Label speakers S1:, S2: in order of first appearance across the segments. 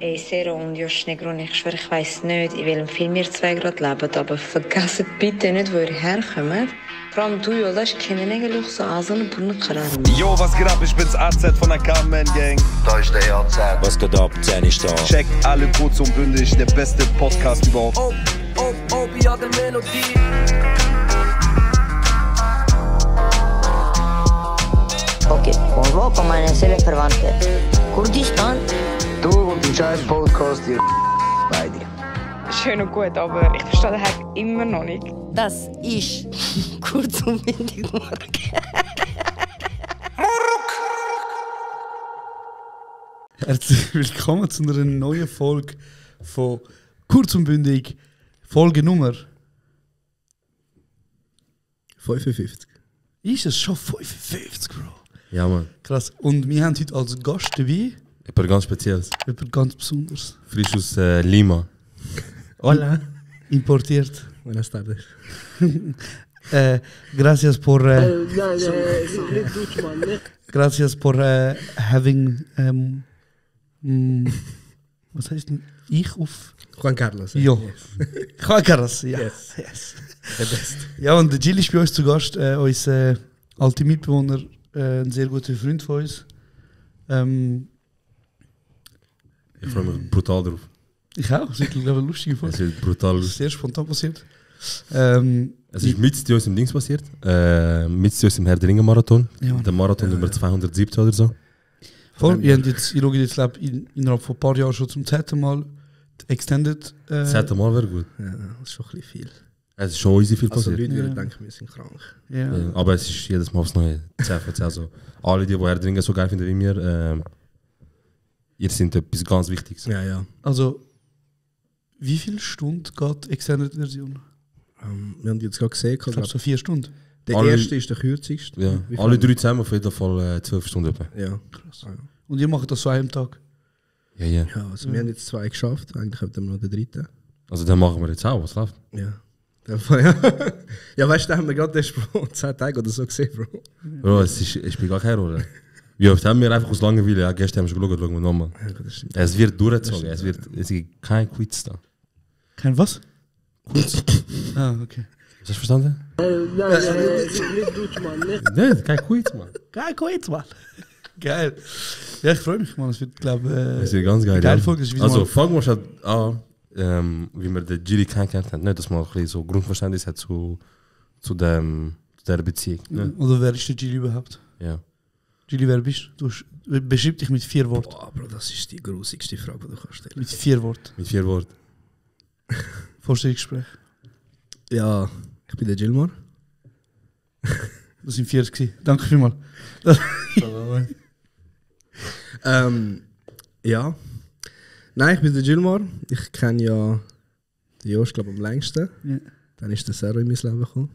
S1: Ey, Sero und Josh Negron, ich schwöre, ich weiss nicht, in welchem Film ihr zwei gerade lebt, aber vergesst bitte nicht, wo ihr herkommt. Vor allem du, Jolas, kennen eigentlich so an so einen Brunnenkarren.
S2: Yo, was geht ab? Ich bin's AZ von der Carmen Gang.
S3: Da ist der AZ.
S4: Was geht ab? 10 ist da.
S2: Checkt alle kurz und bündig, der beste Podcast überhaupt.
S5: Ja, der Melodie.
S6: Okay, von wo kommen meine Seelenverwandte? Kurdistan?
S3: Du und die scheiß Podcast, ihr beide.
S7: Schön und gut, aber ich verstehe den Hack immer noch nicht.
S6: Das ist kurz und bündig
S8: Herzlich willkommen zu einer neuen Folge von Kurz und Bündig, Folge Nummer
S9: 55.
S8: Ist es schon 55, Bro?
S9: Ja, Mann.
S8: Krass. Und wir haben heute als Gast dabei
S9: Etwas ganz Spezielles.
S8: jemand ganz Besonderes.
S9: Frisch aus Lima.
S8: Hola. Importiert.
S9: Buenas tardes.
S8: Gracias por gracias por having was heißt denn ich auf
S9: Juan Carlos.
S8: ja
S9: Yes.
S8: Juan Carlos, ja.
S9: Yes. Der Beste.
S8: Ja, und der Jill ist bei uns zu Gast, unser alter Mitbewohner, ein sehr guter Freund von uns.
S9: Ich freue mich brutal drauf.
S8: Ich auch, es wird, glaube ich, eine lustige
S9: Es
S8: Folge.
S9: wird brutal.
S8: Das ist sehr spontan passiert.
S9: Es ist mit uns im Dings passiert. Mit uns im Herr der Ringe Marathon.
S8: Ja, Mann.
S9: Der Marathon Nummer 270 oder so.
S8: Voll, ich schaue jetzt glaub, innerhalb von ein paar Jahren schon zum zweiten Mal die Extended.
S9: Das zweite Mal wäre gut.
S10: Ja, das ist schon ein bisschen viel.
S9: Es ist schon easy viel
S10: Also
S9: passiert.
S10: Leute würden
S8: Ja.
S10: denken, wir sind krank.
S8: Ja.
S9: Ja, aber es ist jedes Mal aufs Neue. 10 von 10. Also, alle, die Herr der Ringe so geil finden wie mir, ihr sind etwas ganz Wichtiges.
S10: Ja.
S8: Also, wie viele Stunden geht die Extended-Version?
S10: Wir haben die jetzt gerade gesehen.
S8: Ich glaube so 4 Stunden.
S10: Der
S9: alle-
S10: erste ist der kürzeste.
S9: Ja.
S10: Wie viel
S9: Alle
S10: haben wir?
S9: 3 zusammen auf jeden Fall 12 Stunden etwa.
S10: Ja.
S8: Krass. Und ihr macht das so an einem Tag?
S9: Ja, ja.
S10: Ja, also wir haben jetzt 2 geschafft. Eigentlich hätten wir noch den dritten.
S9: Also dann machen wir jetzt auch, was läuft?
S10: Ja. Ja, ja weißt du, da haben wir gerade erst vor 10 Tagen oder so gesehen, Bro.
S9: Bro, es spielt gar keine Rolle. Wie oft haben wir einfach aus Langeweile, ja, gestern haben wir schon geschaut, schauen wir nochmal.
S10: Ja, gut, das stimmt.
S9: Es wird durchgezogen, es gibt kein Quiz da.
S8: Kein was? Ah, okay.
S9: Hast du verstanden? Nein, kein Quiz, Mann.
S8: Geil, gut, Mann. Geil. Ja, ich freue mich, Mann. Es wird, glaube
S9: Das wird ganz geil.
S8: geile
S9: Ja.
S8: Folge. Das ist wieder
S9: Also
S8: mal-
S9: fangen wir schon an, wie wir den Giri kennengelernt haben, nicht, dass man ein bisschen so Grundverständnis hat zu der Beziehung. Ne?
S8: Oder wer ist der Gilly überhaupt?
S9: Ja.
S8: Gilly, wer bist du? Beschreib dich mit 4 Worten.
S10: Boah, Bro, das ist die grusigste Frage, die du kannst stellen.
S8: Mit 4 Worten.
S9: Mit 4 Worten.
S8: Vorstellungsgespräch.
S10: Ja, ich bin der Gilmar.
S8: Das sind 40 gewesen. Danke vielmals.
S10: Ja. Nein, ich bin der Gilmar. Ich kenne ja den Josh, glaube ich, am längsten.
S8: Ja.
S10: Dann ist der Sero in mein Leben gekommen.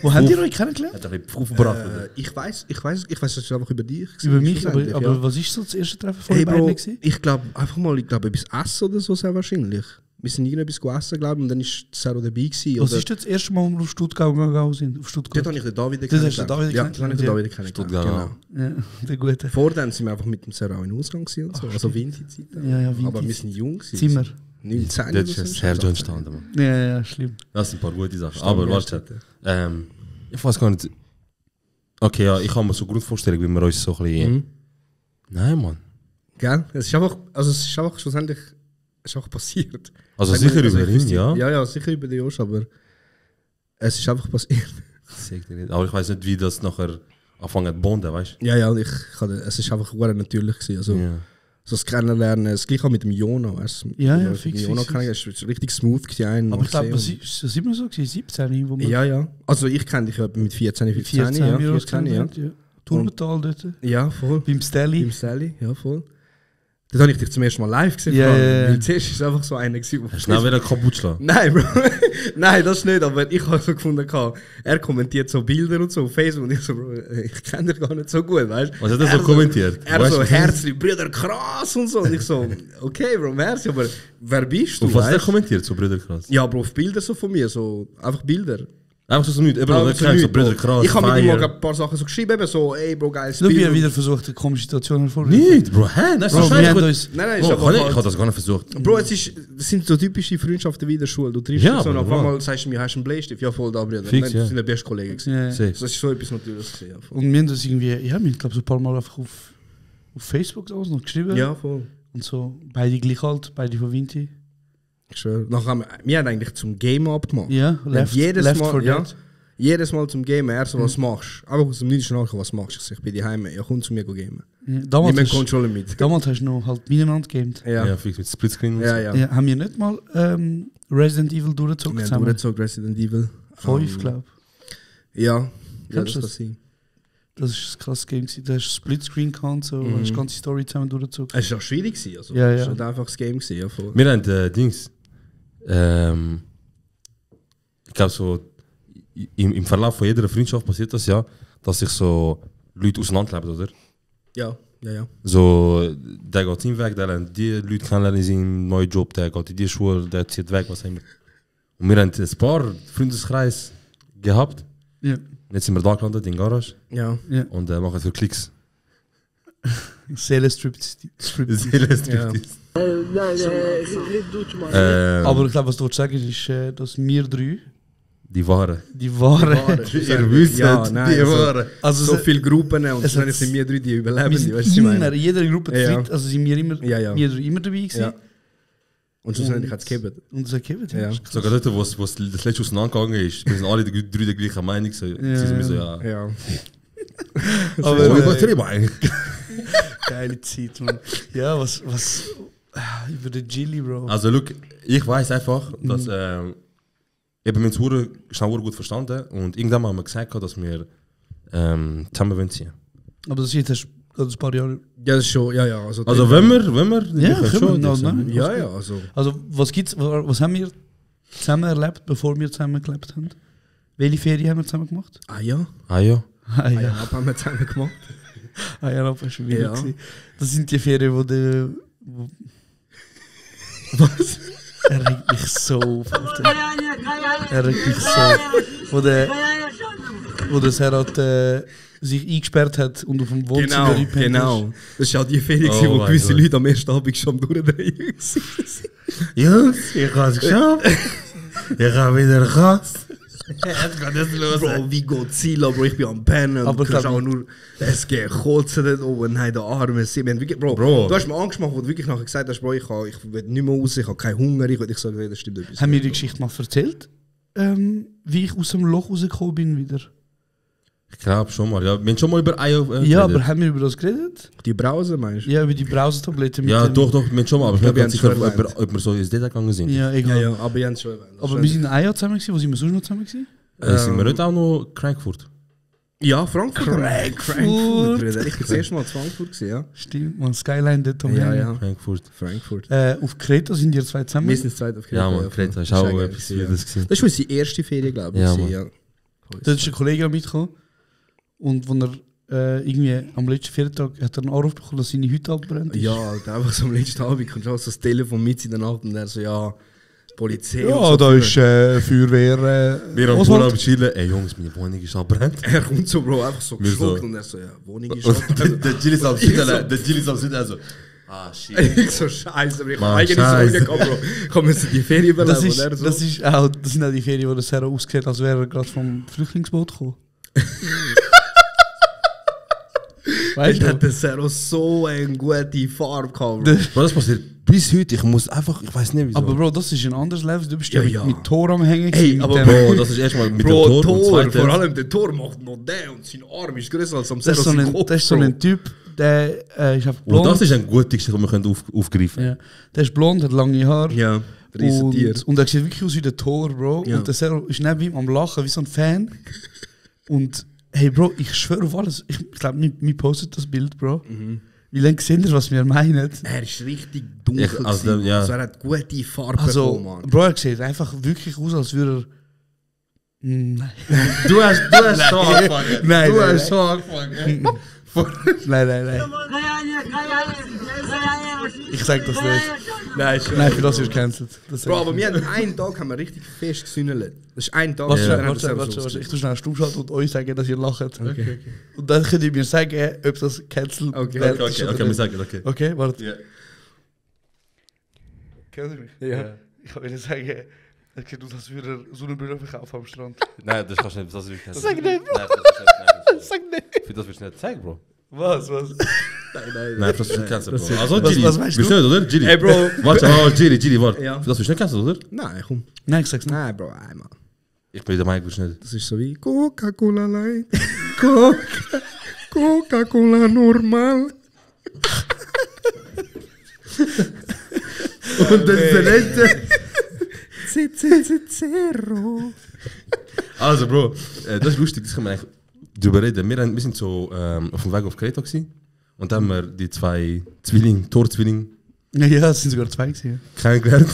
S8: Wo habt ihr euch kennengelernt?
S9: Hat er ein bisschen aufgebracht. oder?
S10: Ich weiß, es ist einfach über dich.
S8: Über mich,
S10: schlussendlich,
S8: aber
S10: ja.
S8: was ist so das erste Treffen von
S10: Hey,
S8: den beiden
S10: Bro,
S8: gewesen?
S10: ich glaube einfach mal, etwas essen oder so sehr wahrscheinlich. Wir sind irgendetwas gegessen, glaube ich, und dann ist Sero dabei gewesen.
S8: Was
S10: oder-
S8: ist das erste Mal, wo wir auf Stuttgart gegangen sind? Auf
S10: Dort
S8: Stuttgart.
S10: habe ich den David
S8: Das hast du den
S10: kennengelernt.
S8: David
S10: Ja, dort habe ich den
S8: kennengelernt,
S10: David
S9: Stuttgart,
S10: kennengelernt. Genau.
S8: Ja, der Gute.
S10: Vor dann sind wir einfach mit dem Sero in den Ausgang gewesen und so. Also Winti-Zeit.
S8: Ja,
S10: Aber
S8: Winti.
S10: wir sind jung. gewesen.
S8: Zimmer.
S10: 19
S9: Dort ist Sergio entstanden, Mann.
S8: Ja, schlimm.
S9: Das sind ein paar gute Sachen. Aber warte, ich weiß gar nicht. Okay, ja, ich habe mir so Grundvorstellung, wie wir uns so ein bisschen. Nein, Mann.
S10: Gell? Es ist einfach schlussendlich es ist einfach passiert.
S9: Also
S10: Sag
S9: sicher
S10: mal,
S9: über
S10: ich
S9: ihn,
S10: wüsste-
S9: ja.
S10: Ja, sicher über den Josh, aber es ist einfach passiert.
S9: Sag dir nicht. Aber ich weiß nicht, wie das nachher anfangen zu bonden, weißt
S10: Ja, es ist einfach sehr natürlich gewesen. Also,
S9: du? Ja.
S10: so das Kennenlernen, das gleiche auch mit dem Jona, weißt du?
S8: Ja,
S10: Mit dem
S8: fix,
S10: Jona
S8: fix,
S10: kennengelernt, es war richtig smooth gewesen.
S8: Aber ich glaube, das
S10: gesehen
S8: ist immer so gewesen, 17, wo
S10: und-
S8: wir
S10: Ja. Also ich kenne dich etwa mit 14, 15,
S8: 14
S10: ja.
S8: wir uns
S10: 14, ja.
S8: kennengelernt, ja. Turbental dort.
S10: Ja, voll.
S8: Beim Stelly.
S10: Beim Sally, ja, voll. Das habe ich dich zum ersten Mal live gesehen.
S8: Ja,
S10: vor allem.
S8: ja, ja.
S10: Weil zuerst ist es einfach so einer gewesen,
S9: Hast du schnell wieder kaputt schlagen?
S10: Nein, Bro. Nein, das nicht, aber ich habe so gefunden, er kommentiert so Bilder und so auf Facebook und ich so, Bro, ich kenne dich gar nicht so gut, weißt du?
S9: Was hat er so kommentiert?
S10: Er
S9: Weißt
S10: so,
S9: du,
S10: Herzli, Brüder, krass und so. Und ich so, okay, Bro, merci, aber wer bist du?
S9: auf was hat er
S10: weißt?
S9: kommentiert, so Brüder krass?
S10: Ja, Bro, auf Bilder so von mir, so einfach Bilder.
S9: Einfach so nicht, eben, so Brüder krass.
S10: Ich habe mit ihm mal ein paar Sachen so geschrieben, eben so, ey Bro, geiles
S8: Schau, wie er
S10: Bild.
S8: wieder versucht, eine komische Situation hervorzuheben.
S9: Nicht, Bro, hä? Das ist
S8: Bro,
S9: so
S8: wir
S9: scheiße.
S8: haben uns...
S10: Nein,
S9: Bro,
S10: ist aber
S9: ich
S10: halt,
S9: habe das gar nicht versucht.
S10: Bro, das sind so typische Freundschaften wie in der Schule. Du triffst
S9: Ja,
S10: dich so und
S9: aber
S10: auf
S9: wahr.
S10: einmal sagst du mir, hast du einen Bleistift? Ja, voll da, Bruder.
S9: Fix,
S10: Wir
S9: ja.
S10: sind der beste Kollege gewesen.
S8: Ja.
S9: Safe.
S10: Das ist so etwas Natürliches gewesen, ja, voll.
S8: Und wir haben das irgendwie... Ja, wir haben, glaube ich, so ein paar Mal einfach auf Facebook so noch geschrieben.
S10: Ja, voll.
S8: Und so, beide gleich alt, beide von Vinti.
S10: Ich schwöre. Nachher haben wir haben eigentlich zum Game abgemacht.
S8: Ja,
S10: Left
S8: Left 4
S10: Mal, ja,
S8: Dead.
S10: jedes Mal zum Gamen, er so, was machst du? Einfach aus dem Nichts nachher, was machst du? Ich sag, ich bin daheim, ja, komm zu mir gamen.
S8: Ja,
S10: Nimm
S8: damals,
S10: einen
S8: hast,
S10: Controller mit.
S8: damals hast du noch halt miteinander gegamed.
S9: Ja,
S10: Ja,
S9: fix mit Splitscreen und
S10: ja,
S9: so.
S10: ja.
S8: Ja, haben wir nicht mal Resident Evil durchgezogen
S10: Wir haben
S8: zusammen?
S10: durchgezogen Resident Evil.
S8: 5, glaube ich.
S10: Ja, ja, das
S8: Kennst du
S10: kann
S8: das?
S10: sein.
S8: Das war ein krasses Game. Da hast du Splitscreen gehabt, so, hast die ganze Story zusammen durchgezogen.
S10: Es war auch schwierig gewesen, also.
S8: Ja, ja.
S10: Es war nicht einfach das Game gewesen, ja, voll.
S9: Wir haben Dings. Ich glaube, so im Verlauf von jeder Freundschaft passiert das ja, dass sich so Leute auseinanderleben, oder?
S10: Ja, ja, ja.
S9: So, der geht seinen Weg, der lernt die Leute kennenlernen in seinem neuen Job, der geht in die Schule, der zieht weg, was immer. Und wir haben ein paar Freundeskreis gehabt.
S8: Ja.
S9: Jetzt sind wir da gelandet in der Garage
S10: Ja.
S9: und machen so Klicks.
S8: Seelenstriptease.
S10: Ja.
S8: Aber ich glaube, was du sagen ist, dass wir drei,
S9: Die waren.
S8: die waren.
S9: Ihr wisst,
S10: Ja, nein,
S9: die
S10: also-
S9: waren.
S8: Also
S10: So viele Gruppen und
S8: es
S10: dann
S8: hat-
S10: sind wir drei die
S8: wir
S10: überleben,
S8: sind
S10: weißt du, was ich
S8: immer,
S10: meine?
S8: in jeder Gruppe
S10: Ja.
S8: dritt, also sind wir immer,
S10: Ja, ja.
S8: wir drei immer dabei gewesen.
S10: Ja. Und schlussendlich hat es gegeben.
S8: Und das ergeben,
S10: Ja.
S9: Sogar dort, wo das letzte auseinandergegangen ist, wir sind alle die drei der gleichen Meinung. So, sie sind mir so, ja.
S10: Ja.
S8: Aber
S9: Oh, ich übertreibe eigentlich.
S8: geile Zeit, man. Ja, was über den Gilly, Bro.
S9: Also, look, ich weiß einfach, dass eben wir uns schnell gut verstanden und irgendwann mal haben wir gesagt, dass wir zusammen wollen ziehen.
S8: Aber das ist jetzt ein paar Jahre.
S10: Ja, das ist schon, ja, ja.
S9: Also, wenn wir
S8: Ja,
S9: können
S8: können wir,
S9: das,
S8: nein.
S10: Ja, ja, also.
S8: Also, was haben wir zusammen erlebt, bevor wir zusammen gelebt haben? Welche Ferien haben wir zusammen gemacht?
S10: Ah ja.
S9: Ah ja.
S8: Ah ja,
S10: Ja, haben wir zusammen gemacht.
S8: ah, ja, das war schon wieder.
S10: Ja.
S8: gewesen. Das sind die Ferien, wo der. Was? Er regt mich so auf, Alter. Er regt mich so. Wo der Serhat sich eingesperrt hat und auf dem Wohnzimmer
S10: Genau,
S8: eingepennt
S10: genau. Das war auch die Ferien,
S9: Oh
S10: wo
S9: mein
S10: gewisse
S9: Gott.
S10: Leute am ersten Abend schon am Durchdrehen waren.
S9: Jungs, ich hab's geschafft. Ich hab wieder raus. Jetzt geht es los.
S10: Bro, wie Godzilla, Bro, ich bin am Pennen.
S8: Aber
S10: Aber du kannst
S8: glaub
S10: auch nur SG kotzen dort oben, nein, der Arme. Wir haben wirklich, Bro,
S9: Bro.
S10: du hast mir Angst gemacht, wo du wirklich nachher gesagt hast, Bro, ich will nicht mehr raus, ich habe keinen Hunger. Ich sage, nee, das stimmt etwas.
S8: Haben wir die Geschichte mal erzählt? Wie ich aus dem Loch rausgekommen bin wieder?
S9: Ich glaube schon mal. Ja, wir haben schon mal über Eier
S8: Ja, aber haben wir über das geredet?
S10: Die Brause, meinst du?
S8: Ja, über die Browsertabletten.
S9: Ja, doch, wir haben schon mal. Aber ich bin
S10: wir
S9: mir ganz
S10: haben
S9: sicher,
S10: schon erwähnt.
S9: ob wir so ins Detail gegangen sind.
S8: Ja,
S10: Ja,
S8: egal.
S10: ja, aber Jens schon erwähnt.
S8: Aber wir sind ein Jahr zusammen gewesen. Wo sind wir sonst noch zusammen gewesen?
S9: Sind wir nicht auch noch Frankfurt?
S10: Ja, Frankfurt.
S8: Frankfurt.
S10: Bruder. Ich bin das erste Mal in Frankfurt gewesen, ja.
S8: Stimmt, man, Skyline dort am
S10: Ja,
S8: Hängen.
S10: ja.
S9: Frankfurt.
S8: Auf Kreta sind die zwei zusammen.
S10: Wir sind das zweite auf Kreta.
S9: Ja, man, Kreta ist auch
S10: geil
S9: etwas
S10: gewesen, ja.
S9: Wildes gewesen.
S10: Das war unsere erste Ferien, glaube ich.
S9: Ja,
S10: gewesen,
S9: Mann.
S10: ja.
S8: Da ist ein Kollege mitgekommen. Und als er irgendwie am letzten Viertag hat er einen Anruf bekommen, dass seine Hütte abbrennt.
S10: Ja, Alter, einfach so am letzten Abend kommt auch so das Telefon mit in der Nacht und er so, ja, Polizei. und
S8: Ja,
S10: so
S8: da
S10: für-
S8: ist Feuerwehr.
S9: Wir am
S8: Oswald.
S9: Urlaub chillen. Ey Jungs, meine Wohnung ist abbrennt.
S10: Er kommt so, Bro, einfach so
S9: Wir
S10: geschockt
S9: so-
S10: und er so, ja, Wohnung ist
S9: Und
S10: schon.
S9: der Jill ist am Süden, also. Ah, shit.
S10: Ich so, scheiße, aber ich
S9: Mann,
S10: habe eigentlich
S9: scheiße.
S10: so gehabt, Bro. Kommen sie die Ferien überleben?
S8: Das, ist,
S10: und er so,
S8: das sind auch die Ferien, wo der Sarah ausgesehen als wäre er gerade vom Flüchtlingsboot gekommen. Weißt
S10: Dann hat
S8: du?
S10: der Zero so eine gute Farbe gehabt, Bro.
S9: Bro, das passiert bis heute. Ich muss einfach, ich weiß nicht wieso.
S8: Aber Bro, das ist ein anderes Level. Du bist ja,
S10: Ja, ja.
S8: mit Tor am Hängen.
S10: Ey,
S8: gewesen,
S10: aber
S8: mit dem-
S9: Bro, das ist erstmal mit
S10: Bro,
S9: dem Tor und
S10: Tor,
S9: zweitens.
S10: vor allem der Tor macht noch der und sein Arm ist größer als am
S8: das ist so
S10: Zero sein
S8: ein,
S10: Kopf,
S8: das ist so
S10: Bro.
S8: ein Typ, der ist einfach
S9: Und
S8: blond.
S9: das ist eine gute Geschichte, die wir können aufgreifen können.
S8: Ja. Der ist blond, hat lange Haare.
S10: Ja, riesen Tier.
S8: Und er sieht wirklich aus wie der Tor, Bro.
S10: Ja.
S8: Und der Zero ist neben ihm am Lachen, wie so ein Fan. Und hey, Bro, ich schwöre auf alles. Ich glaube, mir postet das Bild, Bro. Wie lange sehen ihr, was wir meinen?
S10: Er ist richtig dunkel.
S9: Ich- also,
S10: gewesen,
S9: ja.
S10: also er hat gute Farbe
S8: Also,
S10: bekommen, Mann.
S8: Bro, er sieht einfach wirklich aus, als würde er. Nein.
S9: Du hast schon angefangen.
S8: Nein,
S9: Du
S8: nein,
S9: hast schon angefangen.
S8: Nein. Ich sag das nicht.
S10: Nein, schon.
S8: Nein, für das ist cancelled.
S10: Bro, aber wir haben einen Tag haben wir richtig fest gesündelt. Das ist ein Tag.
S8: Warte. Ich tue schnell stumm schalten und euch sagen, dass ihr lacht.
S10: Okay.
S8: Und dann könnt ihr mir sagen, ob das cancelled
S10: Okay,
S9: wir sagen, okay.
S8: Okay, warte.
S9: Ja.
S8: Kennst du mich?
S10: Ja.
S8: Ich will sagen, du das für so eine Brille verkaufen am Strand.
S9: Nein, das kannst du nicht, das will ich nicht.
S8: Sag nicht. Sag nicht.
S9: Für das willst du nicht zeigen, Bro.
S8: Was?
S9: Nein, das willst du nicht canceln, Bro. Also,
S8: Was-
S9: Gilly,
S8: was meinst
S9: willst
S8: du?
S9: du nicht, oder? Gilly.
S10: Hey, Bro.
S9: Warte, Gilly, warte.
S10: Ja.
S9: Für das willst du nicht canceln, oder?
S10: Nein, komm.
S8: Nein, ich sag's nicht.
S10: Nein, Bro, einmal.
S9: Ich bin der Meinung, willst du nicht.
S10: Das ist so wie Coca-Cola Light. Coca-Cola normal. Und dann der letzte. Zero.
S9: Also, Bro, das ist lustig, das können wir eigentlich drüber reden. Wir sind so auf dem Weg auf Kreta gewesen. Und dann haben wir die zwei Torzwillinge
S8: Ja, es sind sogar 2 gewesen.
S9: kennengelernt.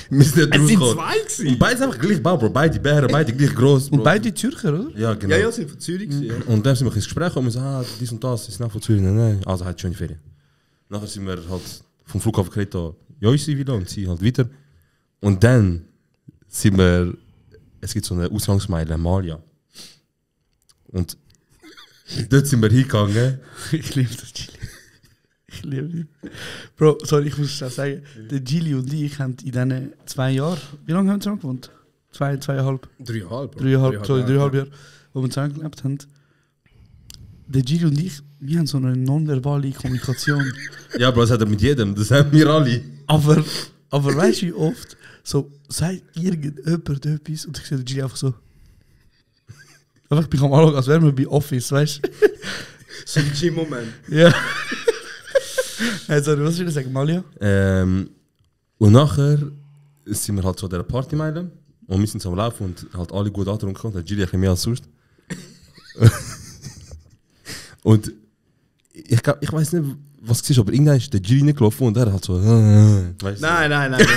S9: Wir sind nicht
S10: Es sind
S9: rausgekommen.
S10: 2 gewesen.
S9: Und beide sind einfach gleich bau, Bro. Beide Bären, beide gleich groß.
S8: Und beide Zürcher, oder?
S9: Ja, genau.
S10: Ja, sind von Zürich gewesen, ja.
S9: Und dann sind wir ins Gespräch gekommen und so, dies und das, ist nach von Zürich. Nein, also halt schöne Ferien. Nachher sind wir halt vom Flughafen Kreta in unsere Villa und sie halt weiter. Und dann sind wir, es gibt so eine Ausgangsmeile, Malia. Und dort sind wir hingegangen.
S8: Ich liebe das Gili. Ich liebe ihn. Bro, sorry, ich muss schnell sagen, der Gili und ich haben in diesen 2 Jahren, wie lange haben wir zusammen gewohnt? 2,5? 3,5 Jahre, wo wir zusammen gelebt haben. Der Gili und ich, wir haben so eine nonverbale Kommunikation.
S9: Ja, Bro, das hat er mit jedem, das haben wir alle.
S8: Aber weißt du, wie oft so sagt irgendjemand etwas und ich sehe den Gili einfach so. Einfach, ich bin am Anfang, als wären wir bei Office, weißt du?
S10: So ein Gym-Moment.
S8: Ja. Also, was will ich sagen, Malia?
S9: Und nachher sind wir halt so an dieser Partymeile und wir sind so am Laufen und halt alle gut angetrunken und der Gili ein bisschen mehr als sonst. Und ich weiß nicht, was es ist, aber irgendwann ist der Gili nicht gelaufen und er hat so. Weißt du?
S10: Nein, Moment.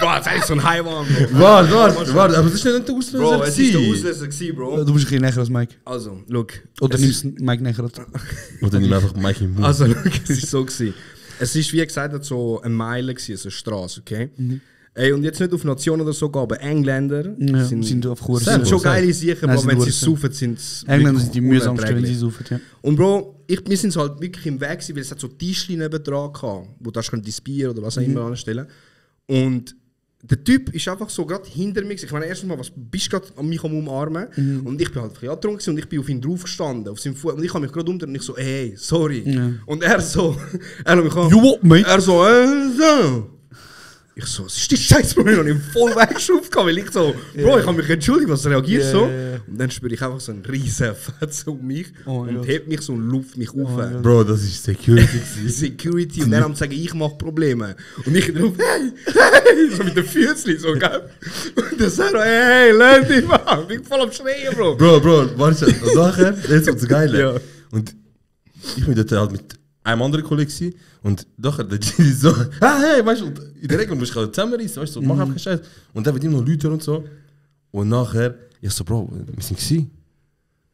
S10: Bro, das ist so ein Highwand, Bro.
S9: Warte, aber das ist nicht der Auslöser.
S10: Bro, es ist der Auslöser gewesen, Bro.
S8: Du bist ein bisschen näher als Mike.
S10: Also, look.
S8: Oder nimmst du Mike näher als.
S9: Oder nimm einfach Mike im Mund.
S10: Also, look, es ist so gewesen. Es ist, wie gesagt, so eine Meile gewesen, so eine Straße, okay? Ey, und jetzt nicht auf Nationen oder so gehen, aber Engländer
S8: Ja, sind auf Kurs.
S10: sind schon geile Sicher,
S8: Nein,
S10: Bro,
S8: sind
S10: wenn sie
S8: Wurzeln.
S10: saufen, sind es
S8: Engländer sind die mühsamsten, wenn sie saufen, ja.
S10: Und Bro, wir sind so halt wirklich im Weg gewesen, weil es hat so Tischchen nebendran gehabt, wo du dein Bier oder was auch immer anstellen. Und der Typ ist einfach so gerade hinter mir. Ich meine, erstens mal, was bist du gerade an mich am Umarmen? Und ich bin halt ein bisschen angetrunken und ich bin auf ihn draufgestanden, auf seinem Fuß. Und ich habe mich gerade unter und ich so, hey, sorry.
S8: Ja.
S10: Und er so, er hat mich an.
S8: You what, mate?
S10: Er so, so. Ich so, was ist die Scheiße, Bro? Ich habe ihn voll weggeschraubt, weil ich so, Bro, ich habe mich entschuldigt, was reagierst so? Und dann spüre ich einfach so einen riesen Fetz um mich und hebt mich so und luft mich auf.
S9: Bro, das ist Security.
S10: Security und dann haben sie gesagt, ich mache Probleme. Und ich drauf, hey, so mit den Füßen, so, gell? Und dann sagt er, hey, lass dich mal. Ich bin voll am Schreien, Bro.
S9: Bro, warte, und nachher, jetzt kommt das Geile.
S10: Ja.
S9: Und ich bin dort halt mit einem anderen Kollegen gewesen, und nachher der Gili so, hey, weißt du, und in der Regel musst du halt zusammenreißen, weißt du, so, mach einfach keinen Scheiß. Und dann wird ihm noch Leute und so. Und nachher, ich so, Bro, wir sind gewesen.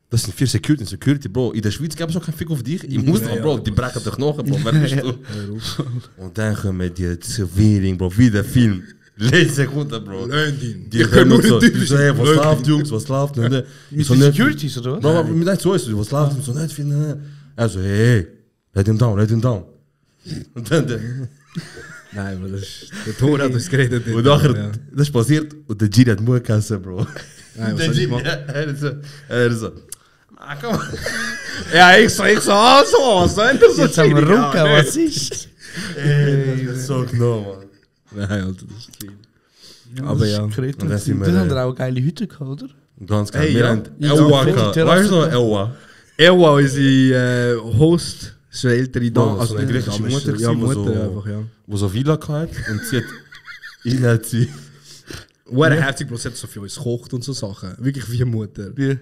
S9: Das sind 4 Security, Bro. In der Schweiz gab es auch keinen Fick auf dich. Im Ausland, Bro, die brechen dich noch, Bro. Wer bist du? Und dann kommen die Serviering, Bro, wie der Film. Letzte Sekunde, Bro. Die hören uns so, die so, hey, was läuft, Jungs, was läuft?
S8: Mit Securities, oder was?
S9: Bro, aber mit einem so ist es, was läuft? So, nicht viel, also, hey, let him down. Und dann
S10: Nein, aber das ist, der Ton hat uns geredet.
S9: und nachher, das ist passiert und der Giri hat Mut gegessen, Bro.
S10: Nein,
S9: Der
S10: was soll ich
S9: Giri,
S10: machen?
S9: er so, komm.
S10: Ja, ich so, also, was soll das?
S8: Jetzt haben wir Rucka, was ist?
S9: Ey, das ist so genau, Mann.
S10: Nein, Alter, das ist clean. Aber ja.
S9: Und dann
S8: Das
S9: sind wir,
S8: haben wir auch geile Hüte gehabt, oder?
S9: Ganz geil.
S10: Hey,
S9: Wir
S10: ja.
S9: haben
S8: Ja,
S9: Elwa
S8: voll
S9: gehabt.
S8: Terrasse.
S9: Weißt du noch, Elwa?
S10: Elwa, unsere Host, so eine ältere Dame.
S9: Also eine griechische
S10: Dame ist-
S9: Mutter,
S10: ja,
S9: gewesen,
S10: Mutter
S9: so,
S10: einfach, ja.
S9: wo so Villa gehabt und sie hat, ihn hat sie,
S10: herzig, Bro, sie hat so für uns gekocht und so Sachen. Wirklich wie eine Mutter.
S8: Wie?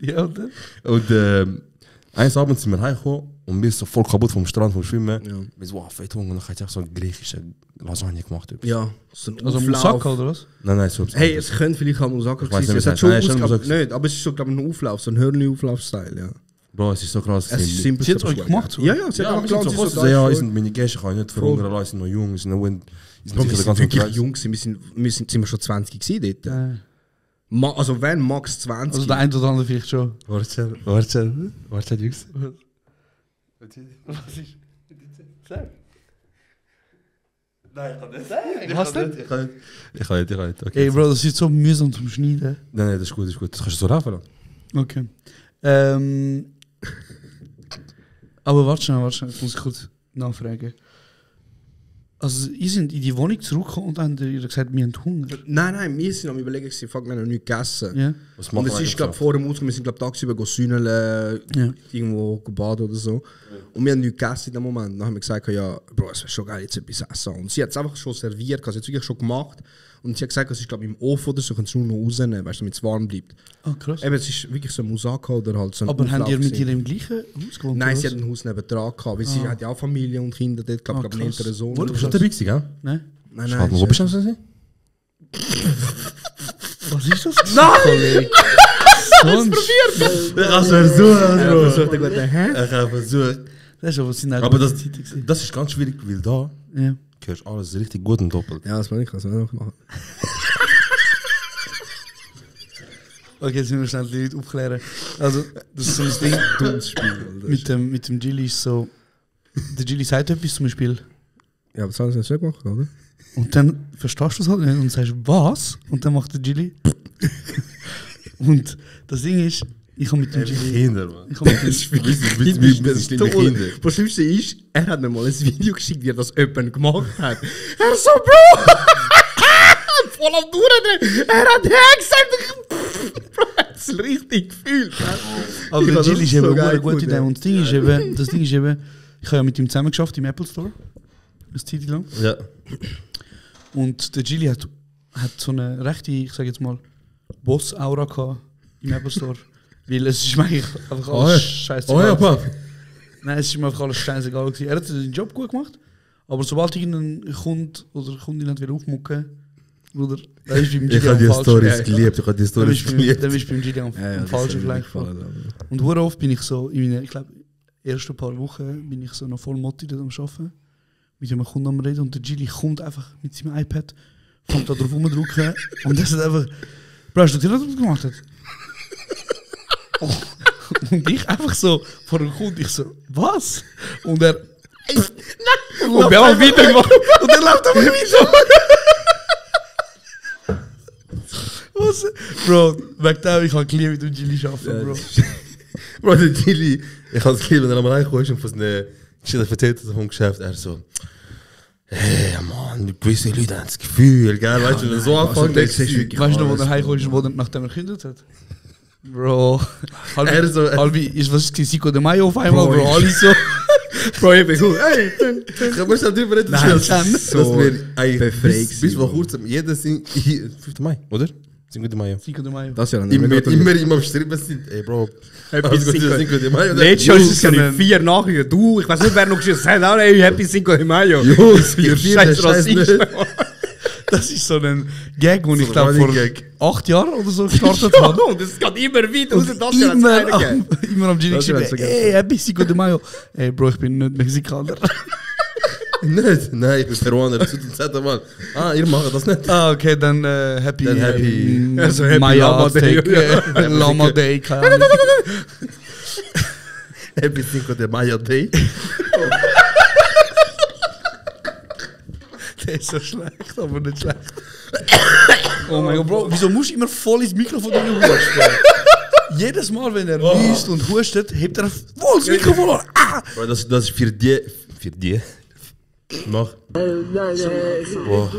S8: Ja, oder?
S9: und eines Abends sind wir heimgekommen und wir sind so voll kaputt vom Strand, vom Schwimmen.
S10: Ja.
S9: Wir so, wow, fett Hunger, und dann hat sie auch so eine griechische Lasagne gemacht.
S10: Ja, so ein
S8: Also
S10: Auflauf.
S8: Moussaka, oder was?
S9: Nein, so
S10: Hey, es könnte vielleicht auch Moussaka
S9: Ich weiss
S10: sein.
S9: nicht,
S10: Es hat
S9: was
S10: schon
S9: heißt. Nein,
S10: Ausgabe,
S9: schon Moussaka.
S10: nicht, aber es ist so, glaube ich, ein Auflauf, so ein Hörnli-Auflauf-Style, ja.
S9: Bro, es ist so krass.
S10: Es ist simpel.
S8: Sie hat es euch gemacht? So?
S10: Ja, sie hat
S9: Ja,
S10: auch geplant, sie so
S9: ja,
S10: da
S9: ich sind meine Gäste, kann ich nicht verhungern, alle sind noch jung, sind noch
S10: wir sind wirklich jung gewesen, sind wir schon 20 gewesen dort. Also wenn, max 20.
S8: Also der eine oder andere vielleicht schon.
S9: Warte, Jungs.
S8: Was ist? Sag.
S9: Nein, ich kann nicht.
S8: Was denn?
S9: Ich kann nicht. Okay.
S8: Ey Bro, das ist so mühsam zum Schneiden.
S9: Nein, das ist gut. Das kannst du so laufen lassen.
S8: Okay. Aber warte schnell, ich muss kurz nachfragen. Also, ihr seid in die Wohnung zurückgekommen und dann habt ihr gesagt, wir haben Hunger.
S10: Nein, wir sind am Überlegen, wir haben noch nichts gegessen.
S8: Ja.
S9: Was
S10: Und
S9: machen
S10: es ist, glaube vor dem Ausgang, wir sind, glaube tagsüber sühnen, irgendwo baden oder so. Und wir haben nichts gegessen in dem Moment. Dann haben wir gesagt, ja, Bro, es wäre schon geil, jetzt etwas essen. Und sie hat es einfach schon serviert, also sie hat es wirklich schon gemacht. Und sie hat gesagt, es ist, glaube ich, im Ofen oder so, können sie nur noch rausnehmen, weißt du, damit es warm bleibt.
S8: Ah, krass.
S10: Eben, es ist wirklich so ein Musaka oder halt so ein
S8: Aber habt ihr mit
S10: Auflauf
S8: ihr im gleichen Haus gewohnt?
S10: Nein,
S8: oder
S10: sie
S8: was?
S10: hat ein Haus nebenan gehabt, weil sie hat ja auch Familie und Kinder dort, glaube ich, einen
S8: krass.
S10: älteren Sohn.
S8: Wo
S10: oder
S9: Bist du
S10: so.
S9: dabei gewesen, gell?
S8: Nein.
S10: Nein,
S9: Wo bist du denn?
S8: Was ist das? Nein! Sonst.
S9: Ich habe versucht, Bro.
S10: versucht, einen guten Hä?
S9: Ich habe versucht.
S8: Das ist aber sind auch
S9: Aber
S8: gute
S9: das,
S8: Zeiten gewesen.
S9: das ist ganz schwierig, weil da
S8: Ja.
S9: hörst du alles richtig gut und doppelt.
S10: Ja, das meine ich, was wir noch machen.
S8: Okay, jetzt müssen wir schnell die Leute aufklären. Also, das ist so ein Ding.
S10: Dummes Spiel.
S8: Mit dem Gilly ist so. Der Gilly sagt etwas zum Beispiel.
S10: Ja, aber das haben sie nicht gemacht, oder?
S8: Und dann verstehst du es halt nicht und sagst, was? Und dann macht der Gilly. Und das Ding ist, ich habe mit dem Gilly.
S9: Kinder, Mann.
S8: Ich habe mit dem
S10: Das Schlimmste ist, er hat mir mal ein Video geschickt, wie er das jemand gemacht hat. Er so, Bro! Voll am Durchdrehen! Er hat hergesagt! Bro, er hat es richtig gefühlt.
S8: Aber
S10: Ich
S8: der
S10: hab
S8: Gilly
S10: das
S8: ist eben
S10: so
S8: eine
S10: geil
S8: gute Idee.
S10: gefunden.
S8: Und das Ding ist eben, ich habe ja mit ihm zusammen geschafft im Apple Store. Eine Zeit lang.
S9: Ja.
S8: Und der Gilly hat so eine rechte, ich sage jetzt mal, Boss-Aura gehabt im Apple Store. Weil es ist mir eigentlich einfach alles scheißegal.
S9: Oh ja, Pap.
S8: Nein, es ist mir einfach alles scheißegal gewesen. Er hat seinen Job gut gemacht, aber sobald irgendein Kunde oder Kundin hat wieder aufmucken, Bruder, da ist beim Gilly
S9: Ich habe die
S8: am falschen
S9: Stories
S8: Fleck.
S9: geliebt. Ich habe die
S8: Dann
S9: Stories geliebt.
S8: bist du beim Gilly am falschen Fleck gefallen. Und sehr oft bin ich so, in meinen, ich glaube, ersten paar Wochen bin ich so noch voll motiviert am Arbeiten. Mit einem Kunden am Reden und der Gilly kommt einfach mit seinem iPad, fängt da drauf rumdrücken und das ist einfach, Bro, hast du dir das gemacht? Und ich einfach so, vor dem Kunden, ich so, was? Und er, nein! Und wir haben wieder gemacht und er läuft einfach weiter. Was? Bro, wegen dem, ich habe geliebt mit dem Gilly arbeiten, Bro.
S9: Bro, der Gilly, ich habe es geliebt, wenn er mal reingekommen ist und von seinen Geschichten erzählt hat vom Geschäft, er so, hey, Mann, gewisse Leute haben das Gefühl, gell, weißt du, so anfangen,
S10: das ist wirklich
S8: Weißt du noch, wo er heimgekommen ist, wo er, nachdem er gekündigt hat? Bro,
S9: Er so-
S8: halbi ist was ist Cinco de Mayo auf einmal, Bro, alle so.
S10: Bro, ich bin gut. Hey,
S9: Ich habe nicht darüber reden,
S10: Nein,
S9: dass
S10: das ist so
S9: wir eigentlich
S10: befreit
S9: bis vor
S10: gewesen,
S9: kurzem, jeder sind, 5. Mai, oder? 5. Mai.
S8: Cinco de Mayo.
S10: das ist ja dann
S9: Immer bestritten sind, ey Bro,
S10: Happy
S9: Cinco de Mayo.
S10: Letztes Jahr ist es ja nicht 4 Nachrichten. Du, ich weiß nicht, wer noch geschissen hat. Auch ey, Happy Cinco de Mayo.
S9: Jungs,
S10: Ihr scheiß Rassist.
S8: Das ist so ein Gag, den ich
S9: ein
S8: glaube vor
S9: Running Gag.
S8: 8 Jahren oder so gestartet habe.
S10: Und es geht immer weiter raus. Das ist ja das
S8: Immer am Gilly
S10: Das
S8: geschrieben,
S10: wär's so
S8: ey, Happy Cinco de Mayo. Ey, Bro, ich bin nicht Mexikaner.
S9: Nicht? Nein, ich bin Peruaner, das tut uns mal. Ah, ihr macht das nicht.
S8: Ah, okay, dann Happy,
S9: Dann Happy-
S10: Also Happy
S8: Maya
S10: Lama Day.
S8: Aztec, Lama Day, keine Ahnung.
S9: Happy Cinco de Mayo Day.
S8: Der ist so schlecht, aber nicht schlecht. Oh mein Gott, Bro, wieso musst du immer voll ins Mikrofon husten? Jedes Mal, wenn er niest und hustet, hebt er voll das Mikrofon an. Ah!
S9: Bro, das ist für die. Für die? Mach. Boah,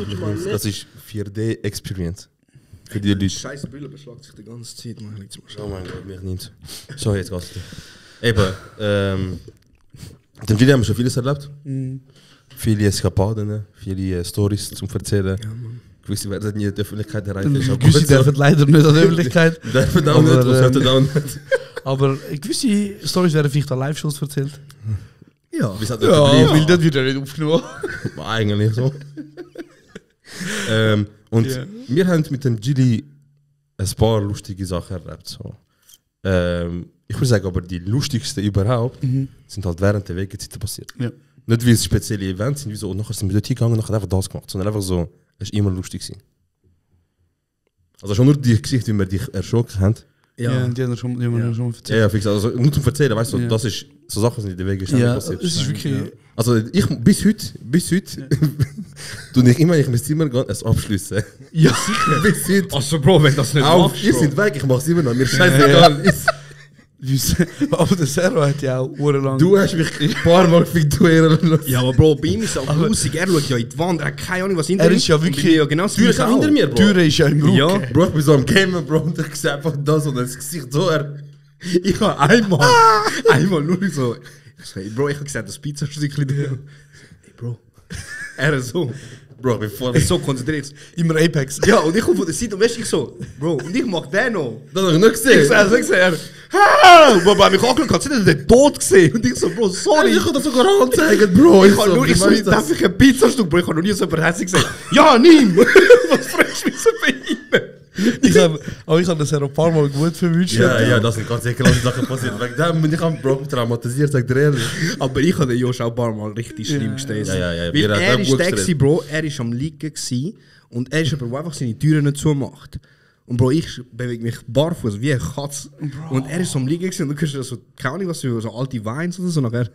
S9: das ist 4D Experience. Für die Leute.
S10: Scheiß Brille beschlagt sich die ganze Zeit. Man liegt zum
S9: Oh mein Gott, mich nicht. So, jetzt geht's dir. Eben, mit dem Gilly haben wir schon vieles erlebt. Viele Eskapaden, viele Stories zum Erzählen. Gewisse werden nie in die Öffentlichkeit erreichen. ist auch gut
S8: Gewisse
S9: so.
S8: dürfen leider nicht an die Öffentlichkeit.
S9: Dürfen auch nicht,
S8: Aber,
S9: was sollte auch nicht.
S8: Aber gewisse Stories werden vielleicht an Live-Shows erzählt.
S10: Ja.
S9: Wie sagt
S8: weil das wird ja nicht aufgenommen.
S9: Eigentlich so. Und
S8: Ja.
S9: wir haben mit dem Gilly ein paar lustige Sachen erlebt. So. Ich würde sagen, aber die lustigsten überhaupt sind halt während der Wegezeit passiert.
S8: Ja.
S9: Nicht wie es spezielle Events sind, wie so, und nachher sind wir dort hingegangen und nachher einfach das gemacht, sondern einfach so, es war immer lustig gewesen. Also schon nur die Geschichte, wie wir dich erschrocken haben.
S8: Ja, die haben wir schon erzählt.
S9: Ja, fix. Also nur zum Erzählen, weißt du, das ist so Sachen sind in der Wege
S8: Ja,
S9: passiert.
S8: es ist wirklich...
S9: Also ich bis heute tue ich immer in mein Zimmer gehen, es abschließen.
S8: Ja,
S9: Bis heute.
S10: Also Bro, wenn das nicht
S9: Auf,
S10: machst,
S9: ihr
S10: Bro.
S9: seid weg, ich mach's immer noch, mir scheißegal.
S8: aber der Servo hat ja auch urlang...
S9: Du hast mich ein paar Mal fiktuieren lassen.
S10: Ja, aber Bro, bei ihm ist es auch lustig. Er schaut ja in die Wand, er hat keine Ahnung, was hinter
S8: Er
S10: ihm
S8: ist ja wirklich-
S10: Ja, genau,
S9: Du bist auch hinter mir,
S8: Die
S9: Bro.
S8: Tür ist ja im Rücken.
S10: Ja.
S9: Bro, ich bin so am Gamen, Bro, und ich sehe einfach das und das Gesicht so.
S10: Ich habe einmal nur so... Bro, ich habe gesagt, das Pizzastückchen da. Hey Bro. Er so.
S9: Bro, bevor
S10: Er ist so konzentriert.
S8: Immer Apex.
S10: Ja, und ich komme von der Seite und weißt du, ich so, Bro, und ich mach den noch.
S9: Das habe ich nicht gesehen.
S10: Ich sag, er, ha! Bro, bei mich angeschaut, hat er den Tod gesehen. Und ich so, Bro, sorry.
S9: Ich kann das sogar anzeigen, Bro.
S10: Ich habe nur, ich so, darf ich ein Pizzastück, Bro, ich habe noch nie so überherzig gesagt. Ja, nimm! Was fragst du mich so behindert?
S8: Ich hab das ja noch ein paar Mal gut verwünscht.
S9: Ja, das sind ganz ekelhafte Sachen passiert. Wegen dem bin ich am Bro traumatisiert, sag dir ehrlich.
S10: Aber ich habe den Josh auch ein paar Mal richtig schlimm gestellt.
S9: Ja.
S10: Weil
S9: Wir haben
S10: er
S9: auch
S10: ist
S9: gut
S10: der
S9: gestritten.
S10: gewesen, Bro, er ist am Liegen gewesen, und er ist aber, der einfach seine Türen nicht zumacht. Und Bro, ich bewege mich barfuß wie eine Katze. Und er ist so am Liegen gewesen, und du hörst so, keine Ahnung was, so alte Weins oder so nachher.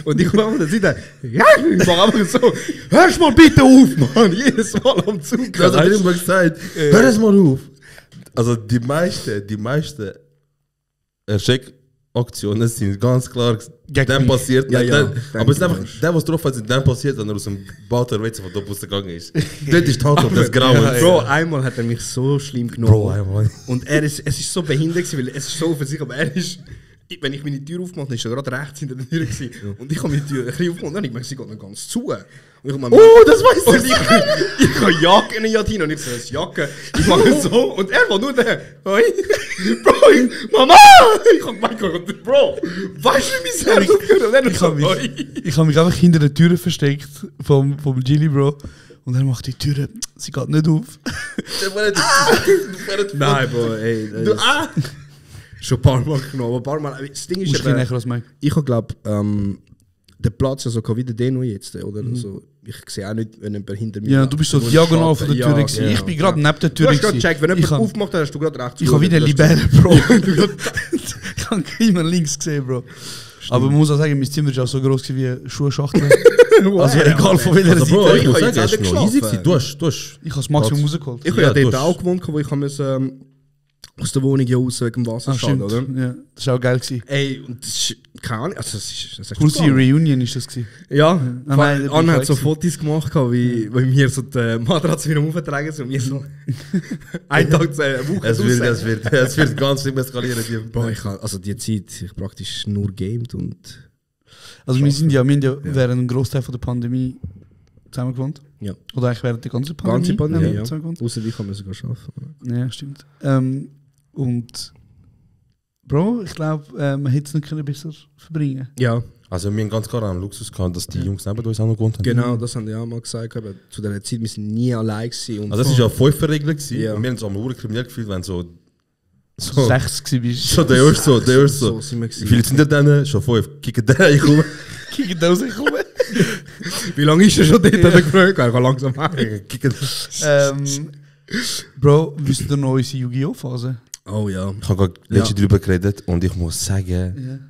S10: Und ich komme einfach da Seite, ja, ich mache einfach so, hörst mal bitte auf, Mann, jedes Mal am Zug.
S9: Das hat er immer gesagt. Hör es mal auf. Also die meisten Erschreckaktionen sind ganz klar dann passiert.
S10: Ja, ja.
S9: Aber es ist einfach, der was drauf hat, sind dann passiert, wenn er aus dem Bauter Wetzel von Doppus gegangen ist. Dort ist Tatort des Grauens.
S10: Bro, einmal hat er mich so schlimm genommen.
S9: Bro, einmal.
S10: Und es ist so behindert gewesen, weil es ist so für sich, aber er ist... Wenn ich meine Tür aufgemacht habe, ist er gerade rechts hinter der Tür gewesen. Und ich habe meine Tür ein bisschen aufgemacht und ich merke, sie geht nicht ganz zu. Und ich meine,
S9: das weiß ich.
S10: ich habe Jacke in die Jacke und ich so, das Jacke. Ich mache so und er war nur der. Hoi. Bro, Mama! Ich habe gemeint, Bro, weißt du, wie mein Herz aufgehört? Und er
S8: Ich
S10: so,
S8: habe
S10: hoi.
S8: mich einfach hinter der Tür versteckt vom Gilly, Bro. Und er macht die Tür, sie geht nicht auf.
S10: Nein, Bro, ey.
S9: Du,
S10: Schon ein paar Mal genommen, aber ein paar Mal. Das Ding ist,
S8: Musst du näher als Mike.
S10: ich habe glaube, der Platz also wie der Deno jetzt, oder? Also, ich sehe auch nicht, wenn jemand hinter mir
S8: Ja,
S10: läuft.
S8: du bist so
S10: musst
S8: diagonal
S10: schaffen.
S8: von der Tür gewesen.
S10: genau.
S8: Ich bin gerade neben der
S10: Du
S8: Tür
S10: hast gerade
S8: gewesen.
S10: gecheckt, wenn
S8: Ich
S10: jemand
S8: hab-
S10: aufgemacht hat, hast du gerade rechts
S8: Ich habe wieder
S10: geschaut.
S8: Libelle, Bro. Ich habe immer links gesehen, Bro. Aber man muss auch sagen, mein Zimmer war auch so groß wie eine Schuhschachtel. Also egal von welcher
S9: Also Bro,
S8: Seite.
S9: ich muss
S10: Ich
S9: sagen,
S10: habe
S9: es
S10: jetzt
S9: ist
S10: auch
S9: noch easy
S10: geschlafen.
S9: gewesen. Du hast...
S8: Ich habe das Maximum rausgeholt.
S10: Ich habe ja
S9: Ja, du
S10: dort
S9: hast-
S10: auch gewohnt, wo ich aus der Wohnung ja raus wegen dem
S8: Ah,
S10: Wasserschaden,
S8: stimmt.
S10: oder?
S8: Ja, das war auch geil gewesen.
S10: Ey, und das ist keine Ahnung, also das ist
S8: Kurze Reunion ist das gewesen.
S10: Ja,
S8: nein, da bin
S10: Anna
S8: ich
S10: hat so
S8: weg
S10: Fotos gemacht, wie mir so die Matratze wieder aufgetragen sind und mir so einen Tag, eine Woche
S9: Es wird ganz schlimm eskalieren.
S10: Bro, also die Zeit, ich praktisch nur gamed und...
S8: Also wir haben ja während einem Großteil von der Pandemie zusammen gewohnt.
S10: Ja.
S8: Oder eigentlich während der ganzen Pandemie.
S10: Ganze Pandemie,
S8: haben wir
S10: ja.
S8: zusammen gewohnt.
S10: Außer ich kann man sogar arbeiten.
S8: Ja, stimmt. Und Bro, ich glaube, man hätte es nicht können besser verbringen.
S10: Ja,
S9: Also wir haben ganz klar einen Luxus gehabt, dass die Jungs neben uns auch noch gewohnt haben.
S10: genau, das haben die auch mal gesagt. Aber zu dieser Zeit, wir sind nie allein gewesen. Und
S9: Also das war ja eine 5er-Regel gewesen.
S10: Ja.
S9: Und wir haben uns am Uhr kriminell gefühlt, wenn so...
S8: 6 bist.
S9: So, der erste so, der erste so.
S10: So sind wir gewesen.
S9: Wie viele sind denn dann? Schon 5. Kicken der reinkommen.
S8: Kicken da rausgekommen.
S10: Wie lange ist er schon dort? Hat er gefragt. Er kann langsam weg.
S9: Kicken.
S8: Bro, wisst ihr noch unsere Yu-Gi-Oh! Phase?
S10: Oh ja.
S9: Ich habe gerade letztens drüber geredet und ich muss sagen,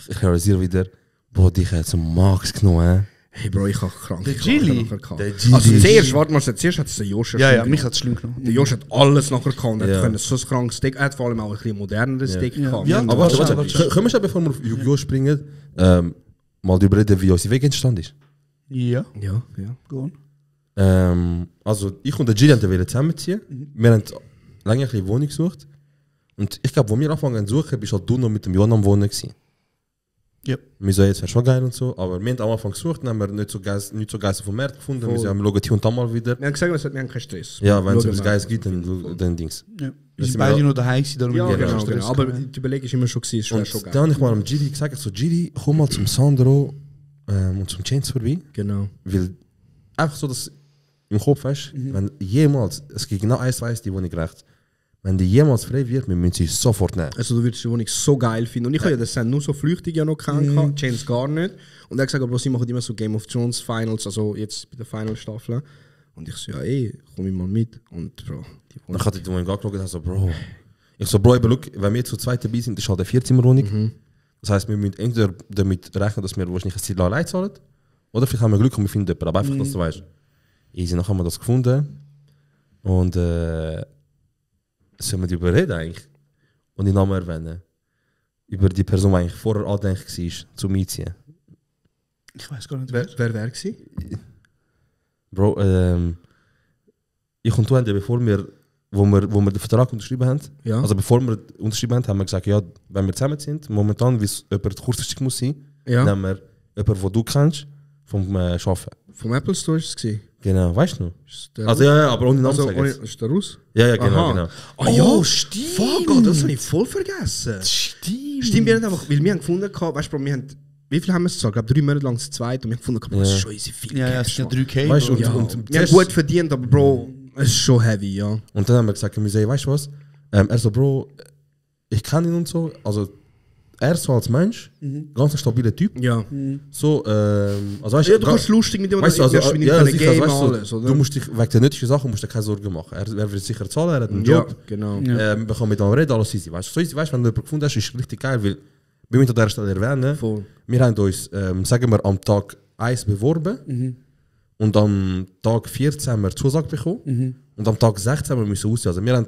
S9: ich realisiere wieder, Bro, dich hat zum Max genommen.
S10: Hey Bro, ich habe krank.
S8: Der Gilly?
S9: Der Gilly.
S10: Also zuerst, warte mal, zuerst hat es der Josh
S8: Ja,
S10: schlimm
S8: mich
S10: gemacht.
S8: hat es schlimm genommen.
S10: Der Josh hat alles nachher gehabt. Er
S9: Ja.
S10: hat so ein krankes Deck. Er hat vor allem auch ein bisschen moderneres Deck gehabt.
S8: Ja,
S9: Aber warte, können wir schon, bevor wir auf Yu-Gi-Oh! Springen, mal darüber reden, wie unser Weg entstanden ist?
S8: Ja,
S10: Ja.
S8: go on.
S9: Also ich und der Gilly wollten zusammenziehen. Wir haben lange eine Wohnung gesucht. Und ich glaube, wo wir anfangen zu suchen, bist halt du noch mit dem Jon am Wohnen gewesen.
S8: Ja.
S9: Wir so, jetzt wäre schon geil und so, aber wir haben am Anfang gesucht und haben wir nicht so geil vom Markt gefunden. Wir schauen hier und da mal wieder.
S10: Wir haben gesagt, wir haben keinen Stress.
S9: Ja, wenn es
S10: Schauen
S9: etwas
S10: wir
S9: Geiles
S10: mal.
S9: gibt, dann Dings.
S8: Ja. Wir
S9: Das
S8: sind
S9: sind
S8: beide
S9: wir-
S8: noch daheim gewesen, darum
S10: Ja,
S8: haben wir
S10: genau,
S8: keinen
S10: genau.
S8: Stress
S10: Aber
S8: gehabt.
S10: die Überlegung ist immer schon gewesen, es wäre schon
S9: Und
S10: geil.
S9: dann habe ich mal am Giri gesagt, so Giri, komm mal zum Sandro und zum Chance vorbei.
S10: Genau.
S9: Weil einfach so, dass im Kopf hast, wenn jemals, es gibt genau eins weiß, die Wohnung rechts, wenn die jemals frei wird, wir müssen sie sofort nehmen.
S10: Also du würdest die Wohnung so geil finden. Und ich habe ja das nur so flüchtig ja noch kennengelernt, James gar nicht. Und er hat gesagt, Bro, sie machen immer so Game of Thrones Finals, also jetzt bei der Final-Staffel. Und ich so, ja komm ich mal mit. Und Bro, die Wohnung...
S9: Dann hat die Wohnung angeschaut und ich so, Bro... Ich so, Bro, look, wenn wir zu zweit dabei sind, ist halt eine 4-Zimmer-Wohnung. Das heisst, wir müssen entweder damit rechnen, dass wir wahrscheinlich ein Zeit lang allein zahlen, oder vielleicht haben wir Glück und wir finden jemanden. Aber einfach, dass du weißt. Easy, dann haben wir das gefunden. Und sollen wir darüber reden eigentlich? Und den Namen erwähnen. Über die Person, die eigentlich vorher angedenkt war, zu mitziehen.
S8: Ich weiß gar nicht,
S10: Wer war?
S9: Bro, ich und du haben ja, bevor wir den Vertrag unterschrieben haben,
S10: Ja.
S9: also bevor wir unterschrieben haben wir gesagt, ja, wenn wir zusammen sind, momentan, wie es jemand kurzfristig muss sein,
S10: Ja.
S9: nehmen wir jemanden, den du kennst, vom Arbeiten.
S10: Vom Apple Store war es?
S9: Genau, weißt du noch?
S10: Ist der
S9: Also ja, aber ohne Namen
S10: also,
S9: sagen jetzt.
S10: ist der Russ?
S9: Ja, genau,
S10: Aha.
S9: genau.
S10: Ah ja, stimmt! Fuck, das habe ich voll vergessen. Stimmt, wir haben einfach, weil wir haben gefunden, weißt du, wir haben, wie viel haben wir es gezahlt? Ich glaube 3 Monate lang zu zweit und wir haben gefunden, Bro, das ist schon easy viel.
S8: Ja, es sind ja 3K.
S9: Weißt du,
S8: Bro.
S9: und
S10: Wir haben gut verdient, aber Bro, es ist schon heavy, ja.
S9: Und dann haben wir gesagt, wir sagen, weißt du was? Er so, Bro, ich kenne ihn und so, also er so als Mensch, ganz ein stabiler Typ.
S10: Ja.
S9: So, also weißt
S10: Ja, du kannst lustig mit dem
S9: weißt du, also,
S10: mit
S9: ja,
S10: einem
S9: sicher,
S10: Game
S9: weißt du,
S10: alles, oder?
S9: du musst dich wegen der nötigen Sachen musst dir keine Sorgen machen. Er wird sicher zahlen, er hat einen
S10: Ja,
S9: Job.
S10: genau.
S9: Wir können mit ihm reden, alles easy. Weißt du, so easy, weißt, wenn du jemanden gefunden hast, ist richtig geil, weil wir müssen an dieser Stelle erwähnen,
S10: Voll.
S9: wir haben uns, sagen wir, am Tag 1 beworben und am Tag 14 haben wir Zusage bekommen und am Tag 16 haben wir müssen aussehen. Also wir haben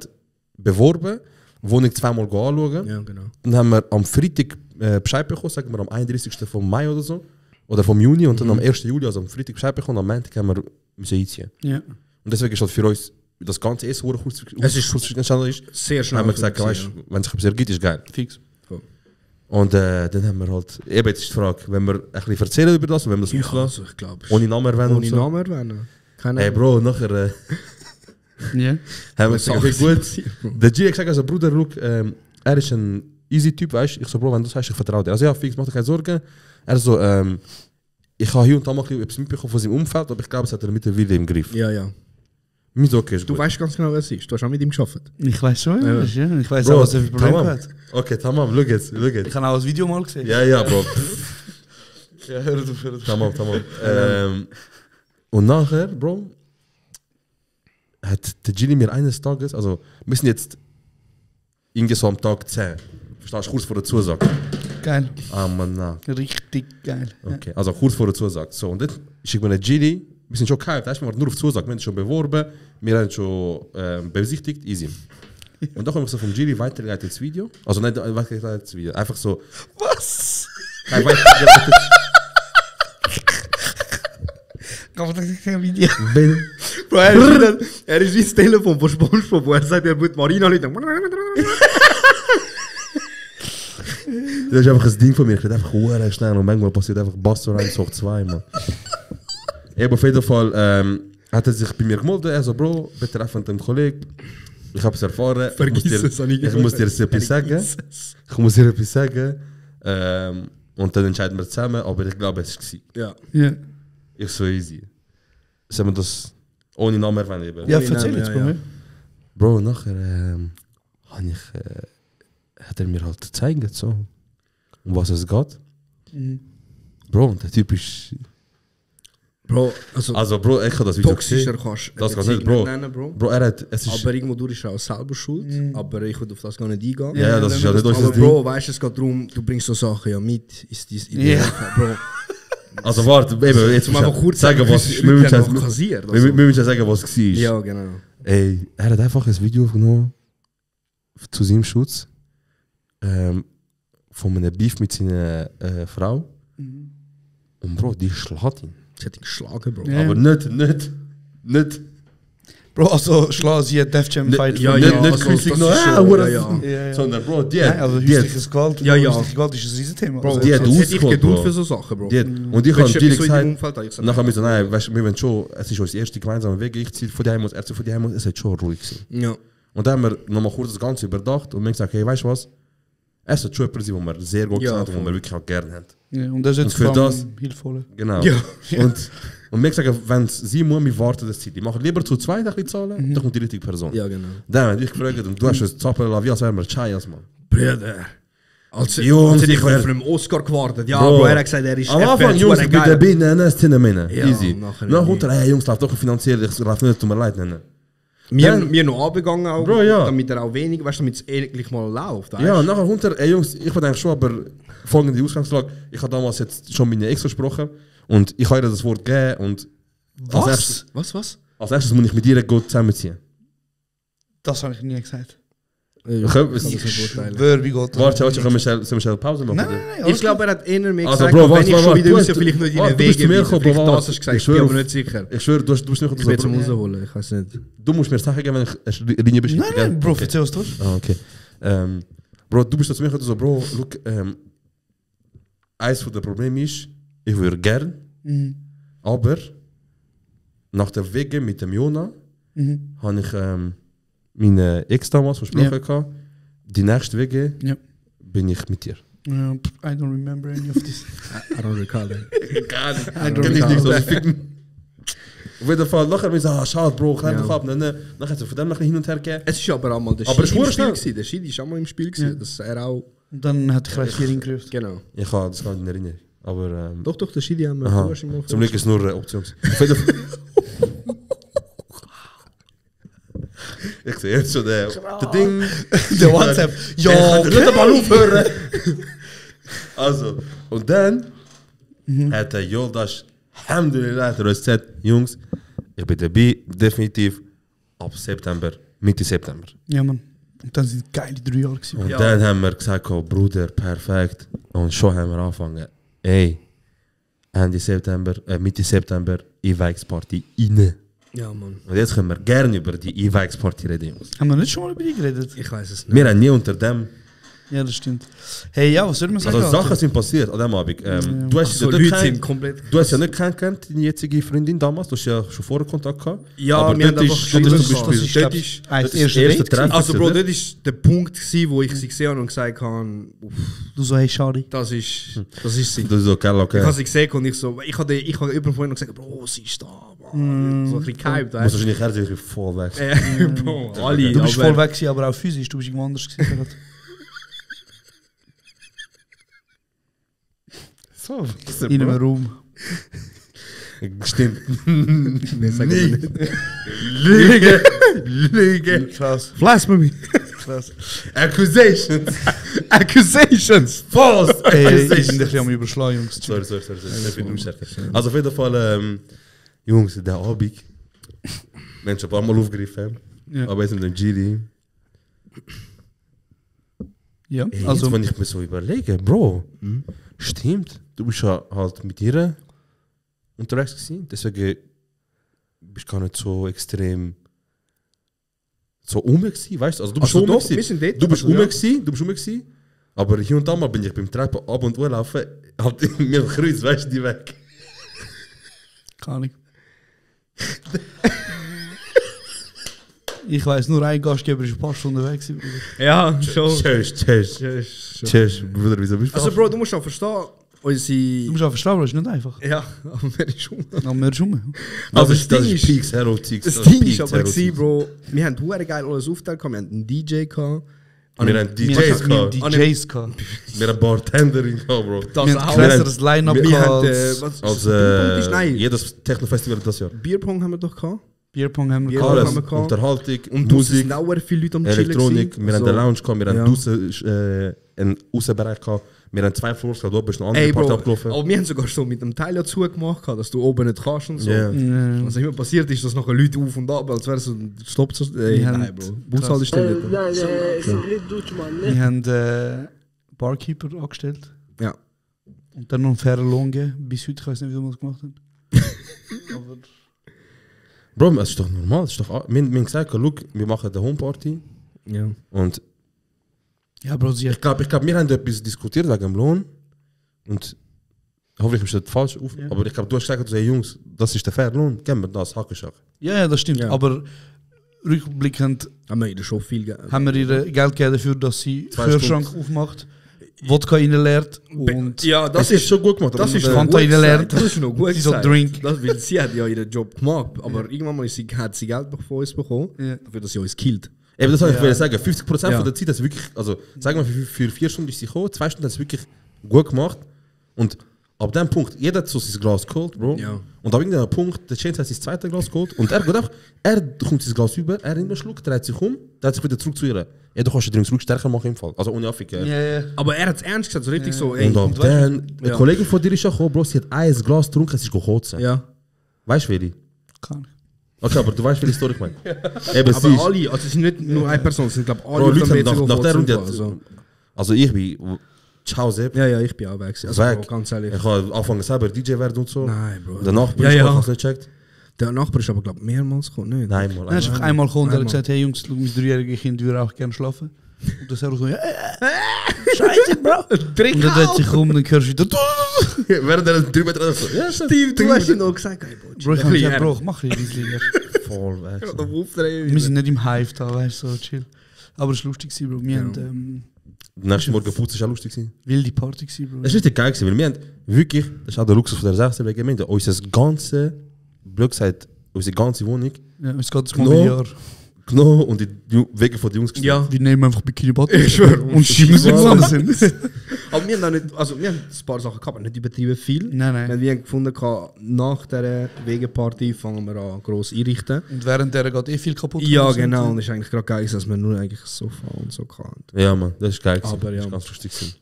S9: beworben, Wohnung zweimal anschauen.
S10: Ja, genau.
S9: Dann haben wir am Freitag Bescheid bekommen, sagen wir am 31. vom Mai oder so. Oder vom Juni und dann am 1. Juli, also am Freitag Bescheid bekommen, am Montag haben wir müssen einziehen.
S8: Ja.
S9: Und deswegen ist halt für uns das Ganze erst kurzfristig entstanden ist.
S10: Sehr schnell.
S9: Haben wir gesagt, weißt, wenn sich etwas ergibt, ist geil.
S8: Fix.
S9: Und dann haben wir halt, eben jetzt ist die Frage, wenn wir ein bisschen erzählen über das, wenn wir das
S10: Ja,
S9: auslassen,
S10: also, ich glaube.
S9: ohne Namen erwähnen
S10: Ohne
S9: und so.
S10: Namen erwähnen. Keine
S9: Ey Bro, nachher
S8: Ja.
S9: haben wir gesagt, okay, gut. Der G hat gesagt, also Bruder, look, er ist ein easy Typ, weißt du. Ich so, Bro, wenn du das hast, ich vertraue dir. Also ja, fix, mach dir keine Sorgen. Er so, ich habe hier und da mal etwas mitbekommen von seinem Umfeld, aber ich glaube, es hat er mittlerweile im Griff.
S10: Ja, ja.
S9: Mir so, okay, ist
S10: Du
S9: gut.
S10: weißt ganz genau, wer es ist. Du hast auch mit ihm gearbeitet.
S8: Ich weiß schon,
S10: Ja.
S8: ja. Ich weiß
S9: Bro,
S8: auch, was er für Probleme
S9: tamam.
S8: hat.
S9: Okay, tamam, schau jetzt.
S8: Ich habe auch das Video mal gesehen.
S9: Ja, Bro.
S8: Ja, hör auf.
S9: Tamam. Und nachher, Bro, hat der Gini mir eines Tages, also wir sind jetzt irgendwie so am Tag 10, verstehst du, kurz vor der Zusage.
S8: Geil.
S9: Ah, Mann, na.
S8: Richtig geil.
S9: Okay, also kurz vor der Zusage. So, und dann schickt mir der Gini, wir sind schon gehypt, wir waren nur auf Zusage, wir haben schon beworben, wir haben schon besichtigt, easy. Und dann komme ich so vom Gini weitergeleitet das Video, also nicht weitergeleitet das Video, einfach so.
S8: Was?
S9: Kein weitergeleitet.
S8: Kann man das kein Video?
S10: Bro, er ist wie das Telefon von SpongeBob, wo er sagt, er wird Marina Leute.
S9: Das ist einfach ein Ding von mir, ich rede einfach sehr schnell und manchmal passiert einfach Bass rein, so 2, man. Eben auf jeden Fall hat er sich bei mir gemeldet, er so, Bro, bitte treffen mit dem Kollegen. Ich habe es erfahren, ich muss dir etwas sagen. Ich muss dir etwas sagen. Und dann entscheiden wir zusammen, aber ich glaube, es war.
S10: Ja.
S8: Ja.
S9: Ich so easy. Sollen wir das ohne Namen erwähnen? Eben?
S8: Ja, erzähl jetzt, Bro.
S9: Bro, nachher hat er mir halt gezeigt, so, um was es geht. Bro, und der Typ ist...
S10: Bro,
S9: Also Bro, ich habe das Video
S10: toxischer
S9: gesehen.
S10: kannst du
S9: Das
S10: eine
S9: geht nicht,
S10: Beziehung
S9: Bro.
S10: nennen, Bro.
S9: Bro, er hat... Es ist,
S10: Aber irgendwo durch ist er auch selber schuld. Aber ich würde auf das gar nicht eingehen.
S9: ja, das ist ja nicht
S10: Aber
S9: unser Ding.
S10: Bro, weißt du, es geht darum, du bringst so Sachen ja mit. Ist dies Bro.
S9: Also warte, eben, jetzt
S10: Mal kurz
S9: sagen, was...
S10: wir
S9: Wir müssen
S10: noch
S9: jetzt-
S10: kassiert.
S9: wir müssen sagen, was es war.
S10: Ja, genau.
S9: Ey, er hat einfach ein Video aufgenommen zu seinem Schutz von einem Beef mit seiner Frau. Und Bro, die schlägt ihn.
S10: Sie hat ihn geschlagen, Bro.
S8: Ja.
S9: Aber nicht.
S8: Bro, also schlag sie einen Def Jam Fight.
S10: ja,
S8: von-
S9: nicht
S10: also,
S9: künstlich
S10: das
S9: noch,
S10: ist schon-
S9: ja,
S10: ja.
S8: Ja, ja.
S9: sondern Bro, die
S8: Nein, also
S9: die
S8: häusliches Gewalt.
S10: Ja, ja.
S8: Häusliche Gewalt ist ein Riesenthema.
S10: Bro,
S8: Also,
S9: die hat
S10: jetzt hätte ich
S9: ausgeholt,
S10: Geduld
S9: Bro.
S10: für so Sachen, Bro.
S9: Die hat, und ich
S10: Hättest
S9: habe
S10: du
S9: direkt
S10: so in deinem
S9: gesagt,
S10: Umfeld gesagt,
S9: nachher müssen nein, weißt, wir wollen schon, es ist unser erster gemeinsamer Weg, ich ziehe von die Heim aus, er zieht von die Heim aus, es hat schon ruhig gewesen.
S10: Ja.
S9: Und dann haben wir nochmal kurz das Ganze überdacht und wir haben gesagt, hey, weißt du was, Er ist ein Trapper, den wir sehr gut
S10: Ja,
S9: gesehen haben und
S10: voll.
S9: den wir wirklich auch gerne haben.
S8: Ja, und das ist jetzt
S9: Und für
S8: vor allem
S9: das-
S8: hilfvoll.
S9: Genau.
S10: Ja.
S9: Und wir sagen, wenn sie muss, wir warten das Zeit. Ich mache lieber zu zweit ein bisschen zahlen, dann kommt die richtige Person.
S10: Ja, genau.
S9: Dann habe ich gefragt und du hast es zappeln lassen, wie als wären wir Chayas, Mann.
S10: Brüder. Als
S9: Jungs,
S10: ich
S9: ich wär-
S10: auf einem Oscar gewartet. Ja,
S9: Bro.
S10: Bro, er hat gesagt, er ist
S9: Am Anfang, Jungs, ich bin der Bin, nein, Cinnamon.
S10: Ja,
S9: Easy.
S10: nachher
S9: Dann
S10: nicht.
S9: kommt er, hey Jungs, läuft doch finanziell, ich laufe nicht, tut mir leid, nein.
S10: Wir noch abgegangen, auch,
S9: Bro, ja.
S10: damit er auch wenig, weißt du, damit es endlich mal läuft. Weißt?
S9: Ja, nachher kommt er, hey Jungs, ich bin eigentlich schon, aber folgende Ausgangslage, ich habe damals jetzt schon meine Ex versprochen und ich habe ihr das Wort gegeben und als erstes muss ich mit ihr gut zusammenziehen.
S8: Das habe ich nie gesagt.
S10: Ich kann das nicht beurteilen.
S8: Wer, wie Gott.
S9: Warte, können wir schnell Pause machen?
S8: Nein,
S9: oder?
S8: nein, nein.
S10: Ich glaube, er hat eher mehr
S9: Also,
S10: gesagt,
S9: Bro,
S10: wenn
S9: warte,
S10: ich schon
S9: warte,
S10: wieder
S9: du
S10: raus,
S9: hast-
S10: vielleicht nicht in
S9: warte,
S10: den
S9: du bist
S10: Wege
S9: zu mir
S10: weisen.
S9: gekommen,
S10: Vielleicht
S9: Bro,
S10: das hast du
S9: ich
S10: gesagt, ich
S9: schwöre
S10: bin aber
S9: auf-
S10: nicht sicher.
S9: Ich schwöre, du bist nicht
S10: Ich will zum rausholen, ich weiß nicht.
S9: Du musst mir Sachen geben, wenn ich eine Linie beschreibe.
S8: Nein, nein, Bro, erzähl was du hast.
S9: Ah, okay. Bro, du bist zu mir gekommen, so, Bro, look, eins von den Problemen ist, ich würde gern, aber nach der Wege mit dem Jona habe ich meine Ex damals versprochen gehabt, die nächste Wege
S8: Ja.
S9: bin ich mit dir.
S8: Ja, I don't remember any of this.
S10: I don't recall it.
S9: Gar nicht.
S8: I don't
S9: Kenn ich
S8: recall.
S9: nicht so. Ich ficken. Auf jeden Fall, nachher bin ich so, schade, Bro, klein
S10: Ja.
S9: doch ab. Dann nachher hat er von dem noch ein bisschen hin und her gegeben.
S10: Es ist aber auch mal der
S9: Aber es
S10: Schiedi im
S9: ist
S10: Spiel
S9: schnell.
S10: gewesen. Der Schiedi ist auch mal im Spiel gewesen. Dass er auch...
S8: Und dann hat ich gleich hier hingerufen.
S10: Genau.
S9: Ich habe das gar nicht in Erinnerung. Aber,
S10: Doch, der Schiedi haben wir
S9: aha.
S10: vorher schon mal
S9: Zum Glück ist es nur eine Option. Auf jeden Fall. Ich sehe jetzt schon der Ding.
S8: Der WhatsApp.
S9: Ja,
S8: Ja,
S9: okay. Nicht mal aufhören. Also, und dann hat der Yoldash, alhamdulillah, der uns gesagt, Jungs, ich bin dabei, definitiv ab September, Mitte September.
S8: Ja, Mann. Und dann sind geile 3 Jahre gewesen.
S9: Und dann haben wir gesagt, oh, Bruder, perfekt. Und schon haben wir angefangen, ey, Ende September, Mitte September, E-Vikes-Party rein.
S10: Ja, Mann.
S9: Und jetzt können wir gerne über die E-Vikes-Party reden, Jungs.
S8: Haben wir nicht schon mal über die geredet?
S10: Ich weiß es nicht.
S9: Wir haben nie unter dem.
S8: Ja, das stimmt. Hey, ja, was soll man sagen?
S9: Also
S8: Alter?
S9: Sachen sind passiert an dem Abend. Du hast
S10: So
S9: ja
S10: Leute
S9: nicht
S10: sind komplett...
S9: du hast ja nicht kennengelernt, deine jetzige Freundin damals. Du hast ja schon vorher Kontakt gehabt.
S10: Ja,
S9: aber
S10: wir haben
S9: dort
S10: einfach
S9: ist,
S10: schon
S9: dort ist
S10: das
S9: zum Beispiel,
S10: ist-
S8: glaub
S10: dort
S8: ich,
S10: ist-
S8: das
S9: das
S8: erste
S9: erste
S8: Date.
S9: Treffen.
S10: Also, Bro,
S9: oder?
S10: dort ist der Punkt gewesen, wo ich sie gesehen habe und gesagt habe, uff,
S8: Du so, hey, schade.
S10: das ist sie.
S9: Das ist okay, okay.
S10: Ich habe sie gesehen und ich so, ich habe jemandem vorhin noch gesagt, Bro, sie ist da, Mann. So ein bisschen gehypt,
S9: Du musst wahrscheinlich herzlich voll weg.
S10: Bro, alle.
S8: Du bist
S10: aber-
S8: voll weg gewesen, aber auch physisch. Du bist irgendwo anders gewesen. gerade.
S9: So,
S8: In einem Raum.
S9: Stimmt.
S10: Wir sagen nicht.
S9: Lüge! Lüge!
S8: Krass.
S10: Blasphemy.
S8: Krass.
S9: Accusations!
S10: Accusations.
S9: False!
S8: Hey, ich bin ein bisschen am Überschlagen, Jungs.
S9: Sorry. Ich bin stärker. Also auf jeden Fall, Jungs, der Abend. Menschen ein paar Mal aufgegriffen.
S8: Ja.
S9: Aber jetzt mit dem Gili.
S8: Ja,
S9: Also,
S8: also,
S9: wenn ich mir so überlege, Bro, stimmt, du bist ja halt mit ihr unterwegs gewesen, deswegen bist du gar nicht so extrem so gewesen, weißt du? Also du bist
S10: Also
S9: schon
S10: doch,
S9: gewesen.
S10: wir sind dort,
S9: Du bist
S10: also, ja.
S9: gewesen, aber hier und da mal bin ich beim Treppen ab und zu laufen, halt mir ein Kreuz, weißt du, die weg.
S8: keine Ahnung. Ich weiss, nur ein Gastgeber ist ein paar Stunden weg gewesen, Bruder.
S10: Ja, schon.
S9: Cheers, Bruder, wieso bist du
S10: Also, Bro, du musst auch verstehen,
S8: Du
S10: unsere...
S8: musst auch verstehen, das ist nicht einfach.
S10: Ja, aber wer ist schon...
S8: Dann mehr rum.
S10: Aber
S9: das
S10: das Ding
S9: ist
S10: ist-
S9: Peaks Hero Tix.
S10: Das Ding ist aber gewesen, Bro, wir haben hure geil alles aufgeteilt, wir haben einen DJ gehabt.
S9: Wir haben
S8: Wir
S9: DJs
S8: haben
S9: gehabt,
S8: DJs gehabt.
S9: wir haben Bartenderin gehabt, Bro.
S10: Das
S8: Wir haben
S10: auch.
S8: krasseres Line-Up
S9: wir
S10: Wir haben,
S8: gehabt.
S10: was?
S9: Als
S10: Bierpong ist? Nein,
S9: jedes Techno-Festival das Jahr.
S10: Bierpong haben wir doch gehabt.
S8: Bierpong haben wir
S10: Bier-
S8: gehabt.
S9: Alles,
S10: haben wir gehabt.
S9: Unterhaltung,
S10: Und draussen
S9: Musik,
S10: sind auch sehr viele Leute am Chillen
S9: Elektronik,
S10: gewesen.
S9: wir haben
S10: Also,
S9: den Lounge gehabt, wir haben
S10: ja.
S9: draussen einen Außenbereich gehabt, wir haben 2 Floors gehabt, dort ist eine andere
S10: Ey,
S9: Party
S10: Bro,
S9: abgelaufen.
S10: aber wir haben sogar so mit dem Teil ja zugemacht, gehabt, dass du oben nicht kannst und so.
S9: Ja.
S8: Ja.
S10: Was immer passiert ist, dass nachher Leute auf und ab, als wäre so ein Stopp zu...
S8: Wir haben-
S10: nein, Bro. Bushaltestelle. Bro.
S8: Wir haben Barkeeper angestellt.
S10: Ja.
S8: Und dann noch einen fairen Lohn gegeben. Bis heute, ich weiß nicht, wie wir das gemacht haben. Aber
S9: Bro, es ist doch normal, es ist doch, wir haben gesagt, look, wir machen eine Homeparty
S10: Ja.
S9: und
S8: ja, Bro, sie
S9: ich glaube, wir haben etwas diskutiert wegen dem Lohn und hoffentlich ist das falsch auf,
S8: Ja.
S9: aber ich glaube, du hast gesagt, hey Jungs, das ist der faire Lohn, geben wir das, Hackenschack.
S8: Ja, das stimmt.
S10: Ja.
S8: Aber rückblickend
S10: Haben wir ihnen schon viel gegeben.
S8: haben wir ihr Geld gegeben dafür, dass sie
S9: 2
S8: Kühlschrank aufmacht, Wodka reinleert und
S10: Ja,
S9: Das ist schon gut gemacht.
S10: Das ist
S8: Fanta
S10: noch gut
S8: reinlernt.
S10: gesagt. Das ist noch gut
S8: Sie so
S10: gesagt.
S8: Drink.
S10: Das, weil sie hat ja ihren Job gemacht, aber irgendwann mal hat sie Geld von uns bekommen,
S8: Ja.
S10: dafür, dass sie uns killt.
S9: Eben, das wollte ich sagen. 50%
S10: Ja.
S9: von der Zeit hat sie wirklich, also sagen wir für 4 Stunden ist sie gekommen, 2 Stunden hat sie wirklich gut gemacht. Und ab dem Punkt, jeder hat so sein Glas geholt, Bro.
S10: Ja.
S9: Und ab irgendeinem Punkt, der Chance hat sein zweites Glas geholt. Und er geht einfach, er kommt sein Glas über, er nimmt einen Schluck, dreht sich um, dreht sich wieder zurück zu ihr. Ja, du kannst den Drink stärker machen im Fall. Also ohne Affig.
S8: ja.
S10: Aber er hat es ernst gesagt, so richtig so, ey.
S9: Und ab
S10: weißt
S9: dann,
S10: du-
S9: eine Kollegin von dir ist ja gekommen, Bro, sie hat ein Glas getrunken, es ist gekotzen.
S10: Ja.
S9: Weißt du, welche?
S8: Kann ich.
S9: Okay, aber du weißt, welche Story ich meine. Eben, sie
S10: Aber
S9: ist,
S10: alle, also es sind nicht nur eine Person, es sind glaube ich alle
S9: Bro, Leute
S10: auf
S9: haben
S10: dem WC
S9: nach der
S10: gekommen,
S9: Runde,
S10: also.
S9: also ich bin, ciao Sepp,
S10: Ja, ich bin auch weg. Also,
S9: weg.
S10: Bro, ganz ehrlich.
S9: Ich habe angefangen selber DJ werden und so.
S10: Nein, Bro.
S9: Der Nachbar
S10: Ja,
S9: ist
S10: ja.
S9: was nicht checkt.
S10: Der Nachbar ist aber glaube ich mehrmals gekommen, nicht?
S9: Nein, mal.
S8: Dann ist einfach einmal gekommen und er hat
S10: Einmal.
S8: gesagt, hey Jungs, mein 3-jähriges Kind würde auch gerne schlafen. Und dann sagt er so, ja, Scheiße, Bro. Und dann dreht sich um und dann hörst du wieder,
S9: Während er 3 Meter so, ja,
S10: Steve, du hast ihm noch gesagt, hey, Bro,
S8: Bro, ich habe gesagt, Bro, mach ein bisschen.
S9: voll weg. So.
S8: Wir sind nicht im Hive da, weißt du, so chill. Aber es war lustig, Bro. Wir haben
S9: Nächsten Morgen putzen war auch lustig. Gewesen.
S8: wilde Party, Bro.
S9: Das war richtig geil, gewesen, weil wir haben wirklich, das ist auch der Luxus von der 16 Gemeinde, unser ganze, blöd gesagt, unsere ganze Wohnung
S8: Ja, es geht das
S9: Genau.
S8: Mobiliar.
S9: genommen und die Wege von den Jungs gestellt.
S10: Ja.
S8: Wir nehmen einfach Bikini Bottom
S10: Ich schwör.
S8: und schieben sie
S9: Ja.
S8: woanders hin.
S10: Aber wir haben, nicht, also wir haben ein paar Sachen gehabt, aber nicht übertrieben viel.
S8: Nein.
S10: Wir haben gefunden, nach dieser Wegeparty fangen wir an gross einrichten.
S8: Und während der geht eh viel kaputt.
S10: Ja,
S8: gegangen sind.
S10: genau. Und es ist eigentlich gerade geil, dass wir nur eigentlich Sofa und so hatten.
S9: Ja, Mann, das ist geil.
S10: Aber
S9: Das
S10: ja.
S9: ist ganz lustig. Gewesen.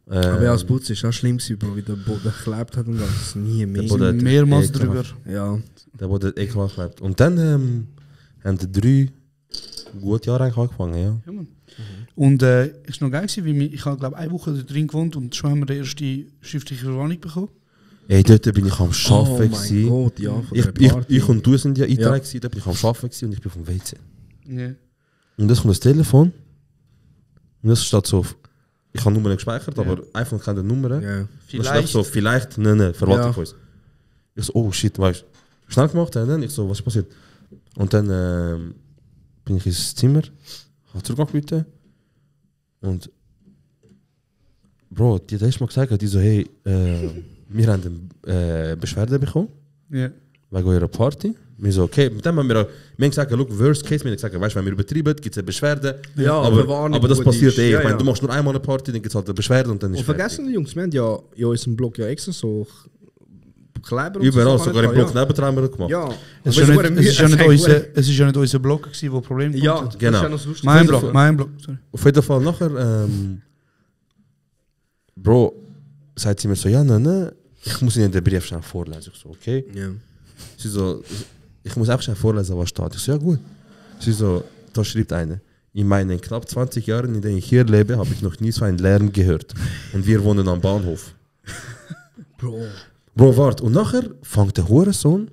S10: Aber ja, das Putzen ist auch schlimm gewesen, Bro, wie der Boden geklebt hat und das nie mehr.
S9: Der Boden-
S8: Mehrmals
S9: Ekelhaft.
S8: drüber.
S10: Ja.
S9: Der wurde ekelhaft geklebt. Und dann haben die 3 gute Jahre eigentlich angefangen, ja.
S8: Ja, Mann. Und es war noch geil, gewesen, weil ich habe, glaube eine Woche da drin gewohnt und schon haben wir die erste schriftliche Verwarnung bekommen.
S9: Ey, dort bin ich am
S10: Oh
S9: Arbeiten.
S10: mein
S9: gewesen.
S10: Gott, ja, von
S9: Ich,
S10: der
S9: ich,
S10: Party.
S9: ich und du sind ja eingetragen,
S10: Ja.
S9: gewesen, da bin ich am Arbeiten gewesen und ich bin vom WC.
S8: Ja.
S9: Und das kommt das Telefon. Und das steht so, ich habe Nummern gespeichert, aber iPhone kennt die Nummern.
S10: Ja.
S9: Das steht so, vielleicht, nein, Verwaltung
S10: Ja.
S9: von uns. Ich so, oh shit, weißt du. Schnell gemacht, und dann ich so, was ist passiert? Und dann bin ich ins Zimmer, habe zurückgerufen und Bro, die hat erst mal gesagt, die so, hey, wir haben eine Beschwerde bekommen,
S8: Ja.
S9: wegen eurer Party. Wir so, okay, mit dem haben wir gesagt, look, worst case, wir haben gesagt, weißt du, wenn wir übertreiben, gibt es eine Beschwerde.
S10: Ja,
S9: aber
S10: Verwarnung,
S9: das
S10: gut
S9: passiert
S10: ist.
S9: eh.
S10: Ja,
S9: Ich meine,
S10: ja.
S9: du machst nur einmal eine Party, dann gibt es halt eine Beschwerde und dann ist
S10: Und vergessen die Jungs, wir haben ja in unserem Blog ja extra so Kleber und
S9: überall,
S10: so.
S9: sogar im Blog nebendran haben wir das gemacht.
S10: Ja.
S8: Es ist ja nicht unser Blog, gewesen, wo Probleme
S10: Ja,
S8: gemacht hat.
S9: Genau.
S10: das ist ja noch so lustig.
S8: Mein Blog, sorry.
S9: Auf jeden Fall nachher, Bro, sagt sie mir so, ja, nein, ich muss Ihnen den Brief schnell vorlesen. Ich so, okay.
S10: Ja.
S9: Sie so, ich muss auch schnell vorlesen, was steht. Ich so, ja gut. Sie so, da schreibt eine. In meinen knapp 20 Jahren, in denen ich hier lebe, habe ich noch nie so einen Lärm gehört. Und wir wohnen am Bahnhof. Bro, warte. Und nachher fängt der Hurensohn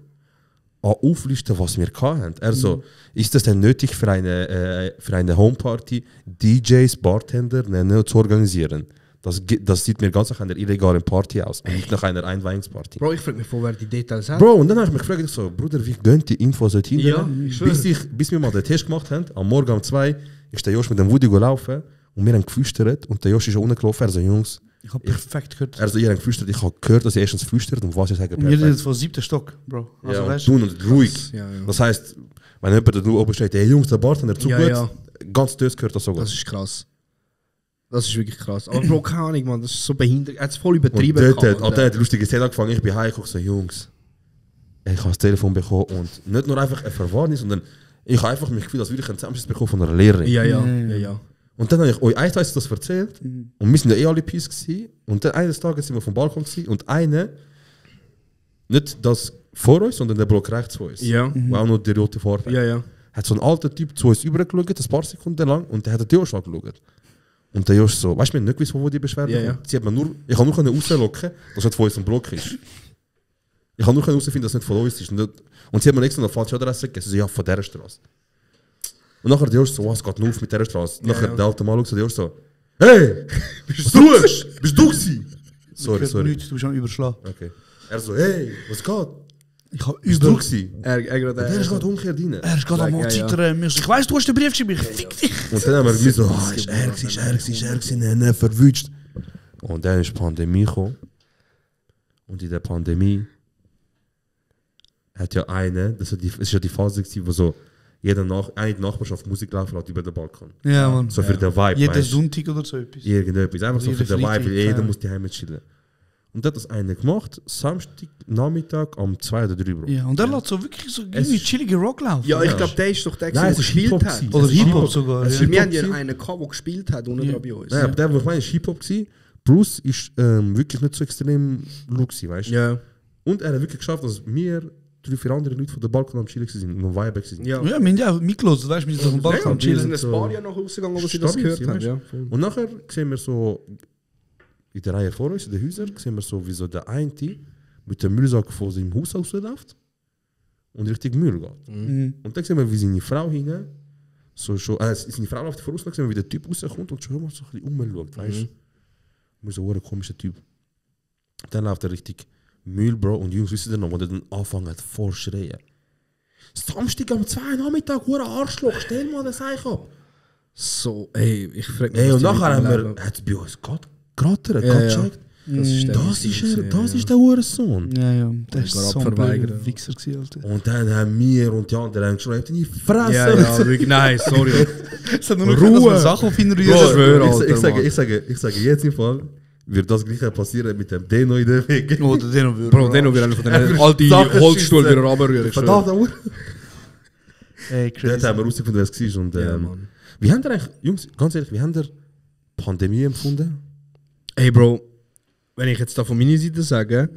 S9: an auflisten, was wir hatten. Er so, ist das denn nötig für eine Homeparty, DJs, Bartender zu organisieren? Das sieht mir ganz nach einer illegalen Party aus und nicht nach einer Einweihungsparty.
S10: Bro, ich frage mich, wer die Details hat.
S9: Bro, und dann habe ich mich gefragt, ich so, Bruder, wie gönnt die Infos dorthin?
S10: Ja, ich schwöre.
S9: bis wir mal den Test gemacht haben, am Morgen um 2 ist der Josh mit dem Woody gelaufen und wir haben geflüstert und der Josh ist unten gelaufen. Er so, Jungs,
S8: Ich habe perfekt gehört.
S9: ihr habt geflüstert, ich habe gehört, dass ihr erstens flüstert und was ihr sagt.
S8: Wir sind jetzt von 7. Stock, Bro. Also
S9: Ja,
S8: weißt
S9: und tun und ruhig.
S10: Ja, ja.
S9: Das heisst, wenn jemand da oben steht, hey Jungs, der Bartender zu
S10: Ja,
S9: gut,
S10: ja.
S9: ganz dös gehört das so gut.
S10: Das ist krass. Das ist wirklich krass. Aber Bro, keine Ahnung, man, das ist so behindert. Er hat es voll
S9: Und
S10: übertrieben.
S9: dort
S10: gehabt,
S9: hat die lustige Szene angefangen, ich bin heimgekommen, so Jungs, ich habe das Telefon bekommen und nicht nur einfach eine Verwarnung, sondern ich habe einfach mich gefühlt, als würde ich einen Zusammenschiss bekommen von einer Lehrerin.
S10: Ja.
S9: Und dann habe ich euch eins das erzählt und wir sind ja eh alle Peace gewesen. Und dann eines Tages sind wir vom Balkon gewesen und eine, nicht das vor uns, sondern der Block rechts vor uns,
S10: Ja.
S9: wo auch noch die rote Farbe
S10: Ja.
S9: hat so ein alter Typ zu uns übergeschaut, ein paar Sekunden lang, und der hat den Josh angeschaut. Und der Josh so, weißt du, wir haben nicht gewusst, wo die Beschwerde
S10: Ja,
S9: kommt. Sie hat mir nur, ich kann nur rauslocken, dass es nicht von unserem Block ist. Ich kann nur herausfinden, dass es nicht von uns ist. Und sie hat mir extra noch falsche Adresse gegeben. Sie so, ja, von dieser Straße. Und nachher der Josh so, was geht nur auf mit dieser Straße? Nachher der alte Mann schaut so, der Josh so, hey, bist du es? Bist du gewesen? Sorry.
S8: Nichts, du bist schon überschlagen.
S9: Okay. Er so, hey, was geht?
S8: Ich habe
S9: Ist Druck gewesen.
S10: Er
S9: Der ist gerade umgekehrt rein.
S8: Er ist gerade am Zittern. Ich weiss, du hast den Brief geschrieben. Ich fick dich.
S9: Und dann haben wir gesagt, so, ist er gewesen, er verwünscht. Und dann ist die Pandemie gekommen. Und in der Pandemie hat ja es ist ja die Phase gewesen, wo so eine Nachbarschaft Musik laufen hat über den Balkon.
S8: Ja, Mann.
S9: So für den Vibe.
S8: Jeden
S9: weißt?
S8: Sonntag oder so etwas.
S9: Irgendetwas. Einfach so für den Vibe,
S8: Freitag,
S9: jeder
S8: ja.
S9: muss die Heime chillen. Und das hat das einer gemacht, Samstag Nachmittag um 2 oder 3 Bro.
S8: Ja, und der lässt so wirklich so irgendwie chillige Rock laufen.
S10: Ja, ich glaube, der ist doch der,
S9: Nein,
S10: der
S9: es ist
S10: gespielt
S9: Hip-Hop
S10: hat.
S9: gewesen.
S8: Oder
S9: Es ist
S8: Hip-Hop sogar.
S9: Es ist
S8: Ja.
S10: Wir haben
S9: Hip-Hop
S10: ja
S9: gewesen.
S10: einen gehabt, der gespielt hat, unten dran bei uns.
S9: Nein, aber der, was ich meine, ist Hip-Hop gewesen. Bruce ist wirklich nicht so extrem look gewesen, weißt du?
S10: Ja.
S9: Und er hat wirklich geschafft, dass wir 3-4 andere Leute von der Balkon am Chillen sind und am Vibe sind.
S10: Ja.
S8: Ja, wir haben ja auch mitgelassen, weißt du, wir sind auf dem Balkon am
S10: Wir sind
S8: chillen.
S10: ein
S9: so
S10: paar Jahre noch rausgegangen, wo sie das
S9: stabil
S10: gehört haben.
S9: gewesen,
S10: Ja.
S9: weißt du? Und nachher sehen wir so, in der Reihe vor uns, in den Häusern, sehen wir so, wie so der eine mit dem Müllsack von seinem Haus rausläuft und Richtung Müll geht.
S8: Mhm.
S9: Und dann sehen wir, wie seine Frau hinein, seine Frau läuft voraus, dann sehen wir, wie der Typ rauskommt und schon mal so ein bisschen rumschaut, weißt du? Und so ein komischer Typ. Dann läuft er richtig Müll, Bro, und die Jungs wissen dann noch, wo der dann anfangen hat vorschreien. Samstag am 2 Nachmittag, hure Arschloch, stell mal das Eich ab.
S10: So, ey, ich frage mich.
S9: Ey,
S10: was
S9: und
S10: die
S9: nachher
S10: mit
S9: haben
S10: dem
S9: wir, hat es bei uns gerattert,
S10: Ja,
S9: gecheckt.
S10: Das ist der,
S9: Das ist der Hurensohn.
S8: Ja, ja, der ist
S10: Gar
S8: so ein
S10: abverweigern.
S8: blöder Wichser gewesen, Alter.
S9: Und dann haben wir und die anderen geschrieben, in die Fresse.
S10: Ja, ja, wirklich, nein, sorry.
S8: Es hat nur noch Ruhe. Dass Sachen auf ihn
S10: Bro,
S8: rühren.
S10: schwör, Alter,
S9: ich sage jetzt im Fall, wird das gleiche passieren mit dem Deno in der Weg.
S8: Oder den noch
S10: Bro, den noch wieder einer von den alten
S9: Sachen
S10: Holzstuhl
S9: schiessen.
S10: wieder runterrühren.
S9: Verdammt, Uhr.
S8: Ey,
S9: Dort
S8: crazy.
S9: haben wir rausgefunden, wer es war. Und,
S10: Ja, Mann.
S9: wie haben ihr eigentlich, Jungs, ganz ehrlich, wie haben ihr Pandemie empfunden?
S10: Ey, Bro, wenn ich jetzt da von meiner Seite sage,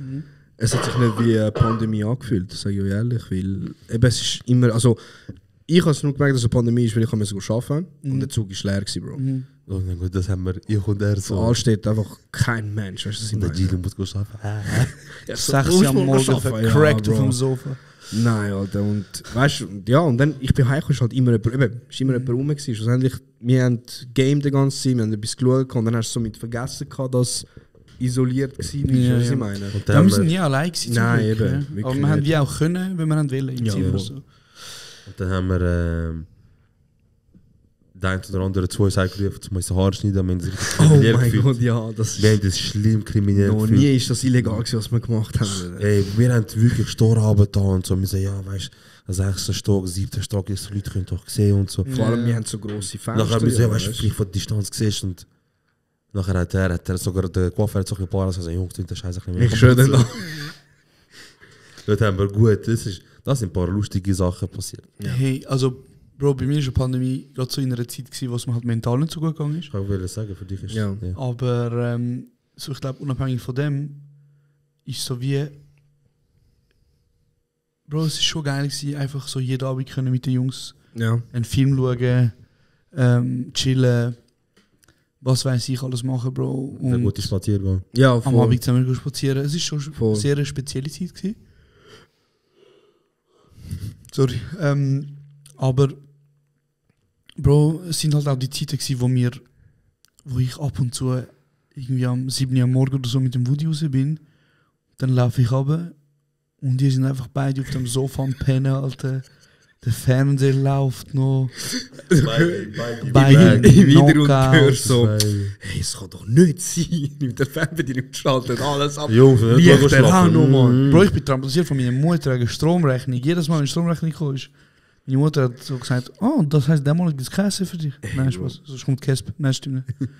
S10: es hat sich nicht wie eine Pandemie angefühlt, das sage ich euch ehrlich, weil eben, es ist immer, also ich habe es nur gemerkt, dass es eine Pandemie ist, weil ich sogar arbeiten und der Zug ist leer gewesen, Bro.
S9: Oh mein Gott, das haben wir, ich und er
S10: So
S9: so.
S10: all steht einfach kein Mensch, weißt du, was ich
S9: Und der
S10: meine?
S9: Gino muss arbeiten.
S10: Ja,
S8: 6 Uhr am Morgen vercrackt auf dem Sofa.
S10: Nein, Alter, und weißt du, ja, und dann, ich bin heimgekommen, ist halt immer jemand, eben, ist immer jemand rum gewesen. Schlussendlich, wir haben Game die ganze Zeit, wir haben etwas geschaut und dann hast du so mit vergessen gehabt, dass isoliert gewesen bist,
S8: Ja,
S10: was
S8: ja.
S10: ich meine.
S9: Und
S8: Ja, wir sind nie allein gewesen. zum
S10: Nein,
S8: Glück,
S10: eben,
S8: ja.
S10: wirklich
S8: Aber wir haben
S10: nicht.
S8: wie auch können, wenn wir haben wollen, im
S10: Ja,
S8: Zimmer.
S10: voll.
S8: So.
S9: Und dann haben wir der eine oder andere zu uns gerufen, um unsere Haare schneiden, wir haben uns richtig
S10: Oh
S9: kriminell
S10: mein
S9: gefühlt.
S10: Gott, ja, das
S9: Wir
S10: ist,
S9: haben das schlimm kriminell
S10: noch
S9: gefühlt.
S10: nie ist das illegal gewesen, was wir gemacht haben.
S9: Ey, wir haben wirklich Storabend da und so. Wir sagen, ja, weißt du, 6. Stock, 7. Stock ist, die Leute können doch sehen und so.
S10: Vor allem, wir haben so grosse Fenster.
S9: Nachher müssen wir,
S10: ja,
S9: weißt du,
S10: weißt
S9: vielleicht von der Distanz siehst und nachher hat er sogar der Coiffeur hat so ein paar gesagt, Jungs, tut der Scheiße ein bisschen
S10: Ich schwöre dann noch.
S9: Dort haben wir gut, das sind ein paar lustige Sachen passiert.
S8: Hey, also, Bro, bei mir war eine Pandemie gerade so in einer Zeit, gewesen, wo es mir halt mental nicht so gut gegangen ist.
S9: Ich wollte sagen, für dich ist
S10: Ja.
S8: Aber so, ich glaube, unabhängig von dem, ist so wie. Bro, es war schon geil, gewesen, einfach so jeden Abend können mit den Jungs
S10: Ja.
S8: einen Film schauen, chillen, was weiß ich alles machen, Bro.
S9: Ein
S8: Und
S9: guter Spaziergang.
S10: Ja,
S8: am
S10: voll.
S8: Abend zusammen spazieren. Es war schon
S10: Voll.
S8: eine sehr spezielle Zeit gewesen. Sorry. Aber, Bro, es sind halt auch die Zeiten gewesen, wo ich ab und zu irgendwie am 7 Uhr am Morgen oder so mit dem Woody raus bin. Dann laufe ich runter und die sind einfach beide auf dem Sofa am Pennen, Alter. Der Fernseher läuft noch. Beide
S10: Im Hintergrund
S8: Knockout.
S10: hörst du so, hey, es kann doch nicht sein. Mit der Fernbedienung geschaltet, alles ab.
S9: Jungs,
S10: Licht der Hanno, Mann.
S8: Bro, ich bin traumatisiert von meiner Mutter wegen Stromrechnung. Jedes Mal, wenn die Stromrechnung kam, ist meine Mutter hat so gesagt, oh, das heisst, dämmerlich gibt es Käse für dich. Nein, Spaß, sonst kommt Käse. Nein, stimmt nicht.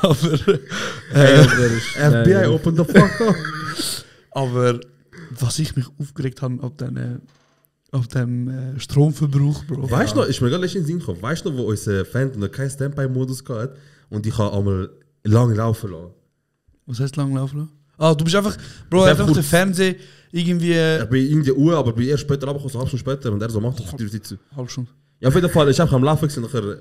S8: aber
S9: FBI, open the fuck up.
S8: aber was ich mich aufgeregt habe auf dem Stromverbrauch, Bro.
S9: Weißt du noch, ist mir gerade letztens in den Sinn gekommen, weißt du noch, wo unser Fan noch keinen Standby-Modus hatte und ich habe einmal lang laufen lassen?
S8: Was heißt lang laufen lassen? Ah, du bist einfach, Bro, einfach
S9: kurz-
S8: der Fernseher irgendwie
S9: Ich bin in der Uhr, aber bin erst später runtergekommen, so eine halbe Stunde später und er so macht doch die Tür zu.
S8: halb Stunde.
S9: Ja, auf jeden Fall, ich habe am Laufen gewesen, nachher...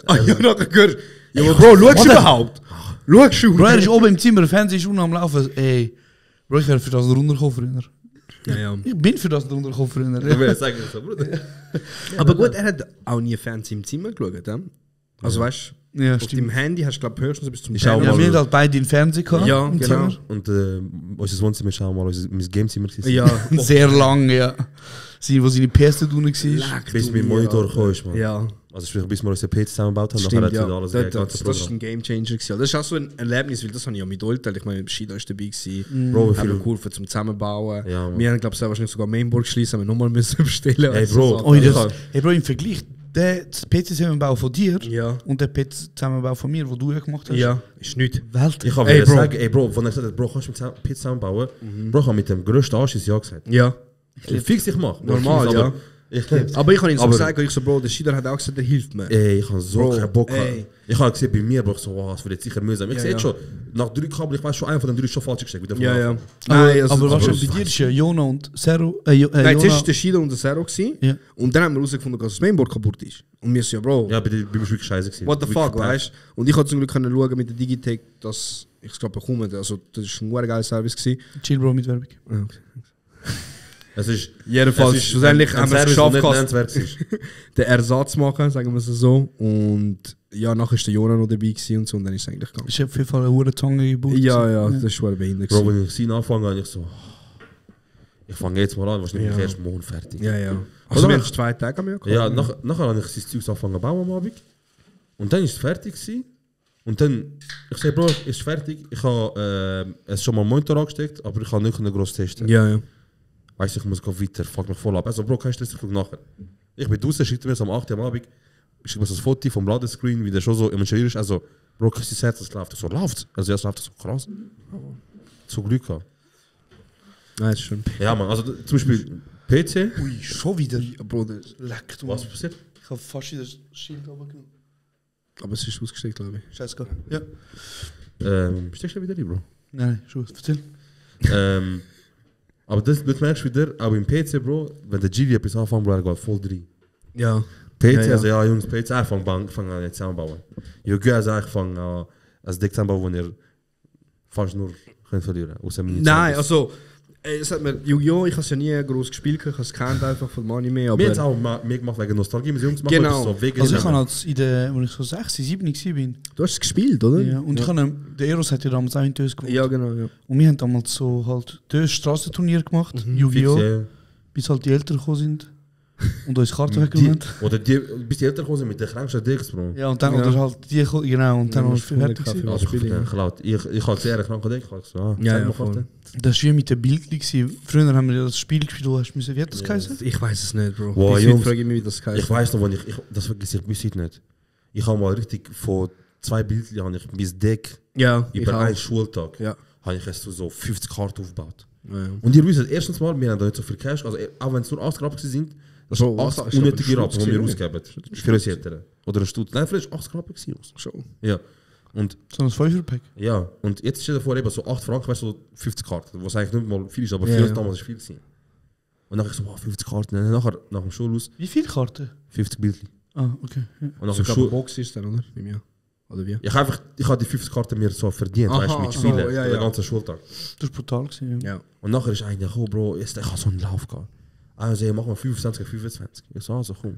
S10: Ah, ja, nachher gehört. Ja, aber Bro, schaust du überhaupt? Schaust du?
S8: Bro, er ist oben im Zimmer, der Fernseher ist unten am Laufen. Ey, Bro, ich wäre für das runtergekommen früher.
S10: Ja, ja.
S8: Ich bin für das runtergekommen früher.
S9: Ich will sagen, so, Bruder.
S10: Aber gut, er hat auch nie Fans im Zimmer geschaut, ja? Also weißt
S8: Ja,
S10: Auf deinem Handy hast du, glaube ich, höchstens bis zum
S9: Ich schau
S8: Ja,
S9: mal.
S8: wir haben halt beide den Fernseher gehabt.
S10: Ja,
S8: im
S10: genau.
S8: Zimmer.
S9: Und unser Wohnzimmer ist auch mal mein Gamezimmer gewesen.
S10: Ja,
S8: Sehr lang, ja. Wo seine PS da drin war.
S9: Bis mein Monitor gekommen ist, man.
S10: Ja,
S9: Also sprich, bis wir unseren PC zusammengebaut haben,
S10: stimmt,
S9: nachher hat
S10: ja.
S9: wieder alles
S10: Das
S9: ganze
S10: ist
S9: Programm.
S10: ein Gamechanger gewesen. Das ist auch so ein Erlebnis, weil das habe ich ja mit Oltel. Ich meine, Shido ist dabei gewesen.
S9: Bro, wie
S10: Haben
S9: viel...
S10: wir geholfen zum Zusammenbauen.
S9: Ja, Mann.
S10: Wir haben, glaube ich, wahrscheinlich sogar Mainboard geschlossen, haben wir nochmal müssen bestellen.
S9: Ey,
S10: weißt du,
S9: Bro.
S10: so.
S8: Oh,
S9: Ich
S8: das,
S9: hab-
S8: hey Bro, im Vergleich, der PC-Zusammenbau von dir
S10: Ja.
S8: und der PC-Zusammenbau von mir, den du ja gemacht hast,
S10: Ja, ist nichts.
S8: Welt.
S9: Ich kann
S10: Ey,
S9: wieder
S10: Bro.
S9: sagen, ey Bro, wenn er gesagt hat, Bro, kannst du mit PC zusammenbauen? Bro, ich habe mit dem grössten Anschiss ja gesagt.
S10: Ja.
S9: Fix, ich mach.
S10: Normal,
S9: aber
S10: ja.
S9: Ich lieb's.
S10: Aber ich habe ihm so
S9: Aber-
S10: gesagt, ich so, Bro, der Schieder hat auch gesagt, der hilft mir.
S9: Ey, ich habe so
S10: Bro,
S9: keinen Bock.
S10: ey.
S9: Ich habe gesehen, bei mir, Bro, ich so, wow, es wird jetzt sicher mühsam. Ich
S10: Ja,
S9: sehe jetzt
S10: ja.
S9: schon, nach 3 Kabel, ich weiß schon, einer von den 3 ist schon falsch gesteckt. Wieder von
S10: Ja, ja.
S9: Anfang.
S10: Nein, also,
S8: aber
S10: aber
S8: wahrscheinlich bei dir ist ja Jona und Zero.
S10: Nein,
S8: Jona,
S10: zuerst war der Schieder und der Zero gewesen.
S8: Ja.
S10: Und dann haben wir herausgefunden, dass das Mainboard kaputt ist. Und wir so, ja, Bro,
S9: Ja, bei mir war wirklich scheiße gewesen.
S10: what the
S9: Wirklich
S10: fuck,
S9: verpeilt.
S10: weißt du? Und ich konnte zum Glück können schauen mit der Digitech, dass ich es glaube bekomme. Also, das war ein sehr geiler Service gewesen.
S8: Chill Bro mit Werbung.
S10: Ja, okay.
S9: Es ist...
S10: Jedenfalls,
S9: es ist
S10: schlussendlich
S9: ein
S10: haben wir es
S9: Service, der
S10: geschafft,
S9: nicht nennenswert ist.
S10: den Ersatz zu machen, sagen wir es so. Und ja, nachher war der Jona noch dabei gewesen und so, und dann ist es eigentlich gegangen.
S8: Ich habe auf jeden Fall eine hohe Zunge gebaut.
S10: Ja, ja, das ist schwer behindert.
S9: Bro,
S10: gewesen.
S9: wenn ich sie anfange, habe ich so... Ich fange jetzt mal an, wahrscheinlich
S10: Ja.
S9: ja. erst morgen fertig.
S10: Ja, ja. Also, wir haben 2 Tage am Jahr gehabt.
S9: Ja, nachher habe ich sein Zeug angefangen zu bauen am Abend. Und dann ist es fertig gewesen. Und dann, ich sage, Bro, ist fertig. Ich habe es schon mal einen Monitor angesteckt, aber ich kann nicht groß testen.
S10: Ja, ja.
S9: Weißt du, ich muss weiter, fuck mich voll ab. Also, Bro, kein Stress, ich gucke nachher. Ich bin draußen, schickt mir so am 8 Uhr am Abend, schickt mir so ein Foto vom Ladescreen, wie der schon so emotional ist. Also, Bro, küss das Herz, das läuft. So, läuft. Also, jetzt läuft das so krass. Zu Glück gehabt.
S10: Nein, ist schön.
S9: Ja, man, also zum Beispiel PC.
S8: Ui, schon wieder.
S10: Ja, Bruder.
S8: Leck, du.
S9: Was passiert?
S8: Ich habe fast wieder das Schild runtergenommen.
S10: Aber es ist ausgesteckt, glaube ich.
S8: Scheiße, ja.
S9: Steckst du wieder rein, Bro?
S8: Nein, schon, erzähl.
S9: Aber das merkst du wieder, auch im PC, Bro, wenn der Gili etwas anfängt, Bro, er geht voll drin.
S10: Ja.
S9: PC,
S10: Ja, ja.
S9: also ja, Jungs, PC, ich fange an jetzt zusammenbauen. Ich gehe also ich fange an, als Deck zusammenbauen, wo ihr fast nur könnt verlieren. Außer meine
S10: Nein,
S9: Zombies.
S10: also, es hat mir, Yu-Gi-Oh! Ich habe es ja nie groß gespielt, ich habe es kennt einfach von Money mehr,
S9: Wir haben es
S10: aber
S9: auch mehr gemacht wegen Nostalgie, mit Jungs machen
S10: Genau.
S9: so wegen
S8: Also ich habe als in der, als ich so 6, 7 bin.
S10: du hast es gespielt, oder?
S8: Ja, und ich habe, der Eros hat ja damals auch in Tös gewohnt.
S10: Ja, genau, ja.
S8: Und wir haben damals so halt Tös Strassenturnier gemacht, Yu-Gi-Oh!
S9: Fix, ja.
S8: Bis halt die Eltern gekommen sind und uns Karten weggenommen haben.
S9: Oder bis die Eltern kommen sind mit den kränksten Decks, Bro.
S8: Ja, und dann,
S10: Ja.
S8: oder halt die, genau, und dann
S10: Ja,
S8: war es
S10: musst
S8: fertig
S10: Kaffee
S8: gewesen.
S9: Also ich
S10: Spiele, ja.
S9: geklaut. Ich habe sehr kranken Deck, ich habe so,
S10: Ja,
S9: zeig
S10: ja,
S9: mal,
S10: voll.
S9: Vater.
S8: Das war wie mit dem Bild gewesen. Früher haben wir ja das Spiel gespielt, wo hast müssen, wie hat das geheißen?
S10: Ich weiß es nicht, Bro.
S9: Wow,
S10: Bis
S9: Jungs.
S10: heute frage ich mich, wie das heißt.
S9: Ich weiß noch, wann ich das vergesse ich bis heute nicht. Ich habe mal richtig von 2 Bildchen habe ich mein Deck
S10: Ja, ich
S9: über
S10: auch.
S9: einen Schultag
S10: Ja.
S9: habe ich es so 50 Karten aufgebaut.
S10: Ja.
S9: Und ihr wisst, erstens mal, wir haben da nicht so viel Cash, also auch wenn es nur 80 Rappen sind, das
S10: Bro,
S9: sind
S10: was
S9: 8
S10: ist aber
S9: unnötige
S10: ein
S9: Rappen, die wir
S10: Schutz
S9: ausgeben. Für uns Eltern. Oder ein Stutz. Nein, vielleicht 80 Rappen gewesen.
S10: Schon.
S9: Ja. Und
S8: So ein 5er-Pack.
S9: ja, und jetzt stell dir vor, eben so 8 Franken, weißt du, so 50 Karten, was eigentlich nicht mal viel ist, aber
S10: Ja,
S9: für uns
S10: ja.
S9: damals ist viel gewesen. Und dann ich so, wow, 50 Karten. Und nachher, nach dem Schulhaus,
S8: Wie viele Karten?
S9: 50 Bildchen.
S8: Ah, okay. Ja.
S9: Und nach
S10: So,
S9: dem
S10: ich glaube,
S9: Schul
S10: Box ist dann, oder? Nimm ja. Oder wie?
S9: ich habe die 50 Karten mir so verdient,
S10: Aha,
S9: weißt du, mit
S10: so,
S9: Spielen,
S10: ja,
S9: den
S10: ja.
S9: ganzen Schultag.
S8: Das war brutal gewesen, ja.
S10: Ja.
S9: Und nachher ist eigentlich, oh Bro, jetzt ich habe so einen Lauf gehabt. Also, ich mach mal 25, 25. Ich so, also komm.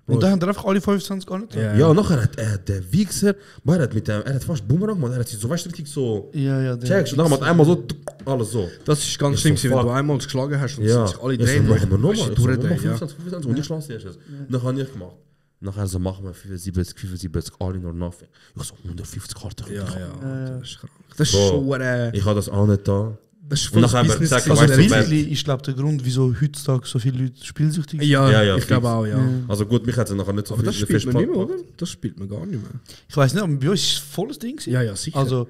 S8: Und dann haben wir einfach alle 25 gar nicht.
S9: Ja, und nachher hat der Wichser, er hat fast Bumerang gemacht, er hat sich so, weißt du, richtig so,
S8: Ja, der.
S9: checkst, und dann hat er einmal so, alles so.
S10: Das ist ganz
S9: Ich
S10: schlimm,
S9: so,
S10: gewesen, wenn
S9: fuck.
S10: du einmal geschlagen hast und
S9: Ja,
S10: sich alle
S9: ich so,
S10: drehen.
S9: machen wir nochmal.
S10: Weißt du,
S9: Ich so,
S10: durchdrehen,
S9: nochmal
S10: ja.
S9: 25, 25 und ich schlafe erst. Dann habe ich gemacht. Nachher so, machen wir 75, 75, alle nur nothing. Ich so, 150 Karten.
S10: Ja, ja. Das ist krank. Das ist
S9: Bro,
S10: schon
S9: ich habe das auch nicht da.
S10: Das ist
S9: Und
S10: voll
S9: nachher haben wir
S10: Business.
S9: gesagt,
S8: Also
S9: weißt du,
S8: Bildli ist, glaube ich, der Grund, wieso heutzutage so viele Leute spielsüchtig sind.
S10: Ja,
S9: Ja, ja,
S10: ich glaube
S9: fix.
S10: auch, ja.
S9: Also gut, mich hat es nachher nicht so
S10: Aber das
S9: viel
S10: spielt man nicht mehr,
S9: Festplatte
S10: oder? Das spielt man gar nicht mehr.
S8: Ich weiß nicht, aber bei uns ist es volles Ding gewesen.
S10: Ja, ja, sicher.
S8: Also,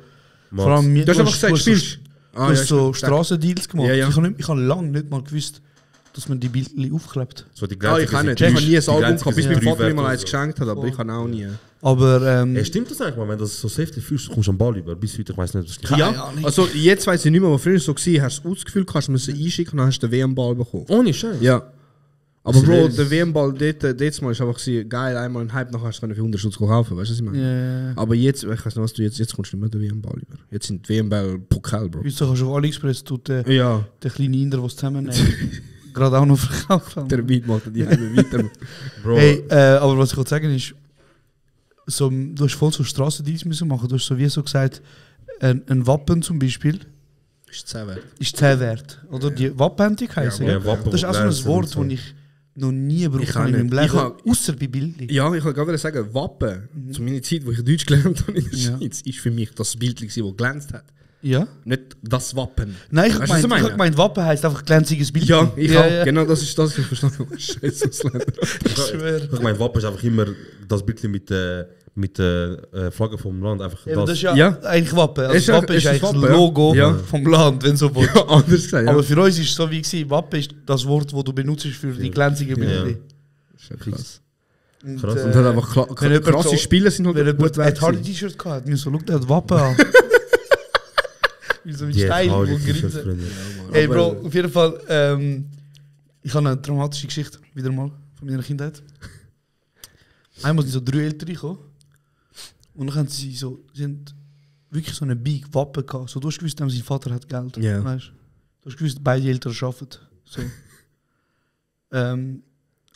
S9: Max.
S8: vor allem,
S10: Du hast einfach gesagt, spielst.
S8: Du hast so
S10: ist
S8: Strassendeals gemacht.
S10: Ja, ja.
S8: Ich habe lange nicht mal gewusst, dass man die Bildli aufklebt.
S9: So die
S10: Ah, ich
S9: Grenzen
S10: kann
S9: sind
S10: nicht. Ich habe
S9: drei-
S10: nie ein
S9: die
S10: Album
S9: Grenzen
S10: gehabt, bis
S9: sind
S10: mein
S9: drei
S10: Vater mir mal
S9: Werte
S10: eins
S9: und so.
S10: geschenkt hat, aber ich habe auch nie.
S8: Aber,
S9: Ey, stimmt das eigentlich mal, wenn du das so safety fühlst, du kommst am Ball über? Bis heute, ich weiß nicht, ob das stimmt.
S10: Ja, also jetzt weiß ich nicht mehr, aber früher so war, hast du das Gefühl, kannst du einschicken und dann hast du den WM-Ball bekommen.
S9: Ohne Scheiß.
S10: Ja. Aber Bro,
S9: Das-
S10: der WM-Ball dort mal ist einfach gewesen, geil, einmal einen Hype, nachher hast du für 100 Stutz kaufen, weißt du, was ich meine? Aber jetzt, ich weiß nicht, was du jetzt kommst du nicht mehr den WM-Ball über. Jetzt sind die WM-Ball Pokal, Bro.
S8: Wieso kannst du auf AliExpress tut der
S10: Ja,
S8: kleine Inder, der es zusammennehmen, gerade auch noch verkaufen.
S10: der Beat macht die Heime weiter.
S9: Bro,
S8: Hey, aber was ich wollte sagen ist, so, du hast voll so Strassendienst müssen machen. Du hast so wie so gesagt, ein Wappen zum Beispiel
S10: Ist 10 wert.
S8: ist 10 wert. Oder die Wappentik heisst
S9: Ja, Wappen,
S8: das ist auch so ein
S9: glänzen
S8: Wort,
S9: und so.
S8: das ich noch nie
S10: Ich
S8: gebraucht
S10: auch
S8: habe in meinem
S10: nicht. Ich
S8: Leben.
S10: habe-
S8: Außer bei Bildern.
S10: Ja, ich wollte gerade sagen, Wappen, zu meiner Zeit, wo ich Deutsch gelernt habe in der
S8: Ja.
S10: Schweiz, ist für mich das Bild, das glänzt hat.
S8: Ja?
S10: Nicht das Wappen.
S8: Nein, ich
S10: Weißt du, was ich meine?
S8: meine, Wappen heisst einfach glänziges Bild.
S10: Ja, ich
S8: ja,
S10: auch.
S8: ja.
S10: Genau, das ist das, was ich verstanden habe. Scheiße, Ausländer.
S8: Ich schwöre.
S9: Ich meine, Wappen ist einfach immer das Bild mit der Flagge vom Land. Einfach
S8: Ja, das ist ja,
S10: Ja.
S8: eigentlich Wappen. Also
S10: Ist ja-
S8: Wappen ist
S10: ist das
S8: eigentlich das
S10: Wappen, ja.
S8: Logo
S10: Ja.
S8: vom Land, wenn so willst.
S10: Ja, anders gesagt, ja.
S8: Aber für uns ist es so wie gewesen, Wappen ist das Wort, das du benutzt für die glänzigen Bilder.
S9: Ja.
S10: ist ja krass.
S8: Und,
S9: Krass.
S10: Und hat einfach
S8: wenn jemand
S10: krasse
S8: so-
S10: Spiele sind halt
S8: wenn
S10: gut
S8: jemand ein
S10: wert.
S8: Hardy-T-Shirt gehabt hat, mir so, schau, der hat Wappen an. Wie so ein
S9: Die
S8: Stein,
S9: hat
S8: wo
S9: Hardy T-Shirts,
S8: grinsen.
S9: Freunde.
S8: Hey Bro, auf jeden Fall, ich habe eine dramatische Geschichte, wieder mal, von meiner Kindheit. Einmal sind so 3 Eltern gekommen und dann haben sie haben wirklich so eine Big Wappen gehabt. So, du hast gewusst, sein Vater hat Geld.
S10: Ja.
S8: Weißt? Du hast gewusst, beide Eltern arbeiten. So.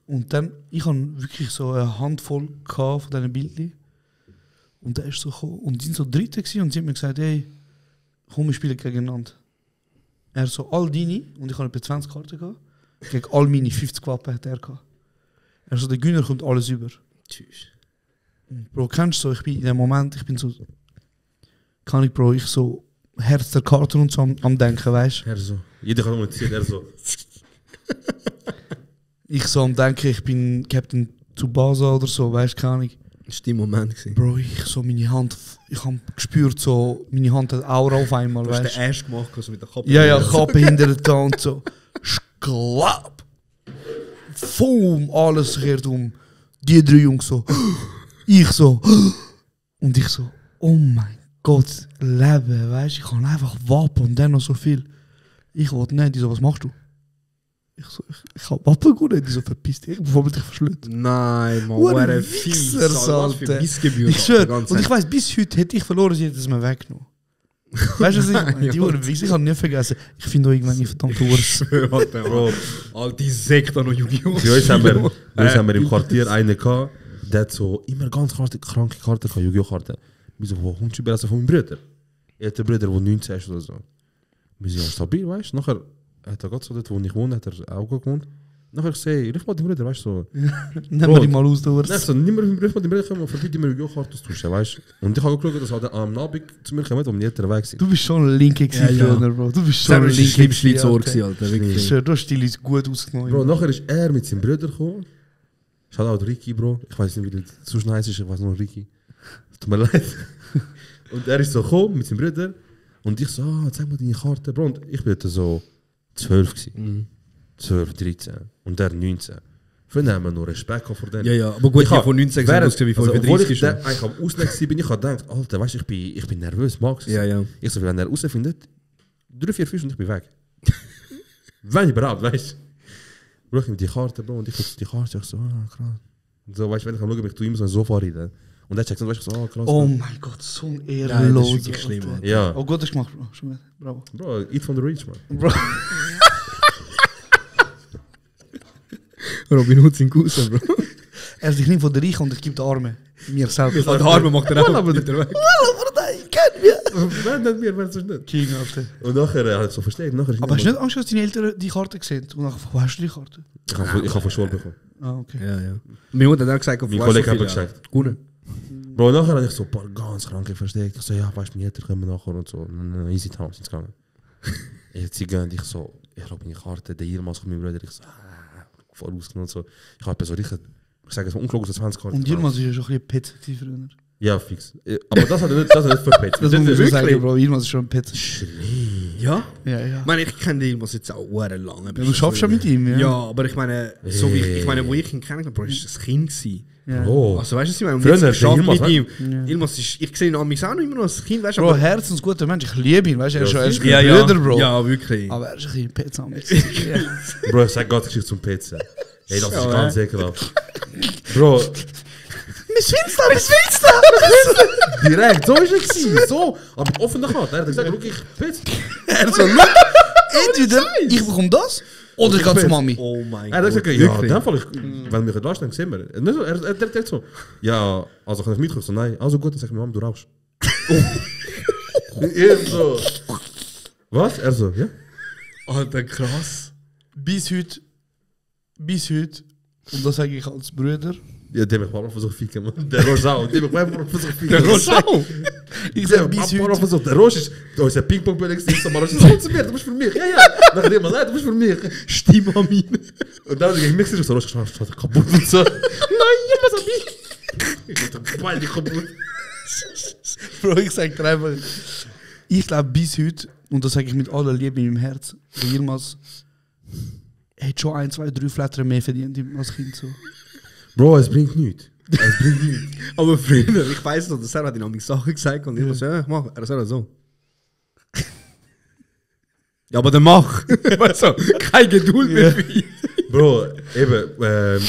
S8: Und dann, ich hatte wirklich so eine Handvoll gehabt von diesen Bildern. Und der ist so gekommen. Und die sind so Dritte gewesen und sie haben mir gesagt, hey, komm, wir spielen gegeneinander. Er so, all deine, und ich hatte etwa 20 Karten gehabt, gegen all meine 50 Wappen hat er gehabt. Er so, der Günner kommt alles über.
S10: Tschüss.
S8: Bro, kennst du so, ich bin in dem Moment, ich bin so, kann ich, Bro, ich so, Herz der Karten und so am Denken, weißt du?
S9: Er so. Jeder kann kommunizieren, er so.
S8: Ich so am Denken, ich bin Captain Tsubasa oder so, weißt du, keine Ahnung.
S10: Das war dein Moment. gewesen.
S8: Bro, ich so meine Hand, ich habe gespürt, so, meine Hand hat Aura auf einmal,
S10: Du hast
S8: weißt
S10: den Ash gemacht, also mit der Kappe.
S8: Ja, Kappe hinter der Tand, so, schlapp. Boom, alles kehrt um. Die 3 Jungs so, ich so, und ich so, oh mein Gott, Leben, weißt du, ich kann einfach Wappen und dann noch so viel. Ich wollte nicht, die so, was machst du? Ich so, ich hab Wappen gewonnen, die so, verpiss dich, bevor man dich verschlütt.
S10: Nein, man,
S8: Hure
S10: what a
S8: Wichser,
S10: fies. Was für
S8: Alter.
S10: Missgebühr.
S8: Ich schwöre, und ich weiss, bis heute hätte ich verloren, sie hätte es mir weggenommen. Weißt du, was ich meine? Die Hure Wichser, ich habe nie vergessen. Ich finde auch irgendwann die verdammte Hure.
S10: Bro, all die Sektor noch Yu-Gi-Oh!
S9: Bei uns haben wir im Quartier einen gehabt, der hat so immer ganz kranke Karten gehabt, Yu-Gi-Oh-Karten. Wir so, wo kommst du über? Also von meinem Bruder. Älterer Bruder, der 19 ist oder so. Wir sind ja stabil, weißt du? Nachher hat er gerade so dort, wo ich wohne, hat er auch gewohnt. Nachher gesehen, ruf mal den Bruder, weißt du? So.
S8: Nehmen wir die mal aus, du
S9: Nein, so, nimm mal ruf mal den Bruder, komm mal vorbei, die mir Yu-Gi-Oh-Karten austauschen, weißt du? Und ich habe geschaut, dass er am Abend zu mir kommt, wo meine Eltern weg sind.
S8: Du bist schon ein Linke gewesen,
S10: Ja, ja.
S8: früher, Bro. Du bist schon
S10: Das
S8: ein
S10: war
S8: Linke
S10: das schlimmste
S8: gewesen,
S10: Lied,
S8: Alter.
S10: Alter.
S8: Ich
S10: Wirklich.
S8: schwöre, du hast die Leute gut ausgenommen.
S9: Bro, nachher ist er mit seinem Bruder gekommen. Schaut auch Ricky, Bro. Ich weiß nicht, wie der so nice ist, ich weiß nur Ricky. Tut mir leid. Und er ist so gekommen mit seinem Bruder. Und ich so, zeig mal deine Karte, Bro. Und ich bin so 12 gewesen. 12, 13. Und der 19. Früher haben wir noch Respekt vor denen.
S10: Ja, aber gut, ich habe von 19 gesagt,
S9: während-
S10: wie von
S9: also, obwohl
S10: 35
S9: ich
S10: schon.
S9: eigentlich am Ausnehmen bin, ich habe gedacht, Alter, weißt du, ich bin nervös, Max.
S10: Ja, ja.
S9: Ich so, wenn er rausfindet, 3, 4 Füße und ich bin weg. Wenn überhaupt, weißt du. Ich mit die Karte, Bro, und ich gucke die Karte, ich so, krass. Und so, weißt du, wenn ich am Schauen, ich tue immer so ein Sofa rein. Und er checkt so, weißt du, so, krass.
S8: Oh mein Gott, so ein
S10: das ist
S8: ehrenloser.
S10: wirklich schlimm,
S8: Alter.
S10: Mann.
S9: Ja.
S8: Oh Gott, das gemacht, Bro. Schon wieder. Bravo.
S9: Bro, eat from the rich, man.
S8: Bro.
S10: Robin Hood sind Cousin, Bro.
S8: Er sich nicht von der Reichen und ich gebe den Armen. Mir selbst.
S10: Von der Arme macht er auch aber nicht weg.
S9: Wenn nicht mehr, wenn es nicht.
S8: King, Alter.
S9: Und nachher hat er so versteckt. Nachher ist
S8: Aber hast du nicht Angst, dass deine Eltern die Karte sehen? Und nachher, wo hast du die Karte?
S9: Ich habe von Schwal bekommen.
S8: Ah, okay.
S10: Ja, ja. Meine Mutter hat auch gesagt,
S9: Mein Kollege hat mir gesagt.
S10: Gut.
S9: Bro, nachher hatte ich so ein paar ganz kranke versteckt. Ich so, ja, weißt du, meine Eltern kommen nachher und so. Easy Town sind gegangen. Sie gehen und ich so, ich habe meine Karte, der Yilmaz kommt mit meinem Bruder. Ich so, voll ausgenommen und so. Ich habe so richtig, ich sage es mal, ungelogen, 20 Karten.
S8: Und Yilmaz war ja schon ein bisschen Pet früher.
S9: Ja, fix. Aber das hat er nicht verpetzt.
S8: Das muss ich so sagen,
S10: wirklich?
S8: Bro. Yilmaz ist schon ein Pet.
S10: Ja?
S8: Ja, ja.
S10: Ich meine, ich kenne den Ilmas jetzt auch sehr lange.
S8: Du schaffst schon mit ihm, ja?
S10: Ja, aber ich meine, so wie ich meine, wo ich ihn kennengelernt habe, ist das Kind gewesen.
S8: Ja.
S9: Oh.
S10: Also weißt du, was ich meine? Und
S9: Früher,
S10: jetzt
S9: der
S10: geschafft
S9: Yilmaz,
S10: mit ihm.
S8: Ja.
S10: Ilmas ist, ich sehe ihn an mich auch noch immer noch als Kind, weißt du?
S8: Bro, herzensguter Mensch. Ich liebe ihn, weißt du? Er ist ein
S10: ja,
S8: Bruder, Bro.
S10: Ja, wirklich.
S8: Aber er ist ein bisschen Pet am
S9: Bro, ich sag Gott, ich zum Pizza. Hey, das ist
S10: Ja,
S9: ganz ekelhaft. Bro,
S8: Miss Finster!
S9: direkt, so ist es. So, aber offen der Karte. Er hat gesagt, schau, ich Pizza.
S8: Er so, look, entweder ich bekomme das, Oder ich gehe zu Mami.
S10: Oh mein
S9: Er hat
S10: Gott.
S9: gesagt, ja, in dem Fall, wenn du mich entlässt, dann sehen wir. Und er sagt so, ja, also kann ich mitkommen? So, nein, also gut, dann sag ich mir, Mama, du rauchst. Er so, was? Er so, ja.
S10: Alter, krass.
S8: Bis heute, und das sage ich als Bruder,
S9: Ja, der hat mich ein paar Mal versucht zu ficken, man. Der Roche auch. Der hat mich ein paar Mal versucht zu ficken.
S10: Der Roche auch?
S8: ich
S9: Der
S8: sage
S9: hat
S8: bis
S9: ein paar Mal
S8: heute,
S9: versucht. Der Roche ist, da ist ein Ping-Pong-Ball so, man Roche ist, komm zu mir, du bist für mich. Ja, ja. Nachher jemand, nein, du bist für mich.
S10: Stimme an mich.
S9: Und dann gegen mich so, Roche, schau, kaputt und so. Nein, jemand an mich. Ich dachte, beide kaputt.
S8: Bro, ich sage dir einfach, ich glaube bis heute, und das sage ich mit aller Liebe in meinem Herz, der Yilmaz hat schon 1, 2, 3 Flatter mehr verdient als Kind. So.
S9: Bro, es bringt nichts. Es bringt nichts.
S10: Aber früher, ich weiss noch, der Sarah hat ihn Sachen gesagt und ich war so, ja, ich mach. Er sagt so. Ja, aber dann mach. Weißt du, keine Geduld mehr für ihn.
S9: Bro, eben,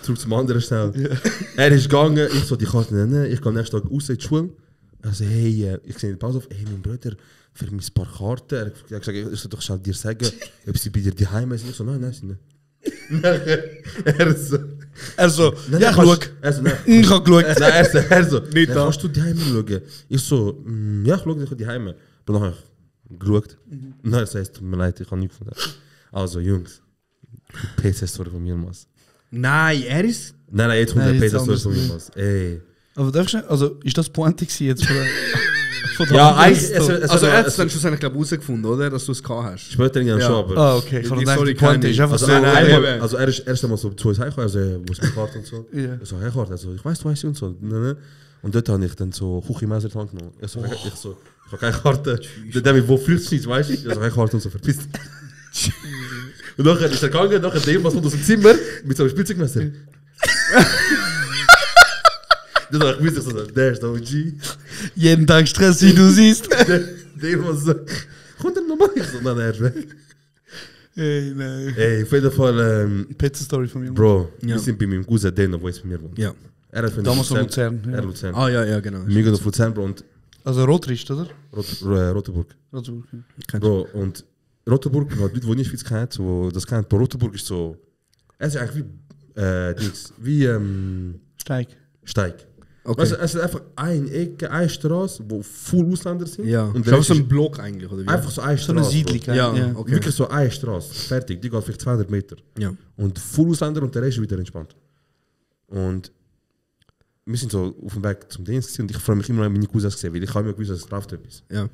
S9: zurück zum anderen schnell. Ja. Er ist gegangen, ich so die Karte nennen, ich gehe nächsten Tag raus in die Schule. Also, hey, ich sehe in der Pause auf, hey, mein Bruder, für mich ein paar Karten. Er hat gesagt, ich soll doch schnell dir sagen, ob sie bei dir daheim sind. Ich so, nein, sind nicht. Er so,
S8: nein, ja, ich schau. Ich habe geschaut.
S9: Nein, er so,
S10: nicht da.
S9: Kannst du daheim schauen? Ich so, ja, ich schaue daheim. Aber dann habe ich geschaut. Nein, das heißt, tut mir leid, ich habe nichts gefunden. Also, Jungs, PC-Story von mir, Mas.
S10: Nein, er ist...
S9: Nein, jetzt kommt der PC-Story von mir, Mas. Ey.
S8: Aber darfst du, also, ist das Pointe jetzt von der...
S9: Ja, eigentlich.
S10: Also, er hat es dann schlussendlich herausgefunden, oder? Dass du es gehabt hast.
S9: Später ja schon, aber.
S8: Ah, okay.
S10: Die Story kann ich.
S9: Also,
S10: Nein,
S9: also er ist erst einmal so zu uns heimgekommen, also, wo ist meine Karte und so.
S8: Ja.
S9: Ich so, hey, Karte, also, ich weiss, du weißt und so. Und dort habe ich dann so Küchenmesser in die Hand genommen. Ich habe keine Karte. Dann habe ich, wo flüchtet es, weißt du? Ich so, hey, Karte und so, verpisst. Und dann ist er gegangen, nachher dem, was kommt aus dem Zimmer, mit so einem Spielzeugmesser. Dann habe ich gewusst, so, der ist der OG.
S8: Jeden Tag Stress, wie du siehst.
S9: Der was so, kommt er nochmal? Ich so, nein, er ist weg.
S8: Hey, nein.
S9: Ey, auf jeden Fall,
S8: Pizza-Story von mir.
S9: Bro, wir sind bei meinem Cousin Deno, wo jetzt bei mir wohnt.
S10: Ja.
S9: Er hat
S8: damals von Luzern.
S9: Er Luzern.
S10: Ah, ja, genau.
S9: Wir gehen auf Luzern, Bro, und...
S8: Also Rotrist, oder?
S9: Rotenburg.
S8: Rotenburg, ja.
S9: Bro, und Rotenburg, Leute, die nicht viel kennt, so, das kennt, Bro, Rotenburg ist so... Es ist eigentlich wie... Steig.
S10: Okay.
S9: Weißt du, es ist einfach eine Ecke, eine Straße, wo voll Ausländer sind.
S10: Ja.
S9: Und
S10: das ist so ein Block eigentlich, oder wie?
S9: einfach so eine
S8: So eine
S9: Straße.
S8: Siedlung.
S10: Ja, okay.
S9: Wirklich so eine Straße, fertig. Die geht vielleicht 200 Meter.
S10: Ja.
S9: Und voll Ausländer und der Rest ist wieder entspannt. Und wir sind so auf dem Weg zum Dienst und ich freue mich immer, wenn meine Cousins gesehen, weil ich habe immer gewusst, dass es drauf ist.
S10: Ja.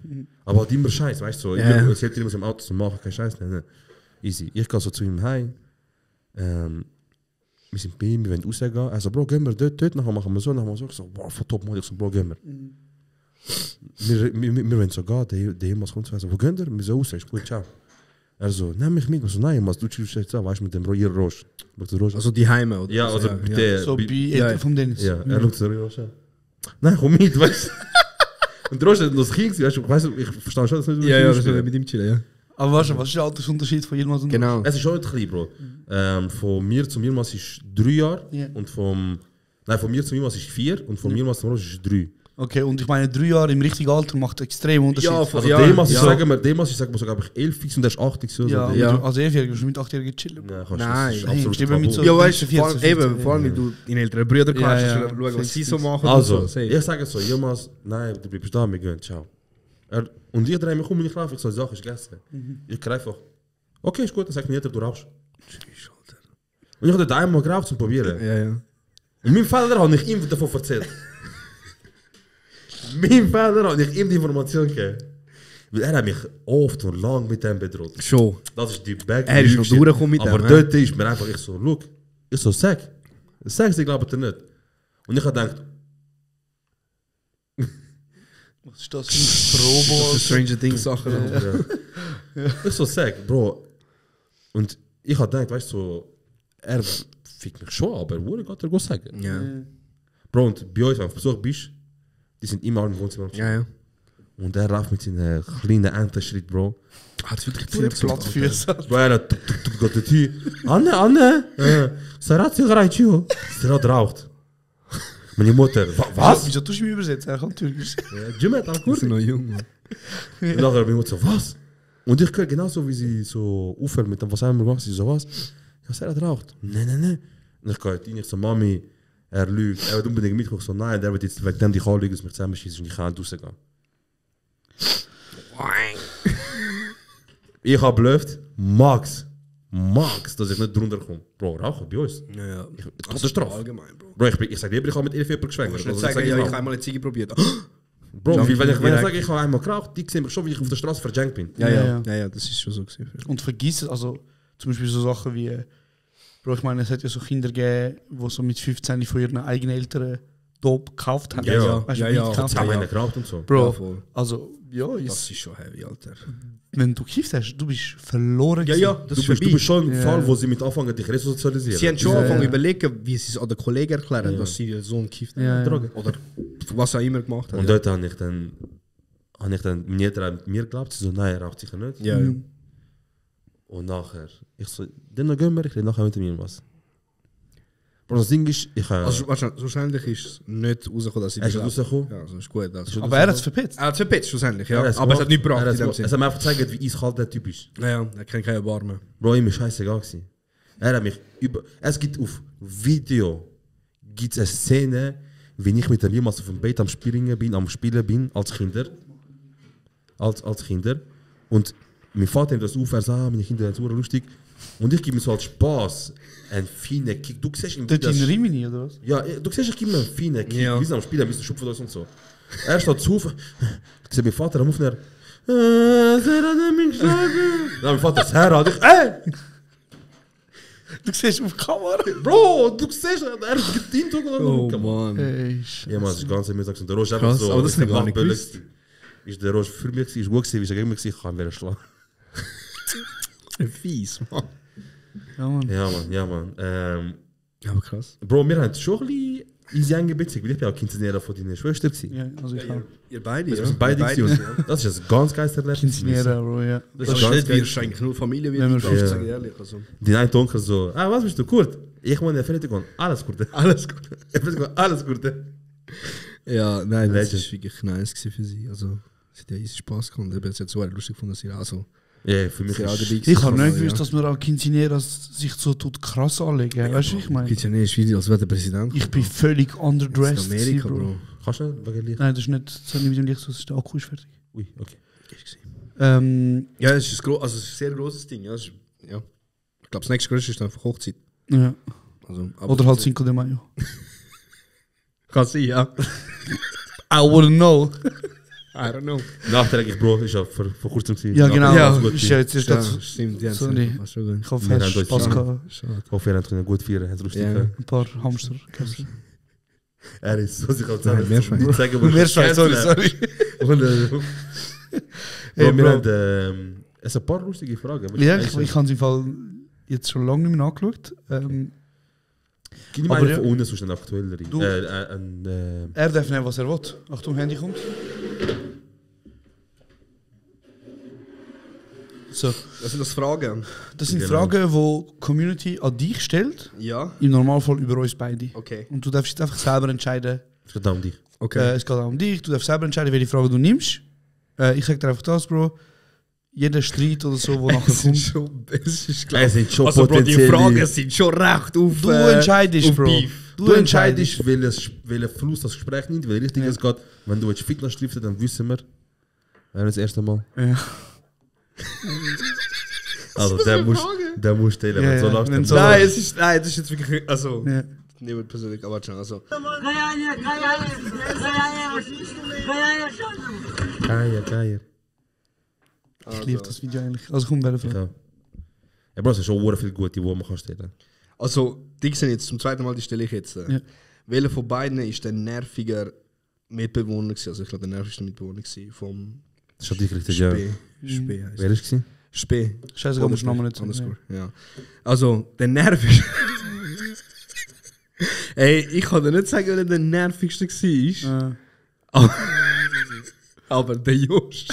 S9: Aber halt immer Scheiß, weißt du? So,
S10: Ja.
S9: ich hätte immer so im Auto zu machen, kein Scheiß. Nein. Easy. Ich gehe so zu ihm heim. Wir sind bei ihm, wir wollen rausgehen. Also, Bro, gehen wir dort, nachher machen wir so, Ich so, wow, voll top, Mann. Ich so, Bro, gehen wir. Wir wollen so gehen, der Himmels kommt, so, wo gehen wir? Wir so raus, ist gut, ciao. Er so, nimm mich mit. Ich so, nein, du chillst jetzt da, weißt du, mit dem Roger Roche.
S10: Also die Heime, oder?
S9: Ja, also bei der...
S8: So bei Eltern vom Dennis.
S9: Ja, er schaut so Roche an. Nein, komm mit, weißt du. Und Roche hat noch das Kind, weißt du, ich verstehe schon, dass nicht
S10: Ja, das mit ihm chillen, ja.
S8: Aber was ist der Altersunterschied von Yilmaz und
S10: Genau.
S9: Es ist schon klein, Bro. Von mir zu Yilmaz ist 3 Jahre.
S8: Ja.
S9: Und von mir zu Yilmaz ist 4. Und von Yilmaz zu Roche ist 3.
S8: Okay, und ich meine, 3 Jahre im richtigen Alter macht extrem Unterschied.
S10: Ja,
S9: Also
S10: ja,
S9: Demas,
S10: ja.
S9: ich sage mal, sogar 11 fix und der ist 80 so.
S8: Ja,
S9: so.
S10: Ja.
S8: aber als 11-Jähriger kannst du mit 8-Jährigen chillen.
S9: Ja, kannst du,
S10: Nein.
S9: das ist
S8: Nein,
S9: absolut
S8: stimmt, mit
S9: tabu.
S8: so-
S10: Ja, weißt du,
S8: 14,
S10: vor allem,
S8: 15,
S10: vor allem, weil du deine älteren Brüder
S8: Ja,
S10: hast,
S8: ja.
S10: schauen, was sie
S8: Fix,
S10: so
S8: fix.
S10: machen.
S9: Also,
S10: und so.
S9: ich sage so, Yilmaz, nein, du bleibst da, wir gehen, ciao. Und ich drehe mich um und ich laufe, ich so, die Sache ist gegessen. Ich greife einfach, okay, ist gut, dann sag mir nicht, ob du rauchst. Und ich habe dort einmal geraucht zum Probieren.
S10: Ja, ja.
S9: Und mein Vater hat nicht ihm davon erzählt. Mein Vater hat nicht ihm die Information gegeben. Weil er hat mich oft und lang mit dem bedroht.
S10: Schon.
S9: Das ist die Back.
S10: Er ist noch durchgekommen mit
S9: Aber
S10: dem,
S9: dort ist mir einfach, ich so, look, ich so, sag, sie glauben dir nicht. Und ich habe gedacht,
S8: Was ist das für ein Probo?
S10: Das ist Stranger Things Sachen.
S9: ich so, sag, Bro. Und ich habe gedacht, weißt du, so, er fickt mich schon, aber wo geht er sagen?
S10: Ja.
S9: Bro, und bei uns, wenn du auf Besuch bist, die sind immer im Wohnzimmer.
S10: Ja, ja.
S9: Und er läuft mit seinen kleinen Entenschritt, Bro.
S10: Hat es wirklich
S8: Viele Plattfüße.
S9: Bro, er hat geht der Tür. Anne, Sarat Zigaret, Tio. Sarat raucht. Meine Mutter, was?
S8: Wieso tust du mich übersetzen? Er kann Türkisch.
S9: Jimmet, auch
S10: Wir
S9: gut.
S10: sind noch jung, Mann.
S9: Und nachher meine Mutter so, was? Und ich höre genauso, wie sie so aufhören mit dem, was haben wir gemacht? Sie so, was? Ja, Sarah hat raucht. Nein. Und ich gehe rein, ich so, Mami, er lügt. Er wird unbedingt mitkommen. Ich so, nein, der wird jetzt wegen dem die Haare lügen, dass wir zusammenschießen und ich kann nicht rausgehen. Ich habe blöft, Max, dass ich nicht drunter komme. Bro, rauchen bei uns.
S10: Ja.
S9: Das ist Strafe.
S10: Allgemein, Bro.
S9: Bro, ich sage lieber, ich habe mit 11 jemanden geschwängert.
S10: Ich sage, ich habe einmal eine Ziege probiert.
S9: Bro, wenn ich sage, ich habe einmal geraucht, die sehen mich schon, wie ich auf der Straße verjankt bin.
S10: Ja, das ist schon so gewesen.
S8: Und vergiss es, also zum Beispiel so Sachen wie, Bro, ich meine, es hat ja so Kinder gegeben, die so mit 15 von ihren eigenen Eltern Dope gekauft haben. Weißt du,
S9: Das haben wir geraucht und so.
S8: Bro, also, ja,
S10: das ist schon heavy, Alter.
S8: Wenn du gekifft hast, du bist verloren.
S10: Ja, das ist
S9: du bist schon im Fall, wo sie mit anfangen, dich resozialisieren.
S10: Sie haben schon angefangen zu überlegen, wie sie es an den Kollegen erklären, dass sie so einen gekifft haben. Oder was auch immer gemacht haben.
S9: Und dort habe ich dann meine Eltern haben mir geglaubt, sie so, nein, er raucht sicher nicht.
S10: Ja.
S9: Und nachher, ich so, dann gehen wir, ich rede nachher mit mir was. Bro, das Ding ist, ich habe...
S10: Also wahrscheinlich ist es nicht rausgekommen, dass sie...
S9: Er ist rausgekommen?
S10: Ja, also ist gut. Also.
S8: Aber er hat es verpetzt.
S10: Er hat es verpetzt, schlussendlich, ja.
S9: Ja,
S10: aber es hat nicht gebracht in dem Sinne.
S9: Es hat mir einfach gezeigt, wie eiskalt der Typ ist.
S10: Ja, er kennt keine Erbarmen.
S9: Bro, ihm ist scheißegal gewesen. Er hat mich Es gibt auf Video gibt's eine Szene, wie ich mit dem jemals auf dem Bett am Spielen bin, als Kinder. Als Kinder. Und mein Vater nimmt das auf, er sagt, meine Kinder sind so lustig. Und ich gebe mir so als Spaß einen feinen Kick. Du siehst ihm
S8: dort in Rimini, oder was?
S9: Ja, du siehst, ich gebe mir einen feinen Kick.
S10: Ja.
S9: Wie sie am Spielen, ein bisschen Schupfen und so. Er steht zu, ich sehe meinen Vater am Aufnehmen. Sarah hat mich geschlagen. Dann mein Vater, Sarah, und ich,
S8: Du siehst auf Kamera.
S9: Bro, du siehst, er ist gedient oder
S10: Oh Mann.
S9: Ja, man, das ist ganz amüsant. Und der Roche einfach
S10: Krass,
S9: so,
S10: aber das
S9: ist der
S10: hab ich gar nicht
S9: Machtböllste. Ist der Roche für mich, ist gut gewesen, ist er gegen mich, ich kann ihn wieder schlagen.
S10: Fies, Mann.
S8: Ja, Mann.
S10: Ja, aber krass.
S9: Bro, wir haben schon ein bisschen easy eingebezogen, weil ich bin auch Quinceanera von deiner Schwester gewesen.
S8: Ja, also ich auch.
S10: Ihr beide,
S9: Wir sind beide gewesen. Das ist ein ganz geiles Erlebnis.
S8: Quinceanera, Bro, ja.
S10: Das ist nicht, wie wahrscheinlich nur Familie wird.
S8: Wenn wir
S10: 15,
S9: Ja.
S10: ehrlich. Also.
S9: Die eine Onkel so, was bist du, Kurt? Ich meine, er findet alles Gute.
S10: Alles gut.
S9: Er findet alles Gute.
S10: Ja, nein, das
S9: Legend.
S10: war wirklich nice für sie. Also, sie hat ja easy Spaß gehabt. Ich habe es jetzt so lustig gefunden, dass sie auch so...
S9: Ja, für mich
S10: Sie auch
S9: ist...
S10: dabei
S8: Ich habe
S10: waren,
S8: nicht gewusst, dass man auch Quinceaneras sich so tut krass anlegen. Weißt du, ich meine?
S10: Geht ja nicht, wie als wäre der Präsident.
S8: Ich bin völlig
S10: in
S8: underdressed.
S10: Amerika,
S8: gewesen,
S10: Bro.
S9: Kannst du nicht wegen Licht?
S8: Nein, das ist nicht, das hat nicht mit dem Licht, das ist der Akku ist fertig.
S9: Ui, okay.
S10: Ja, es ist, also, es ist ein sehr grosses Ding. Ja. Ja. Ich glaube, das nächste größte ist einfach Hochzeit.
S8: Ja.
S10: Also, aber
S8: Oder halt Cinco de Mayo.
S10: kann sein, ja.
S8: I wouldn't know.
S10: I don't know.
S9: Nachträglich, Bro, ist ja vor kurzem gewesen.
S8: Ja, genau.
S10: Ja,
S8: Ist ja jetzt erst
S10: Ja,
S8: das.
S10: stimmt. Ja,
S8: Sorry.
S10: war schon gut.
S8: Ich hoffe,
S9: Wir
S8: du
S9: haben
S8: hast
S9: euch
S8: Spaß
S9: schon-
S8: gehabt.
S10: Schade.
S9: Ich hoffe, ihr habt gut feiern, habt lustig
S10: Ja.
S9: gehabt.
S8: Ein paar Hamster gegessen.
S9: Er ist so sich auf
S10: Nein, Meerschwein.
S9: Die zeigen, wo
S8: Meerschwein, sorry.
S9: Und,
S8: Hey,
S9: Bro, wir
S8: Bro.
S9: haben es sind ein paar lustige Fragen.
S8: Ja, ich habe es im Fall jetzt schon lange nicht mehr angeschaut.
S9: Gib mir
S8: aber
S9: eine
S8: ja.
S9: von unten, sonst eine aktuellere.
S8: Du- Er darf nehmen, was er will. Achtung, Handy kommt. So,
S10: Das sind das Fragen.
S8: das sind
S9: Genau.
S8: Fragen, die die Community an dich stellt.
S10: Ja.
S8: Im Normalfall über uns beide.
S10: Okay.
S8: Und du darfst jetzt einfach selber entscheiden.
S9: Es geht um dich.
S10: Okay.
S8: Es geht auch um dich. Du darfst selber entscheiden, welche Frage du nimmst. Ich sage dir einfach das, Bro. Jeder Streit oder so, der nachher kommt.
S10: Es ist klar.
S9: Es sind schon
S10: Also, Bro, die
S9: potenzielle-
S10: Fragen sind schon recht auf.
S8: Du entscheidest,
S10: auf
S8: Bro.
S10: Beef.
S9: Du entscheidest, welcher Fluss das Gespräch nimmt, welche Richtung es geht. Wenn du jetzt Fitness triffst, dann wissen wir, wer das erste Mal.
S8: Ja.
S9: Also, der muss stellen,
S8: Ja,
S9: wenn so
S8: ja.
S9: läuft.
S8: Wenn
S9: dann-
S8: so-
S10: Nein, das ist jetzt wirklich. Also,
S8: Ja.
S10: niemand persönlich, aber schon. Also.
S9: Geier.
S8: Ich liebe das Video eigentlich. Also komm, welche Frage.
S9: Ja. Ja, Bro, es ist schon sehr viel gute, die man kann stellen.
S10: Also, die sind jetzt zum zweiten Mal, die stelle ich jetzt.
S8: Ja.
S10: Welcher von beiden ist der nerviger Mitbewohner gewesen? Also, ich glaube, der nervigste Mitbewohner gewesen vom
S9: Das ist schon dich richtig, ja.
S10: Spee. Spee heißt
S9: Wer ist es?
S10: Spee.
S8: Scheißegal, musst du Namen nicht sagen.
S10: Underscore, ja. Also, der nervigste. Ey, ich kann dir nicht sagen, wer der nervigste war. Aber der Josh.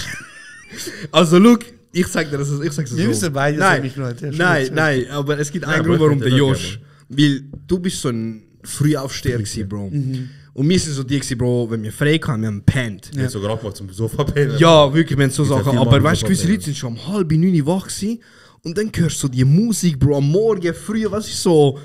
S10: Also, look, ich sag dir das so.
S8: Wir wissen beide, dass er mich noch hat. Ja, schon
S10: Nein,
S8: erzählt.
S10: nein, aber es gibt
S9: Ja,
S10: einen
S9: aber
S10: Grund, warum
S9: ich
S10: der
S9: könnte
S10: Josh. Weil du bist so ein Frühaufsteher gewesen, Bro. Und wir sind so die gewesen, Bro, wenn wir frei hatten, wir haben gepennt.
S9: Ja. Sogar abgemacht zum Sofa pennen.
S10: Ja, wirklich, wir haben so Sachen.
S9: viel
S10: Aber
S9: machen,
S10: weißt du,
S9: Sofa
S10: gewisse
S9: pennen.
S10: Leute sind schon um 8:30 wach gewesen. Und dann hörst du so die Musik, Bro, am Morgen früh, was ist so...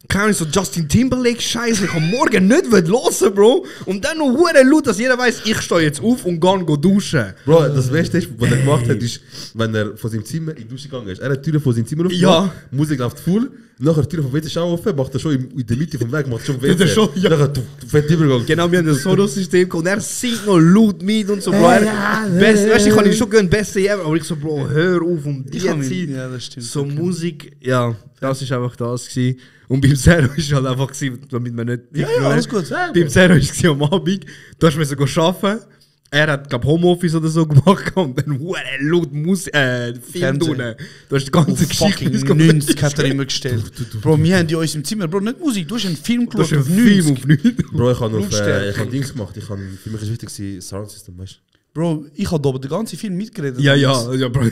S10: Keine Ahnung, so Justin Timberlake Scheiße, ich am Morgen nicht hören, Bro. Und dann noch hure laut, dass jeder weiß, ich stehe jetzt auf und gehe duschen.
S9: Bro, das Beste ist, was er gemacht hat, ist, wenn er von seinem Zimmer in die Dusche gegangen ist. Er hat die Tür von seinem Zimmer aufgemacht, Musik läuft voll, nachher die Tür vom WC schau offen, macht er schon in der Mitte vom Weg, macht schon WC. Nachher du fährt Übergang.
S10: Genau, wir haben das Sonos-System gehabt und er singt noch laut mit und so, Bro. Weißt du, ich kann ihn schon gönnen, beste ever, aber ich so, Bro, hör auf um die Zeit.
S8: Ja, das stimmt.
S10: So Musik, ja, das war einfach das gewesen. Und beim Zero war es halt einfach, gewesen, damit man nicht...
S8: Ja, alles gut.
S10: Beim Zero war es am Abend, du hast müssen arbeiten. Er hat, glaube Homeoffice oder so gemacht und dann laut Film tun. Du hast die ganze Geschichte...
S8: Fucking 90 hat er immer gestellt. Bro, wir haben die uns im Zimmer, Bro, nicht Musik, du hast einen Film
S10: Du hast
S8: geschaut
S10: einen
S8: auf
S10: Film
S8: 90.
S10: auf 90.
S9: Bro, ich habe
S8: Lautstärke.
S9: Dings gemacht, für mich ist wichtig Soundsystem, weißt du?
S8: Bro, ich habe aber den ganzen Film mitgeredet.
S10: Ja, Bro.
S8: Ich habe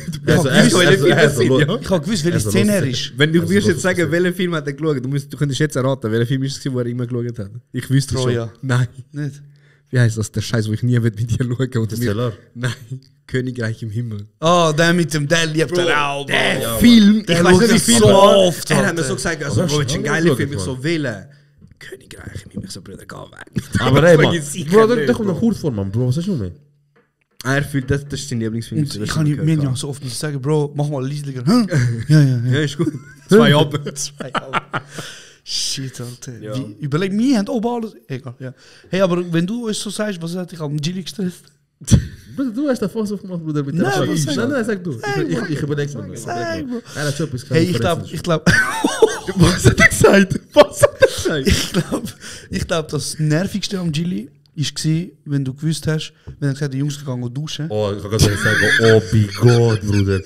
S9: Ich
S8: gewusst, welche Szene er ist.
S10: Wenn du würdest jetzt sagen, welchen Film hat er geschaut, du könntest jetzt erraten, welcher Film ist es, den er immer geschaut hat. Ich wüsste
S8: Bro,
S10: schon.
S8: ja.
S10: Nein.
S8: Nicht?
S10: Wie heißt das? Der Scheiß, wo ich nie mit dir schauen will.
S9: Interstellar.
S10: Nein. Königreich im Himmel.
S8: Oh, der mit dem, der liebt er auch.
S10: Der Film,
S8: der
S10: ich weiß nicht, wie
S8: schaut
S10: viel
S8: so
S10: war.
S8: oft,
S10: Er hat mir
S8: Alter.
S10: so gesagt, also, Bro, ist ein geiler Film, ich so wählen. Königreich im Himmel, ich so, Bruder, geh weg.
S9: Aber ey, man,
S10: Vergiss sicher
S9: Bro,
S10: nicht,
S9: da kommt noch kurz vor, man, Bro, was hast du mehr?
S10: Er fühlt, das ist sein Lieblingsfilm.
S8: Und ich kann mir ja so oft nicht sagen, Bro, mach mal leislicher. Hm? Ja.
S10: Ja, ist gut. 2 ab.
S8: Shit, Alter.
S10: Ja.
S8: Überleg, wir haben oben alles. Egal, ja. Hey, aber wenn du uns so sagst, was hat dich am Gilly gestresst?
S9: Bruder, du hast da Fass aufgemacht, Bruder, mit der
S8: Nein,
S9: Frage.
S8: was sag
S9: Nein, sag du. Ich überleg's mir.
S8: Sag, Bro.
S9: Er hat schon etwas
S8: Hey, ich glaube,
S10: Was hat er gesagt? Was hat er gesagt?
S8: ich glaub, das Nervigste am Gilly war, wenn du gewusst hast, wenn er gesagt hat, die Jungs gehen duschen.
S9: Oh, ich kann gerade sagen, oh mein Gott, Bruder.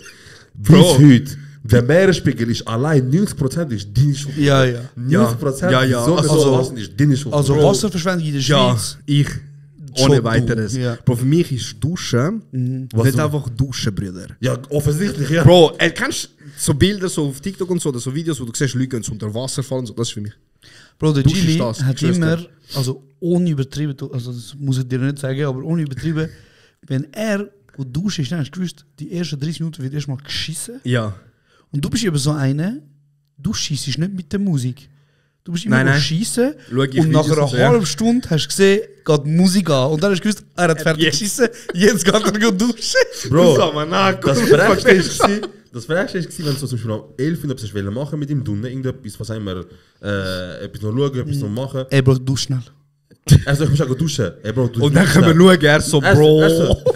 S9: Bis heute, der Meeresspiegel ist allein 90% ist deine Schuld.
S8: Ja.
S9: 90%
S10: Ja.
S9: so
S10: Also-
S9: Wasser ist deine Schuld.
S8: Also
S9: Bro.
S8: Wasserverschwendung in der
S10: Ja,
S8: Schweiz.
S10: ich.
S8: Schon
S10: Ohne
S8: du,
S10: weiteres.
S8: ja.
S10: Bro, für mich ist Duschen
S9: Was
S10: nicht
S9: du-
S10: einfach Duschen, Brüder.
S9: Ja, offensichtlich, ja.
S10: Bro, kennst du so Bilder so auf TikTok und so, oder so Videos, wo du siehst, Leute gehen so unter Wasser fallen, so, das ist für mich.
S8: Bro, der
S10: Duschen
S8: Gilly
S10: ist das,
S8: hat
S10: ich schwör's
S8: immer,
S10: dir.
S8: also ohne übertrieben, also das muss ich dir nicht sagen, aber ohne übertrieben, wenn er duscht ist, dann hast du gewusst, die ersten 30 Minuten wird erstmal geschissen.
S10: Ja.
S8: Und du bist eben so einer, du schießt nicht mit der Musik. Du bist immer
S10: Nein.
S8: schießen
S10: Schau ich
S8: und nach
S10: Videos
S8: einer
S10: und so, ja.
S8: halben Stunde hast du gesehen, geht die Musik an. Und dann hast du gewusst, er hat fertig
S10: Jetzt.
S8: geschissen, jetzt geht er duschen.
S9: Bro,
S10: Das
S9: das Fragste war, wenn du so zum Beispiel am 11 Uhr etwas machen mit ihm tun, irgendetwas, was immer, etwas noch schauen, etwas noch machen.
S8: Ey Bro, dusch schnell.
S9: Er so, ich muss auch duschen. Ey, Bro, du
S10: Und dann können wir schauen, er so, Bro.
S9: Er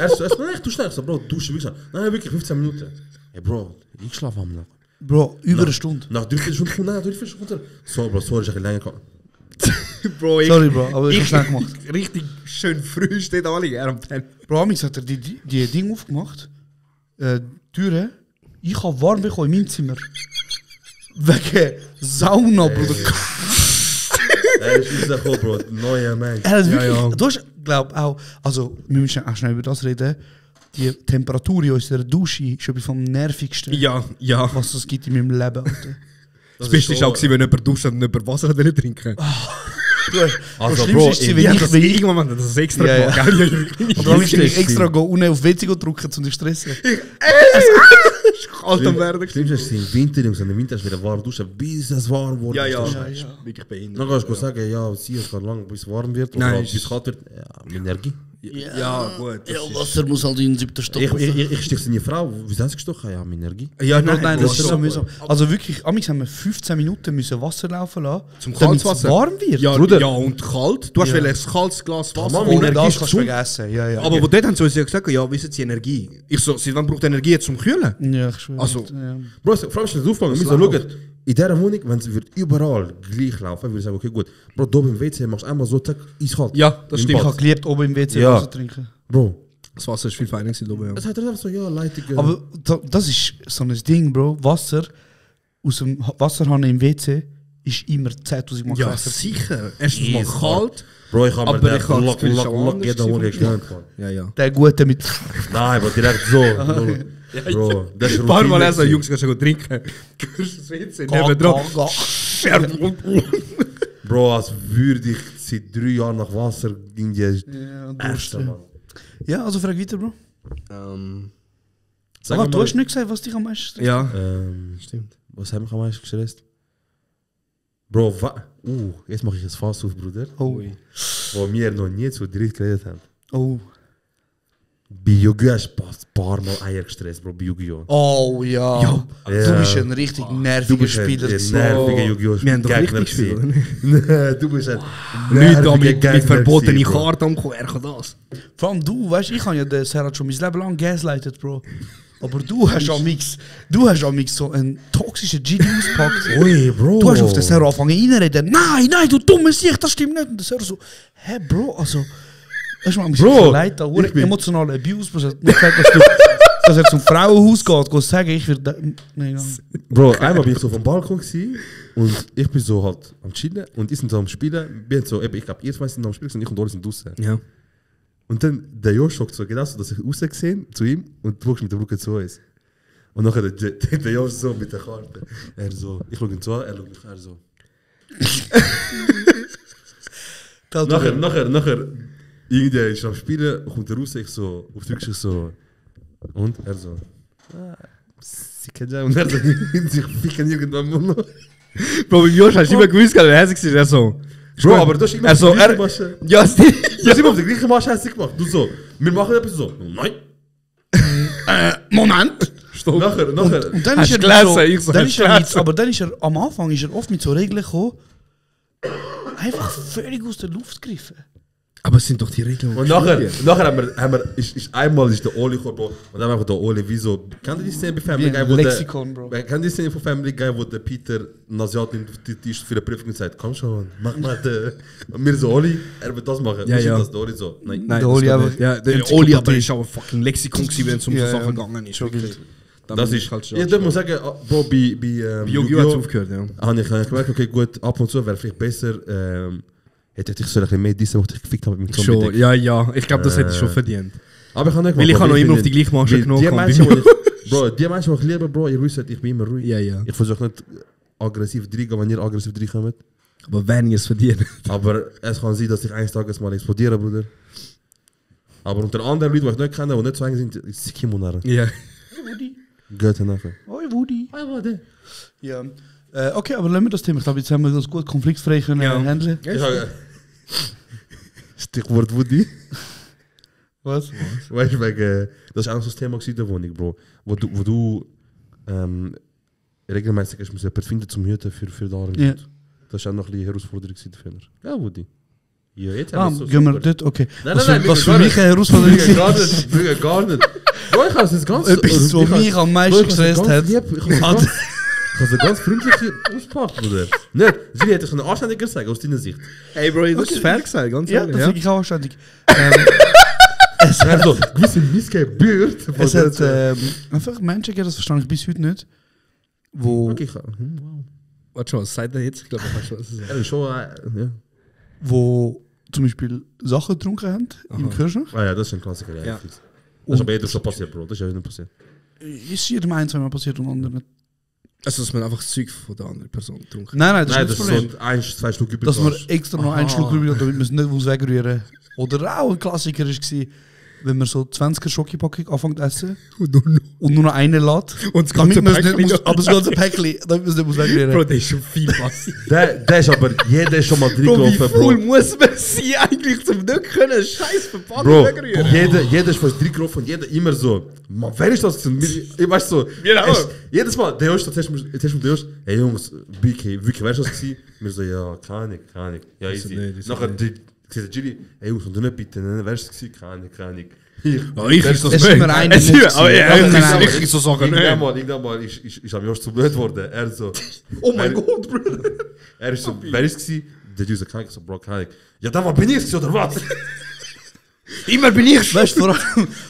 S9: so, nein, ich dusche schnell. Ich so, Bro, dusche wirklich schnell. Nein, wirklich 15 Minuten. Ey, Bro, ich schlafe am Nacht.
S8: Bro, über eine Stunde.
S9: Nach 3 Stunden kommt, nein, 3 Stunden. So, Bro, sorry, ich habe länger gehabt.
S10: Bro,
S8: Sorry Bro, aber ich hab's schnell gemacht.
S10: Richtig schön früh steht alle, er am Pen.
S8: Bro, Amix hat er die Ding aufgemacht, Türen. Ich habe warm bekommen in meinem Zimmer. Wegen Sauna, Bruder.
S9: Er ist wieder gekommen, Bro, neuer Mensch.
S8: Er hat wirklich,
S10: ja.
S8: du hast, glaub auch, also wir müssen auch schnell über das reden. Die Temperatur in unserer Dusche ist etwas vom Nervigsten,
S10: Ja.
S8: was es gibt in meinem Leben. Alter.
S10: Das Beste ist auch, gewesen, wenn jemand duscht und jemand Wasser hat trinken.
S8: Du hast,
S9: Also,
S8: das
S9: Bro,
S8: Schlimmste ist,
S10: Ja,
S8: wenn
S10: das
S8: ich
S10: irgendwann das extra
S8: Ja,
S10: gemacht, gell?
S8: aber dann
S9: Schlimmste
S8: will ich
S9: ist,
S8: extra unten auf WC drücken, um dich zu stressen.
S10: Kalt am werden.
S9: Schlimmste ist im Winter, Jungs, im Winter ist wieder warm duschen, bis es warm wird.
S10: Ja.
S9: Ist das
S10: Ja,
S9: scheiße.
S10: wirklich behindert.
S9: Dann kannst du sagen, ja, sie es geht lang, bis es warm wird.
S10: Nein,
S9: Oder
S10: ist-
S9: bis es kalt wird. Ja, Energie.
S10: Ja, gut. das ist-
S8: Wasser muss halt in den 7. Stock.
S9: Ich stich seine Frau, wie hast du gestochen? Ja, Energie.
S10: Ja,
S8: Nein, das ist so
S10: so
S8: mühsam. Also wirklich, amigs haben wir 15 Minuten müssen Wasser laufen lassen,
S10: Zum
S8: damit es
S10: Kaltwasser.
S8: warm wird.
S10: Ja,
S9: Bruder.
S10: ja, und kalt. Du hast
S8: Ja.
S10: ein kaltes Glas Wasser.
S9: Mama,
S8: Ohne
S9: Energie
S8: das
S9: ist
S8: kannst du
S9: gesund.
S8: vergessen. Ja.
S10: Aber wo dort haben sie uns ja gesagt, ja, wissen Sie Energie? Ich so, seit wann braucht Energie jetzt zum Kühlen?
S8: Ja, ich schwöre.
S10: Also-
S8: ja.
S9: Bro, vor allem ist das aufgegangen. Wir so, schauen, in dieser Wohnung, wenn es wird überall gleich laufen, würde ich sagen, okay, gut. Bro, da im WC machst du einmal so, zack, eiskalt.
S10: Ja, das
S9: Im
S10: stimmt.
S8: Ich habe geliebt, oben im WC
S9: Ja.
S8: Wasser trinken.
S9: Bro,
S10: Das Wasser ist viel feiner gewesen, oben, ja.
S9: es hat er einfach so, ja, Leitung.
S8: Aber das ist so ein Ding, Bro. Wasser aus dem Wasserhahn im WC ist immer 10.000 Mal
S10: Ja,
S8: krasser.
S10: sicher. Erstens mal
S9: Jesus,
S10: kalt.
S9: Bro, ich habe
S10: Aber
S9: mir
S10: ich hab das Gefühl, es ist auch
S9: Lock
S10: anders
S9: jeden Morgen
S10: gewesen
S9: gegönnt, man.
S10: Ja, ja.
S8: Der Gute mit.
S9: Nein, Bro, direkt so. Bro, das ist
S10: Ein paar Mal
S9: Routine
S10: so,
S9: gewesen.
S10: Jungs, kannst du gut trinken. Hörst du das WC? Nebendran.
S9: Bro, als würde ich seit 3 Jahren nach Wasser ging die
S8: Ja,
S9: erste, Mann.
S8: Ja, also frag weiter, Bro.
S9: Sag
S8: Aber du
S9: mal,
S8: hast nicht gesagt, was dich am meisten stresst.
S10: Ja,
S9: stimmt. Was hat mich am meisten gestresst? Bro, jetzt mache ich das Fass auf, Bruder.
S8: Oh.
S9: Wo wir noch nie zu dritt geredet haben.
S8: Oh.
S9: Bei Yu-Gi-Oh! Hast du ein paar Mal Eier gestresst, Bro, bei Yu-Gi-Oh!
S8: Oh ja.
S9: Ja.
S8: Du bist ein richtig
S9: Du
S8: nerviger
S9: bist ein
S8: Spieler.
S9: nerviger Yu-Gi-Oh!
S10: wir haben doch
S9: Gegner
S10: richtig gespielt.
S9: gewesen. Du bist ein
S10: Leute da mit
S9: Gegner
S10: verbotenen
S9: gewesen, Bro.
S10: Karten umkommen, er kann das.
S8: Vor allem du, weißt du, ich habe ja den Serhat schon mein Leben lang gaslightet, Bro. Aber du hast am Mix so einen toxischen GD ausgepackt.
S9: Ui, Bro.
S8: Du hast auf den Serhat angefangen reinreden. Nein, du dumme Sicht, das stimmt nicht. Und der Serhat so, hä, Bro, also... Weißt du, man muss
S9: Bro,
S8: sich leid, da emotionaler Abuse. Du hast nicht gesagt, dass er zum Frauenhaus geht sagen, ich werde... Nein,
S9: Bro, einmal bin ich so auf dem Balkon gewesen, und ich bin so halt am Chillen und ich sind so am Spielen. Wir so, ich glaube, ihr zwei sind am Spielen und ich und Oli sind draußen.
S10: Ja.
S9: Und dann der Jo schockt so genau so, dass ich rausgesehen zu ihm und du guckst mit der Brücke zu uns. Und nachher der Jo so mit der Karte. Er so, ich schaue ihn zu, er schaut mich, er so. Nachher, irgendwie ist er am Spielen, kommt er raus, ich so, auf Türkisch so. Und er so, sie kennt ja, und er so, sich ficken irgendwann mal noch.
S10: Bro, mit Josh hast du immer gewusst, wer hässlich ist. Er so...
S9: Bro, aber du hast immer
S10: Also,
S9: auf die gleiche Masche.
S10: Ja,
S9: Du hast immer auf die gleiche Masche hässlich gemacht. Du so, wir machen etwas so. Nein.
S8: Moment!
S10: Stopp.
S9: Nachher.
S8: Und dann
S10: Hast
S8: ist
S10: du
S8: er
S10: gelesen?
S8: so,
S10: Ich so,
S8: dann
S10: hast
S8: ist
S10: du
S8: er mit,
S10: gelesen?
S8: aber dann ist er am Anfang ist er oft mit so Regeln gekommen, einfach völlig aus der Luft gegriffen.
S10: Aber es sind doch die Regeln.
S9: Und nachher ist einmal der Oli gekommen, und dann einfach der Oli wie so. Kennt ihr die Szene bei Family Guy, wo
S8: Lexikon, Bro.
S9: Kennt ihr die Szene von Family Guy, wo der Peter einen Asiaten auf die Tisch für eine Prüfung und sagt, komm schon, mach mal den. Und wir so, Oli, er wird das machen.
S10: Ja,
S9: Wir sind
S10: ja.
S9: das, der Oli so, nein.
S10: Nein,
S8: Der Oli
S10: das geht
S8: aber-
S10: nicht. Ja, der Oli aber ist aber fucking Lexikon gewesen, wenn es um so Sachen gegangen ist. Wirklich.
S9: Das ist, ich muss sagen, Bro, bei
S10: Yu-Gi-Oh! hat es aufgehört, ja.
S9: habe ich gemerkt, okay, gut, ab und zu wäre vielleicht besser, hätte ich so ein bisschen mehr diesen, was ich gefickt habe mit dem
S10: Schon,
S9: Zombie-Deck.
S10: ja. Ich glaube, das hätte ich schon verdient.
S9: Aber ich habe nicht
S10: Weil ich
S9: gemacht,
S10: habe noch
S9: bin
S10: immer auf
S9: nicht-
S10: die gleiche Masche
S9: weil
S10: genommen.
S9: Die
S10: kann.
S9: Menschen, Bro, die Menschen, die ich liebe, Bro, ihr wisst, ich bin immer ruhig.
S10: Ja, ja.
S9: Ich versuche nicht aggressiv reinzugehen, wenn ihr aggressiv reinkommt.
S10: Aber wenn ihr es verdient.
S9: Aber es kann sein, dass ich eines Tages mal explodiere, Bruder. Aber unter anderen Leuten, die ich nicht kenne, die nicht so eng sind, ist es Kimonare.
S10: Ja.
S9: Geht nachher.
S8: Oi, Woody. Ja. Okay, aber lassen wir das Thema. Ich glaube, jetzt haben wir das gut konfliktfrei können
S10: Ja.
S8: handeln.
S9: Ich habe Stichwort Woody.
S8: Was?
S9: Weißt du, wegen, das war auch so das Thema in der Wohnung, Bro. Wo du regelmäßig hast, jemanden finden zum Hüten für die anderen
S8: Ja.
S9: Leute. Das war auch noch ein bisschen Herausforderung für mich. Ja, Woody. Ja, jetzt
S8: Ah,
S9: haben wir es so
S8: gehen wir
S9: super.
S8: dort? Okay.
S9: Nein,
S8: Was
S9: nein,
S8: für
S9: wir
S8: mich
S9: gehen
S8: eine Herausforderung
S9: Wirklich gar
S8: war.
S9: nicht. Wirklich gar nicht. Bro, ich habe es ganz...
S8: Etwas, was mich am meisten gestresst hat.
S9: Ich habe es ganz freundlich ausgepackt, Bruder. Nicht, sie hätte es eine anständiger sagen, aus deiner Sicht.
S10: Hey Bro, das ist fair gesagt, ganz
S8: Ja,
S10: ehrlich.
S8: das
S10: Ja.
S8: sage ich auch anständig.
S9: Es hat so gewisse Missgeburt.
S8: Es hat einfach Menschen gegeben, das verstehe ich bis heute nicht, wo,
S9: Okay, wow.
S10: Warte schon, was sagt er jetzt? Ich glaube, ich weiß schon, was er sagt.
S9: Er ist schon... ja.
S8: wo zum Beispiel Sachen getrunken haben im Kühlschrank.
S9: Ah ja, das ist ein Klassiker, ja.
S10: Ja.
S9: Das ist aber jeder schon passiert, Bro. Das ist ja nicht passiert.
S8: Ist jedem ein, zweimal passiert und anderen nicht.
S10: Also, dass man einfach das Zeug von der anderen Person getrunken
S8: Nein, das
S9: Nein,
S8: ist
S9: das
S8: nicht
S9: ist
S8: das Problem.
S9: so 1-2 Schluck übrig.
S8: Dass wir extra noch einen Schluck rüber, damit wir es nicht wegrühren. Oder auch ein Klassiker war, wenn man so 20er Schokipackung anfängt zu essen und nur noch eine lässt.
S10: Und das
S8: damit
S10: ganze
S8: man es nicht
S10: Päckchen
S8: muss, aber das ganze Päckchen, damit man es nicht wegrühren.
S10: Bro, das ist schon viel passiert.
S9: Der ist aber... Jeder ist schon mal
S10: Bro, wie
S9: reingelaufen,
S10: voll
S9: Bro.
S10: muss man sein eigentlich, zum nicht können Scheiß Verpackung
S9: Bro,
S10: wegrühren?
S9: jeder ist fast reingelaufen und jeder immer so... Man, wer ist das? Ich weiß so...
S10: Wir auch.
S9: Jedes Mal, der Jost, jetzt hast du der Jost... Hey Jungs, wirklich, wer ist das gewesen? Wir so, ja, keine Ahnung. Ja, easy. Nachher der Gilly, hey Jungs, und du nicht bitte, ne? Wer ist das gewesen? Keine Ahnung.
S10: Ich ist das
S8: Es ist immer einer
S10: Es
S8: nicht
S10: ist- aber ja,
S8: gewesen.
S10: ja,
S8: Nein,
S10: ich so Sachen nicht.
S9: Irgendwann mal ist am Jost zu blöd worden. Er so...
S10: Oh mein Gott, Bro.
S9: Er ist so, wer ist es gewesen? Der User kann ich so, Bro, keine Ahnung. Ja, dann war bin ich es oder was?
S10: Immer bin ich
S8: Weißt du,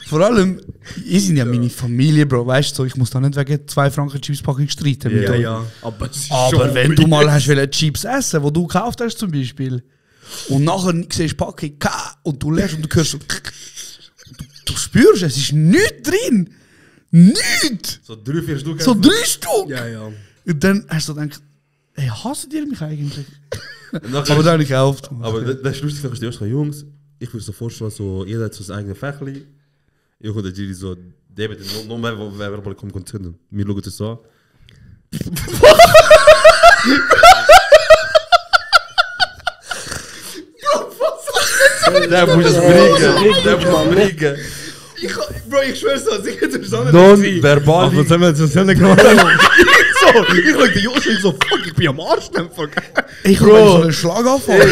S8: vor allem, ihr sind ja meine Familie, Bro. Weißt du, so, ich muss da nicht wegen 2 Franken Chipspackung streiten. mit
S10: Ja,
S8: euch.
S10: ja. Aber, es ist
S8: Aber
S10: schon
S8: wenn du
S10: weird.
S8: mal hast wollen Chips essen, wo du gekauft hast zum Beispiel, und nachher siehst du Packung und du lässt und du hörst so, du spürst, es ist nichts drin. Nichts!
S9: So 3-4 Stück.
S8: So 3 Stück!
S10: Ja, ja.
S8: Und dann hast du gedacht, hey, hasst ihr mich eigentlich? Aber da habe ich auch oft.
S9: Aber das ist lustig, da stehst du Jungs, ich würde so vorstellen, so, jeder hat so sein eigenes Fächli. Ich und der Giri so, David, noch mehr, wer mal kommen kann. Wir schauen das so an. Der muss es bringen.
S10: Bro, ich schwör's so, sicher du so nicht.
S9: Non-verbal.
S10: Was haben wir jetzt gemacht? Ich schaue den Jungs und so, fuck, ich bin am Arsch.
S8: Ich habe so einen Schlag anfangen.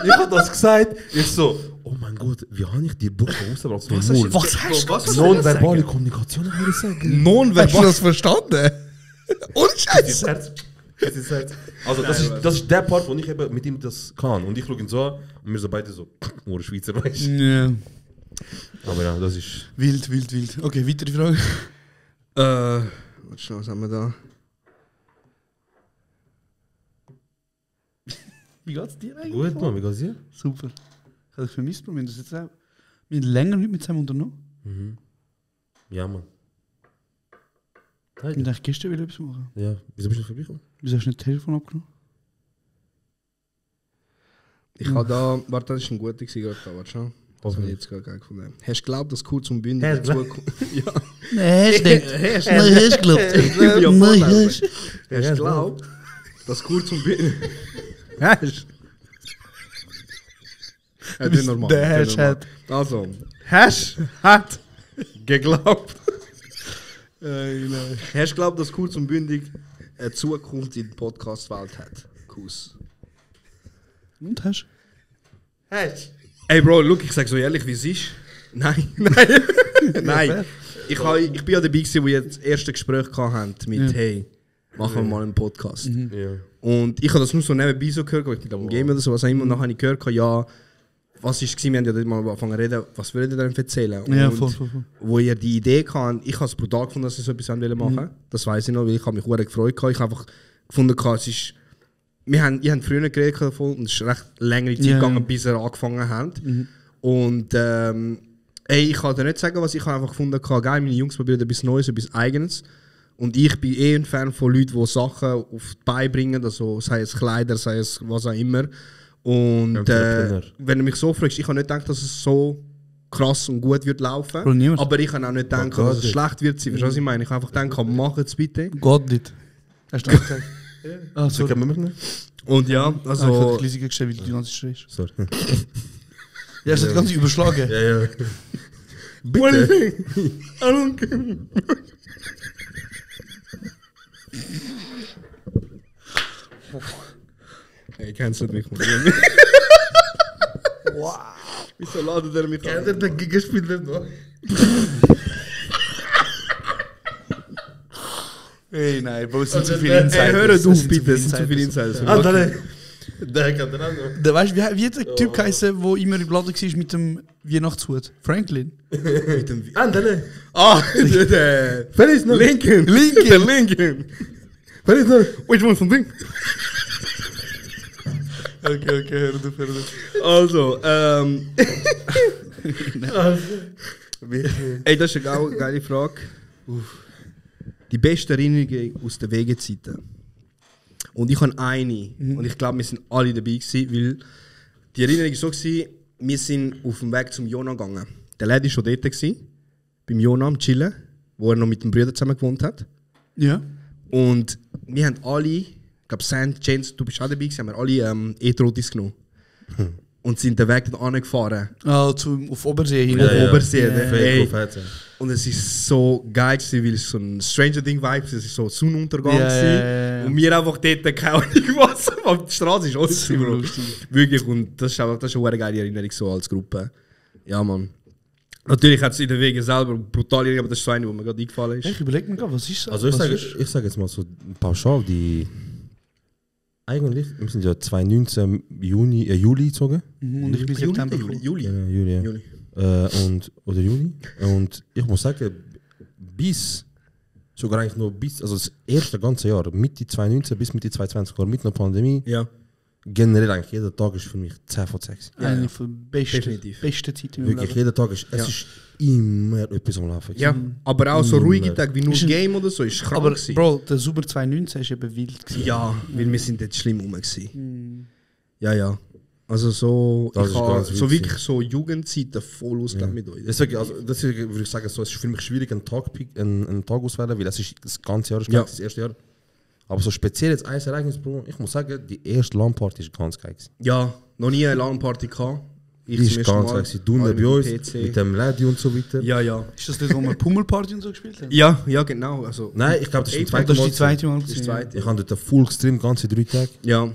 S9: Ich hab das gesagt. Ich so, oh mein Gott, wie habe ich die Buchse rausgebracht?
S8: Was hast du?
S9: Non-verbale Kommunikation, würde ich sagen.
S8: Hast du
S10: Non-verbal.
S8: das verstanden? Ohne Scheiß.
S9: Also das ist der Part, wo ich eben mit ihm das kann. Und ich schaue ihn so an und wir so beide so, ohne Schweizer, weißt du.
S8: Ja.
S9: Aber ja, das ist...
S8: Wild. Okay, weitere Frage.
S10: Was haben wir da?
S8: Wie geht's dir eigentlich?
S9: Gut, Mann, wie geht's dir?
S8: Super. Ich habe dich vermisst, Bro. Wir haben das jetzt auch... Wir haben länger nicht mit zusammen unternommen.
S9: Ja, Mann.
S8: Wir wollten eigentlich gestern wieder etwas machen.
S9: Ja, wieso bist du nicht vorbeigekommen?
S8: Wieso hast du nicht das Telefon abgenommen?
S10: Ich habe da, warte, das ist ein guter gerade da, warte schon. Das habe ich jetzt gerade geil gefunden. Hast du geglaubt, dass Kurz und Bündig in Zukunft... Ja.
S8: Nein, hast du nicht.
S10: Hast
S8: Nein, hast du geglaubt. Nein, hast du.
S10: du geglaubt, dass Kurz und Bündig... Hast du? Ja, normal.
S8: Der Hash hat.
S10: Also, Hash hat geglaubt. Hast du geglaubt, dass Kurz und Bündig eine Zukunft in der Podcast-Welt hat? Kuss.
S8: Und hast du?
S10: Ey Bro, look, ich sag so ehrlich, wie es ist. Nein. Nein. Ich bin ja dabei gewesen, wo ihr das erste Gespräch hatten mit hey, machen wir mal einen Podcast.
S9: Ja.
S10: Und ich habe das nur so nebenbei so gehört, ich bin am Game oder so, was auch immer. Und dann habe ich gehört, ja, was war es? Wir haben ja dort mal angefangen zu reden, was würdet ihr denn erzählen?
S8: Ja,
S10: und
S8: voll.
S10: wo ihr die Idee hattet, ich habe es brutal gefunden, dass ich so etwas machen wollte. Das weiß ich noch, weil ich habe mich sehr gefreut. Ich habe einfach gefunden, es ist... ihr habt früher geredet davon und es ist recht längere Zeit gegangen, bis ihr angefangen habt. Und ich kann dir nicht sagen, was ich habe einfach gefunden habe. Geil, meine Jungs probieren etwas Neues, etwas Eigenes. Und ich bin ein Fan von Leuten, die Sachen auf die Beine bringen, also sei es Kleider, sei es was auch immer. Und wenn du mich so fragst, ich habe nicht gedacht, dass es so krass und gut wird laufen.
S8: Bro,
S10: aber ich kann auch nicht denken, dass es schlecht wird sein. Verstehst du, was ich meine? Ich habe einfach gedacht, mach es bitte.
S8: Gott nicht. Hast du das gesagt? Ah,
S9: So kann man mich nicht.
S10: Und ja,
S8: Ich habe
S10: also...
S8: die Lisa gestellt, weil du die ganze Zeit schreist.
S9: Sorry.
S8: Ja, hast du das Ganze überschlagen?
S9: Ja.
S10: Bitte. I don't care. Hey, cancelt mich. Wow. Wieso ladet er mich an?
S9: Der Gegenspieler noch.
S8: Hey, nein, Bro, es sind zu viele Insights.
S10: Hey, hör auf bitte, es sind zu viele Insights.
S9: Der kann den anderen.
S8: Weißt du, wie hat der Typ geheißen, der immer im Laden war mit dem Weihnachtshut? Franklin?
S9: Andere.
S10: Ah, der
S9: Feliz noch.
S10: Lincoln. Der Lincoln.
S9: Feliz noch.
S10: Which one from Lincoln?
S8: Okay, hör auf.
S10: Also, ey, das ist eine geile Frage. Die beste Erinnerung aus den Wegezeiten. Und ich habe eine. Und ich glaube, wir sind alle dabei gewesen, weil die Erinnerung war so, wir sind auf dem Weg zum Jona gegangen. Der Lady war schon dort, beim Jona am Chillen, wo er noch mit dem Bruder zusammen gewohnt hat.
S8: Ja.
S10: Und wir haben alle, ich glaube, St. James, du bist auch dabei gewesen, haben wir alle E-Trotis genommen. Und sind den Weg dann angefahren.
S8: Ah, auf Obersee hin.
S10: Auf Obersee. Ey.
S9: Fett.
S10: Und es war so geil, weil es so ein Stranger Thing Vibe, es war so Sonnenuntergang.
S8: Ja.
S10: Und wir einfach dort keine Ahnung was, aber die Straße ist alles wirklich. Und das ist eine geile Erinnerung so als Gruppe. Ja, Mann. Natürlich hat es in den Wegen selber brutal, aber das ist so eine, die mir gerade eingefallen ist.
S8: Ich überlege mir gerade, was ist das?
S9: Also ich sage jetzt mal so pauschal, die... Eigentlich, wir sind ja 2019 Juli gezogen.
S8: Und ich bin September gekommen.
S10: Juli.
S9: Juli. Oder Juni. Und ich muss sagen, sogar eigentlich noch also das erste ganze Jahr, Mitte 2019 bis Mitte 2020, oder mit einer Pandemie,
S10: Ja.
S9: generell eigentlich jeder Tag ist für mich 10 von 6.
S8: Eine von der
S10: Definitiv.
S8: besten Zeit im
S9: Wirklich,
S8: Leben.
S9: jeder Tag ist, es ist immer etwas am Laufen.
S10: Ja, aber auch so
S9: Immer.
S10: ruhige Tage wie nur
S8: Ist ein-
S10: Game oder so, ist krank
S8: Aber
S10: gewesen.
S8: Bro, der Super 2019 war eben wild gewesen.
S10: Ja, weil wir sind dort schlimm rum gewesen. Ja. Also so,
S9: Das
S10: ich
S9: ist
S10: habe
S9: ganz
S10: so
S9: witzig.
S10: wirklich so Jugendzeiten voll ausgelebt mit euch.
S9: Deswegen, also, deswegen würde ich sagen, so, es ist für mich schwierig, einen Tag auswählen, weil das ist das ganze Jahr, das erste Jahr. Aber so speziell jetzt ein Ereignis, Bro, ich muss sagen, die erste LAN-Party ist ganz geil gewesen.
S10: Ja, noch nie eine LAN-Party gehabt.
S9: Die ist ganz geil gewesen. Du
S10: alle
S9: bei uns,
S10: mit PC.
S9: mit dem Lady und so weiter.
S10: Ja.
S8: Ist das das, wo wir Pummelparty und so gespielt haben?
S10: Ja, genau. Also,
S9: Nein, ich glaube, das ist
S8: Das ist die zweite Mal.
S10: das ist die zweite.
S9: Ich habe dort full gestreamt, ganze 3 Tage.
S10: Ja,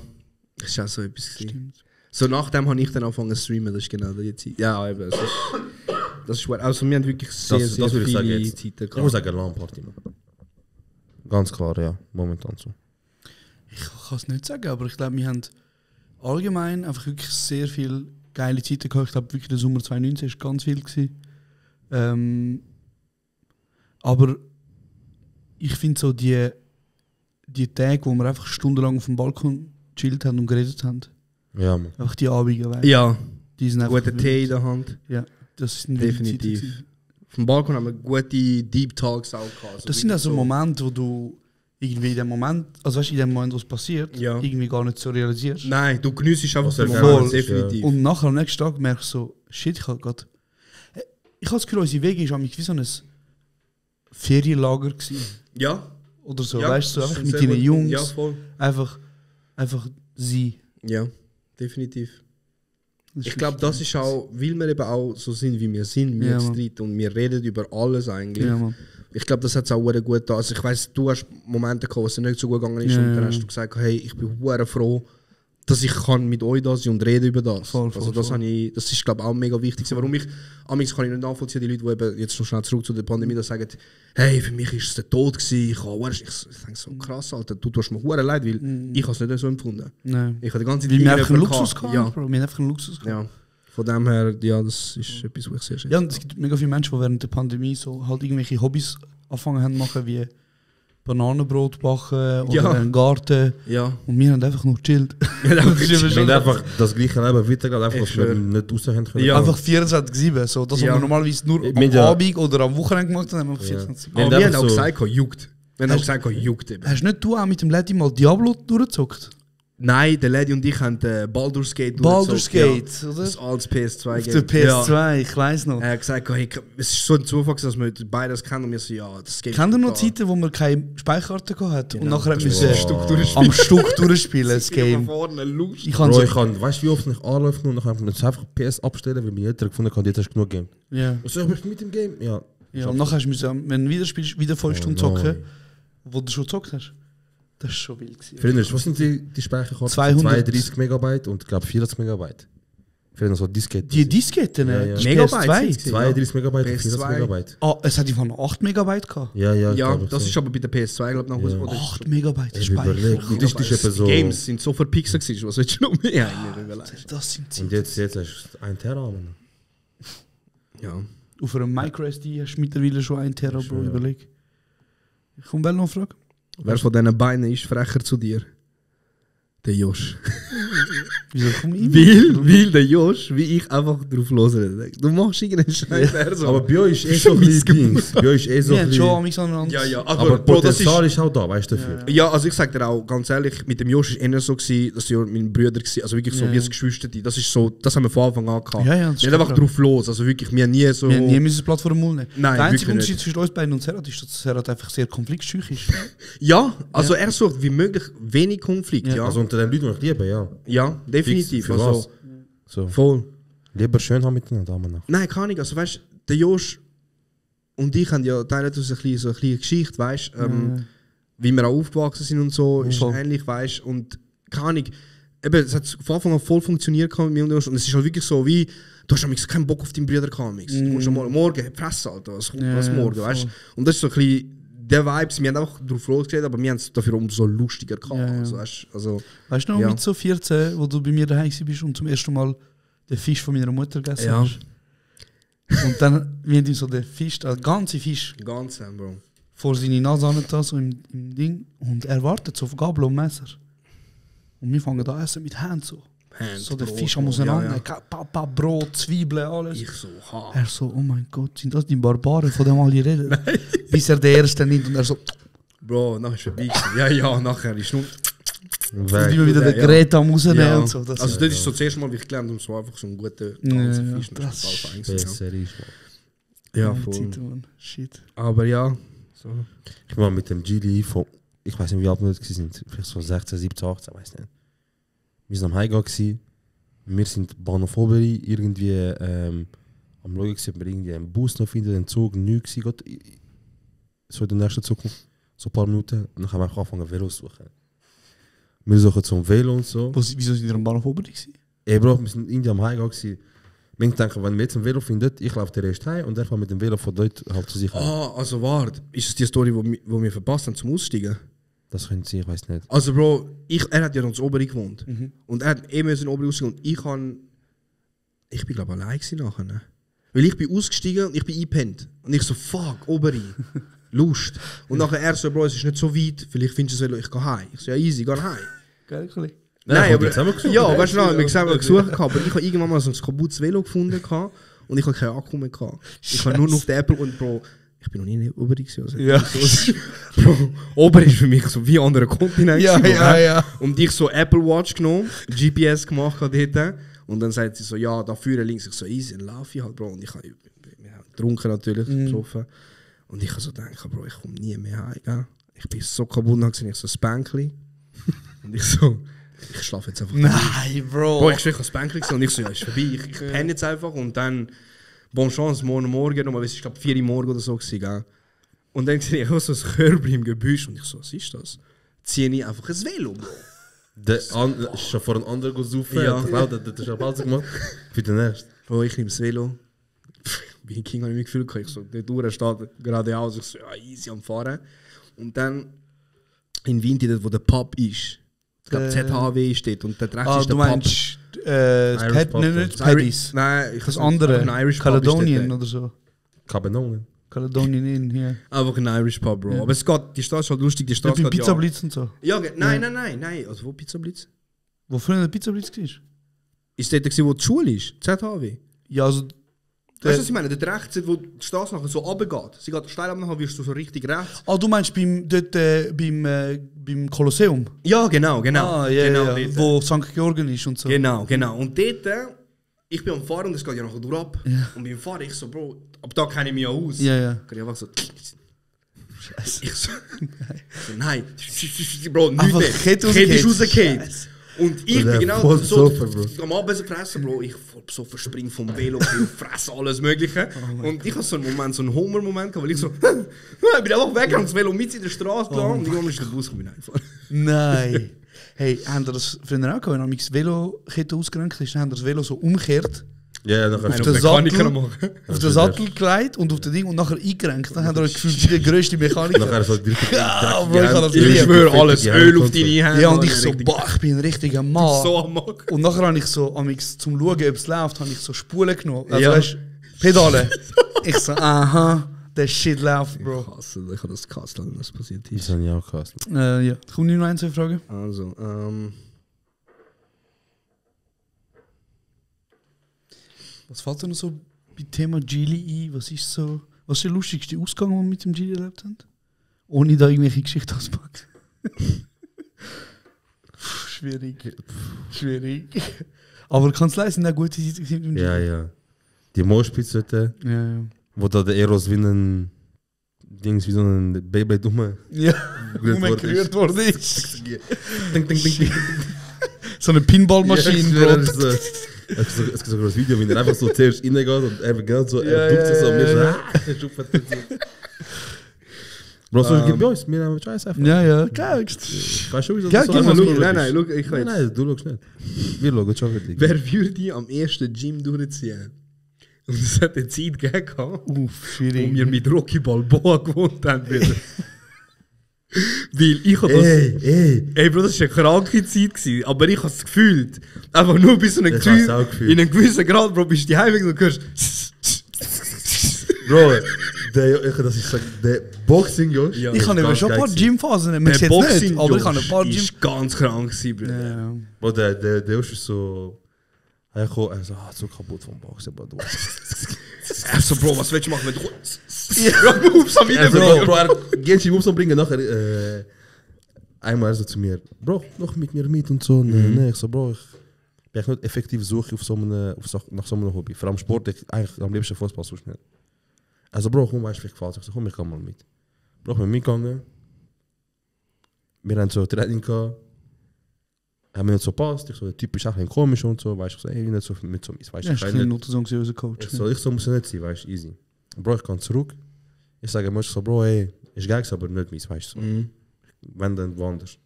S10: das ist auch so etwas gewesen. So nachdem habe ich dann angefangen zu streamen, das ist genau die Zeit. Ja, eben, das ist schwer. Also wir haben wirklich sehr
S9: Das würde ich sagen
S10: viele
S9: jetzt.
S10: Zeiten
S9: Ich muss
S10: gehabt.
S9: sagen, LAN-Party. Ganz klar, ja, momentan so.
S8: Ich kann es nicht sagen, aber ich glaube, wir haben allgemein einfach wirklich sehr viele geile Zeiten gehabt. Ich glaube, wirklich der Sommer 2019 war ganz viel gewesen. Aber ich finde so die Tage, wo wir einfach stundenlang auf dem Balkon gechillt haben und geredet haben,
S9: Ja, man.
S8: einfach die Abende, weißt
S10: Ja,
S8: die sind einfach
S10: guten Tee in der Hand.
S8: Ja, das sind wilde
S10: Definitiv.
S8: Zeiten gewesen.
S10: Auf dem Balkon haben wir gute Deep Talks auch gehabt. Also
S8: Das sind also
S10: wirklich
S8: Momente, wo du irgendwie in dem Moment, also weißt du, in dem Moment, wo es passiert,
S10: Ja.
S8: irgendwie gar nicht so realisierst.
S10: Nein, du geniessest einfach
S9: Was
S10: den
S9: er
S10: Moment,
S9: geil ist,
S10: definitiv.
S8: Und nachher am nächsten Tag merkst du so, shit, ich habe gerade. Ich habe das Gefühl, unsere Wege war wie so ein Ferienlager gewesen.
S10: Ja,
S8: Oder so,
S10: ja,
S8: weißt du, so
S10: das
S8: einfach
S10: ist
S8: mit
S10: sehr
S8: deinen
S10: gut.
S8: Jungs.
S10: Ja, voll.
S8: Einfach sie.
S10: Ja, definitiv.
S8: Das ist
S10: Ich glaube,
S8: wirklich
S10: das ist auch, weil wir eben auch so sind, wie wir sind, wir
S8: Ja,
S10: zu
S8: Mann.
S10: dritt und wir reden über alles eigentlich.
S8: Ja, Mann.
S10: Ich glaube, das hat es auch sehr gut getan. Also ich weiss, du hast Momente gehabt, wo es dir nicht so gut gegangen ist
S8: Ja,
S10: und dann
S8: ja.
S10: hast du gesagt, hey, ich bin sehr froh, dass ich kann mit euch da sein und reden über das.
S8: Voll,
S10: Also das,
S8: voll.
S10: das ist, glaube ich, auch mega wichtig. Warum amigs kann ich nicht nachvollziehen, die Leute, die eben jetzt noch schnell zurück zu der Pandemie da sagen, hey, für mich ist es der Tod gewesen. Ich denke so, krass, Alter, du tust mir hure leid, weil ich habe es nicht so empfunden.
S8: Nein.
S10: Ich habe die ganze
S8: Weil wir
S10: Zeit
S8: einfach einen
S10: irgendjemanden
S8: Luxus
S10: gehabt.
S8: gehabt, Bro. Wir haben einfach einen Luxus gehabt.
S10: Ja. Von dem her, ja, das ist etwas, was ich sehr schätze.
S8: Ja, und es gibt mega viele Menschen, die während der Pandemie so halt irgendwelche Hobbys angefangen haben zu machen, wie Bananenbrot backen oder
S10: Ja.
S8: einen Garten.
S10: Ja.
S8: Und wir haben einfach nur gechillt.
S10: Ja,
S8: Das ist immer
S9: Wir
S8: schon
S9: haben einfach das gleiche Leben weitergehen, einfach, dass wir
S10: schwör.
S9: nicht raus haben können.
S10: Ja.
S8: Einfach 24/7. So, das, was
S10: Ja.
S8: wir normalerweise nur am
S9: Wir ja-
S8: Abend oder am Wochenende gemacht haben, haben wir 24.
S9: Wir
S10: Aber
S9: haben
S10: wir
S9: einfach
S10: haben auch
S9: so-
S10: gesagt, juckt. Wir haben auch gesagt, juckt eben.
S8: Hast nicht du auch mit dem Lady mal Diablo durchgezockt?
S10: Nein, der Lady und ich haben Baldur's Gate
S8: Baldur's
S10: durchgezogen,
S8: Gate,
S10: ja.
S8: oder?
S10: Das altes PS2
S8: Auf der PS2, ich weiss noch.
S10: Er hat gesagt, hey, es ist so ein Zufall, dass wir beides kennen und wir so, ja, das Game
S8: Kennt ihr noch
S10: ist
S8: Zeiten, wo man keine Speicherkarte gehabt hat und
S10: Genau.
S8: nachher hat
S10: Das
S8: müssen
S10: ist Stück durchspielen.
S8: am Stück durchspielen, das Game?
S10: vorne Lust.
S8: Ich kann
S9: Bro,
S8: so,
S9: ich kann, weißt du, wie oft ich anläuft und nachher einfach PS abstellen, weil meine Eltern gefunden haben, jetzt hast du genug Game.
S8: ja.
S9: Also, ich bin mit dem Game? Ja.
S8: Ja, und nachher hast du müssen, wenn du wieder spielst, wieder 5 Stunden
S9: nein.
S8: zocken, wo du schon gezockt hast. Das ist schon wild gewesen.
S9: Früher, was sind die Speicherkarten?
S8: 200.
S9: 32 Megabyte und ich glaube 40 Megabyte. Früher so Diskette.
S8: Die Disketten,
S9: Ja, ja.
S8: das ist
S10: Megabyte
S8: PS2.
S10: sind's.
S9: 32 Megabyte und 40
S10: PS2.
S9: Megabyte.
S8: Ah, es hat einfach noch 8 Megabyte gehabt.
S9: Ja, ja, ich
S10: Ja,
S9: glaube,
S10: das
S9: so.
S10: ist aber bei der PS2, glaube ich,
S9: Ja.
S10: noch.
S8: 8 Megabyte
S9: Ich überlege,
S8: Speicher.
S9: und das ist etwa
S10: Die
S9: so.
S10: Games sind so verpixelt gewesen, was willst du noch mehr eigentlich?
S8: Das sind
S9: Und jetzt hast du 1 Tera. Mann.
S10: Ja.
S8: Auf einem MicroSD hast du mittlerweile schon 1 Tera, Bro,
S9: Ja.
S8: überleg. Ich komme noch eine Frage.
S10: Wer von diesen Beinen ist frecher zu dir? Der Josh.
S8: Wieso komme ich?
S10: Weil der Josh, wie ich, einfach drauf losrede. Du machst irgendeinen Scheiß. So.
S9: Aber bei euch ist eh so ein bisschen Dings. Bei euch ist eh so
S8: Wir
S9: ein
S8: haben schon
S9: bisschen.
S8: am miteinander.
S10: Ja, ja,
S9: Aber
S10: Bro, das ist,
S9: Potenzial ist auch da, weißt du dafür.
S10: ja, also ich sag dir auch ganz ehrlich, mit dem Josh war eher so, gewesen, dass ja mein Brüder war, also wirklich so
S8: Ja.
S10: wie ein Geschwister. Das ist so, das haben wir von Anfang an gehabt.
S8: Ja, ja, das
S10: Nicht
S8: stimmt
S10: einfach
S8: auch.
S10: drauf los, also wirklich, wir haben nie so...
S8: Wir haben nie müssen das Blatt vor den Mund nehmen.
S10: Nein,
S8: der einzige
S10: wirklich
S8: Unterschied
S10: nicht.
S8: zwischen uns beiden und Serhat ist, dass Serhat einfach sehr konfliktscheu ist.
S10: Ja, also er sucht wie möglich wenig Konflikt, ja.
S9: Also unter den Leuten, die ich liebe, ja.
S10: Ja, definitiv.
S9: Für
S10: Also,
S9: was? So.
S10: voll.
S9: Lieber schön haben miteinander, Damen nach.
S10: Nein, kann nicht. Also weißt du, der Josh und ich haben ja teilen uns so eine kleine Geschichte, weißt du, wie wir auch aufgewachsen sind und so, ist
S8: Voll.
S10: ähnlich, weißt du. Und keine Ahnung, eben, es hat von Anfang an voll funktioniert mit mir und Josh. Und es ist halt wirklich so wie, du hast amigs keinen Bock auf deinen Brüder gehabt, amigs. Du kommst am morgen, Fresse, Alter, was kommt was morgen,
S8: voll.
S10: weißt du. Und das ist so ein bisschen der Vibes, wir haben einfach drauf losgeredet, aber wir haben es dafür umso lustiger gehabt.
S8: Ja, ja.
S10: Also, weißt, also,
S8: Weißt du noch,
S10: Ja.
S8: mit so 14, wo du bei mir daheim bist und zum ersten Mal den Fisch von meiner Mutter gegessen
S10: Ja.
S8: hast? Und dann, wir haben ihm so den Fisch, den ganzen Fisch,
S10: ganz, Bro.
S8: vor seine Nase da, so im Ding. Und er wartet so auf Gabel und Messer. Und wir fangen da essen mit Händen so. So der
S10: Brot,
S8: Fisch am
S10: Bro.
S8: auseinander, Papa, Brot, Zwiebeln, alles.
S10: Ich so, ha.
S8: Er so, oh mein Gott, sind das die Barbaren, von dem alle reden? Bis er den ersten nimmt und er so,
S10: Bro, nachher ist vorbei gewesen. Ja, nachher ist nur...
S8: Und immer wieder das Gerät am rausnehmen und so. Das
S10: also das ist so das erste Mal, wie ich gelernt habe, so einfach so einen guten Tanzfisch.
S8: Das ist
S9: Serie.
S10: Ja, voll.
S8: Shit.
S10: Aber ja. So.
S9: Ich war mit dem Gili von, ich weiß nicht wie alt wir sind, vielleicht so 16, 17, 18, weiß nicht. Wir sind am Heimgehen gewesen. Wir sind Bahnhof Oberi irgendwie am Schauen gewesen, ob wir irgendwie einen Bus noch finden, den Zug, nichts gewesen. So in der nächsten Zukunft, so ein paar Minuten. Und dann haben wir einfach angefangen, Velo zu suchen. Wir suchen zum Velo und so.
S8: Wieso sind wir am Bahnhof Oberi gewesen?
S9: Ey Bro, wir sind irgendwie am Heimgehen gewesen. Wir denken, wenn wir jetzt ein Velo finden, ich laufe der erst heim und er fährt mit dem Velo von dort halt zu sich heim.
S10: Ah, also warte. Ist es die Story, wo wir verpasst haben zum Aussteigen?
S9: Das können Sie, ich weiß nicht.
S10: Also Bro, er hat ja noch in Oberi gewohnt. Und er hat in Oberi ausgestiegen und ich bin glaube allein gewesen nachher. Ne? Weil ich bin ausgestiegen und ich bin eingepennt. Und ich so, fuck, Oberi. Lust. Und nachher er so, Bro, es ist nicht so weit, vielleicht findest du es, ich gehe heim. Ich so, ja easy, geh heim.
S8: Geil, cool.
S10: Nein, aber ja, weißt du noch, wir haben gesucht, aber ich habe irgendwann mal so ein kaputtes Velo gefunden und ich habe keinen Akku mehr gehabt. Ich habe nur noch die Apple und Bro, ich bin noch nie in Oberi gewesen. Also
S8: ja.
S10: Bro, Oberi ist für mich so wie ein anderer Kontinent.
S8: Ja. Und
S10: ich so Apple Watch genommen, GPS gemacht dort und dann sagt sie so, ja, da vorne links. Ich so, easy, dann laufe ich halt, Bro. Und ich habe getrunken natürlich, besoffen. Und ich habe so gedacht, Bro, ich komme nie mehr heim. Gell? Ich bin so kaputt, dann sehe ich so ein Spänkli. Und ich so... Ich schlafe jetzt einfach.
S8: Nein, Bro.
S10: Bro, ich schwöre, ich habe das Bänkchen gesehen und ich so, ja, ist vorbei. Ich penne jetzt einfach und dann, bonne Chance, morgen nochmal, es ist glaube 4 Uhr morgens oder so gewesen, gell? Und dann sehe ich auch so ein Körbchen im Gebüsch und ich so, was ist das? Ziehe ich einfach ein Velo, Bro.
S9: Der ist schon vor einem anderen gesucht.
S10: Ja.
S9: Das ist eine Pause gemacht. Für den nächsten.
S10: Bro, ich nehme das Velo. Wie ein King habe ich mich gefühlt, ich so, der Tour steht geradeaus, ich so, ja, easy am Fahren. Und dann in Winti, dort wo der Pub ist, ich glaube ZHW steht und der rechts ist der
S8: du meinst, nicht Paddy's.
S10: Nein,
S8: das andere, Caledonian oder so.
S9: Caledonian
S8: in hier.
S10: Einfach ein Irish Pub, Bro. Ja. Aber es geht, die Straße ist halt lustig, die Straße
S8: geht Pizza Blitz und so.
S10: Ja, nein. Also wo Pizza Blitz?
S8: Wo früher der Pizza Blitz war?
S10: Ist dort, wo die Schule ist? ZHW?
S8: Ja, also...
S10: Weißt du, was ich meine? Dort rechts, wo die Straße nachher so runtergeht. Sie geht steil ab, nachher wirst du so richtig rechts.
S8: Ah, du meinst beim Kolosseum?
S10: Ja, genau.
S8: Ah, ja. Wo St. Georgen ist und so.
S10: Genau. Und dort, ich bin am Fahren und es geht ja nachher durch ab. Ja. Und beim Fahren, ich so, Bro, ab da kenne ich mich ja aus.
S8: Ja.
S10: Kann ich einfach so... Scheiße. Ich so... Nein. Bro, nicht mehr. Kette ist rausgefallen. Und ich bin genau so am Abend gefressen, Bro. Ich so verspringe vom Velo, fresse alles Mögliche. Und ich hatte so einen Moment, so einen Hummer-Moment, weil ich so, ich bin einfach weggegangen, das Velo mit in der Straße gelandet und irgendwann ist der Bus reingefahren.
S8: Nein. Hey, haben ihr das früher auch gehabt, wenn das Velokette ausgerenkt ist, haben das Velo so umgekehrt?
S9: Ja, nachher
S8: auf den Sattel gelegt und auf den Ding und nachher eingerenkt. Dann haben wir gefühlt wie der grösste Mechaniker.
S9: Nachher so
S10: ich schwöre, alles Öl auf deine Hände.
S8: Ja, und ich so, boah, ich bin ein richtiger Mann.
S10: So am Mann.
S8: Und nachher habe ich so, zum Schauen, ob es läuft, habe ich so Spulen genommen. Also weißt, Pedale. Ich so, aha, der Shit läuft, Bro.
S10: Ich habe das gehasst, wenn das passiert
S9: ist. Das habe ich auch gehasst.
S8: Ja, kommt nicht noch eine Frage?
S10: Also,
S8: was fällt dir noch so beim Thema Gili ein? Was ist der lustigste Ausgang, den wir mit dem Gili erlebt haben? Ohne da irgendwelche Geschichten auszupacken. Schwierig. Aber kann es leisten, eine gute Zeit mit dem Gili?
S9: Ja. Die Moschpitze dort, wo da der Eros wie ein Dings, wie so ein Baby dumme
S8: gerührt worden ist. Ding. So eine Pinballmaschine, Bro.
S9: Es gibt sogar das Video, wie er einfach so zuerst reingeht und er beginnt so, er tut sich so und mir so, Bro, so geht bei uns, wir haben Scheiß einfach.
S8: Ja, klar.
S9: Weißt du, wie so
S10: das ist? Nein, schau, ich kann jetzt...
S9: Nein, du schaust nicht. Wir schauen schon für dich.
S10: Wer würde am ersten Gym durchziehen? Und es hat eine Zeit gegeben,
S8: schwierig.
S10: wo wir mit Rocky Balboa gewohnt haben. Weil ich habe das... Ey, Bro, das war eine kranke Zeit gewesen, aber ich habe es gefühlt. Einfach nur bis in einem gewissen Grad, Bro, bist du die Heimweg und hörst...
S9: Bro, das ist der Boxing, Josh.
S8: Ja, ich habe eben schon ein paar Gymphasen, man sieht es nicht, aber ich habe ein paar Gym...
S10: ist ganz krank gewesen, Bro.
S9: Bro, der Josh ist so... Er so kaputt vom Boxen, Bro.
S10: Er so, Bro, was willst du machen, wenn du... Ja, Moves am
S9: Bro, er geht die Moves bringen, nachher... einmal so zu mir, Bro, noch mit mir mit und so. Nee, ich so, Bro, ich bin nicht effektiv suche nach so einem Hobby. Vor allem Sport, ich eigentlich am liebsten Fußball so schnell. Also, Bro, komm, weißt du, wie gefällt? Ich so, komm, ich kann mal mit. Bro, ich bin mitgegangen. Wir haben so Training gehabt. Haben mir nicht so passt. Ich so, der Typ ist auch ein komisch und so. Weißt du, ich so, ey, nicht so mit so mies. Weißt du,
S8: ich bin nicht so unser Coach.
S9: Ich so muss nicht sein, weißt du, easy. Bro, ich kann zurück. Ich sage ihm so, Bro, ey, ist geil, aber nicht mies, weißt du. So. Wenn dann woanders.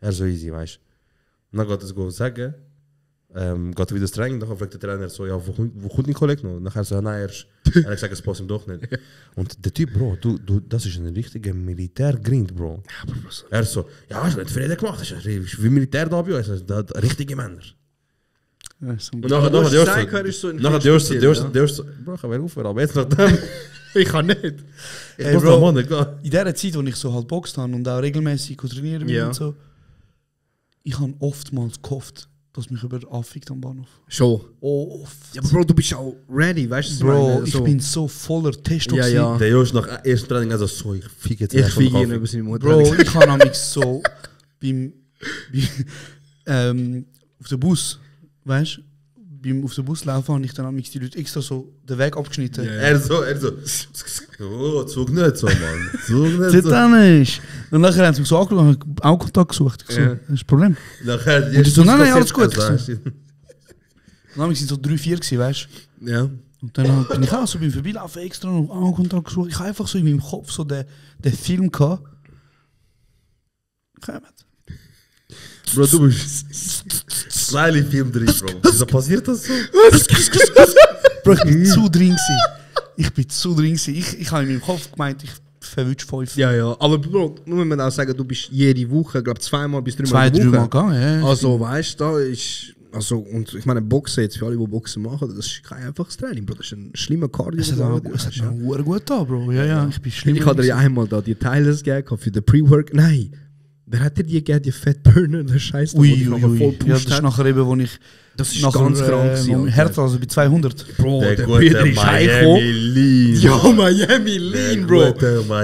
S9: So easy, weißt du. Dann geht es go sagen. Geht wieder das Training, dann fragt der Trainer so, ja, wo kommt dein Kollege noch? Nachher so, nein, er sagt, es passt ihm doch nicht. Und der Typ, Bro, du, das ist ein richtiger Militärgrind, Bro. Er so, ja, hast du nicht Frieden gemacht? Das ist wie Militär da bei uns, richtige Männer. Und nachher der erste, Bro, ich kann mir aufhören, aber jetzt nach dem, ich kann nicht.
S8: Ey, Bro, in dieser Zeit, wo ich so halt boxt habe und auch regelmäßig trainieren will und so, ich habe oftmals gehofft, dass mich über anfickt am Bahnhof.
S10: Schon?
S8: Oft.
S10: Ja, aber Bro, du bist auch ready, weißt du?
S8: Bro, ich bin so voller Testo.
S10: Ja.
S9: Der Jost nach ersten Training also so, ich fick jetzt.
S10: Ich fick ihn über seine Mutter.
S8: Bro, ich habe nämlich so auf dem Bus, weißt du? Auf dem Bus laufen habe ich dann nämlich die Leute extra so den Weg abgeschnitten.
S9: Ja. Er so. Oh, zug nicht so, Mann. Zug nicht so.
S8: Das nicht. Und nachher haben sie mich so angeschaut und haben Augenkontakt gesucht. Ich so, das ist das Problem.
S9: Nachher,
S8: und ich so, nein, alles gut. Dann waren sie so 3-4 gewesen, weißt
S10: du? Ja.
S8: Und dann bin ich auch so beim Vorbeilaufen extra noch Augenkontakt gesucht. Ich habe einfach so in meinem Kopf so den Film gehabt. Kommt.
S9: Bro, du bist Smiley-Film drin, Bro. Wieso passiert das so?
S8: Bro, ich bin zu drin gewesen. Ich habe in meinem Kopf gemeint, ich verwünsche 5.
S10: Ja. Aber Bro, muss man auch sagen, du bist jede Woche, glaube 2 bis 3
S8: 2,
S10: Mal
S8: 3 Mal gegangen, ja.
S10: Also, weißt du, da ist... Also, und ich meine, Boxen jetzt, für alle, die Boxen machen, das ist kein einfaches Training, Bro. Das ist ein schlimmer Cardio.
S8: Es hat mir gut da, Bro. Ja, ich bin schlimm.
S10: Ich hatte ja einmal da die Teile gegeben für den Pre-Work. Nein. Wer hat dir die gegeben, die Fettburner, der Scheiß,
S8: wo ich nachher voll pusht. Ja, das ist nachher eben, wo ich...
S10: Das ist ganz krank.
S8: Herz, also bei 200.
S10: Bro, der Bruder ist
S9: Miami Lean.
S10: Ja, Miami Lean, Bro.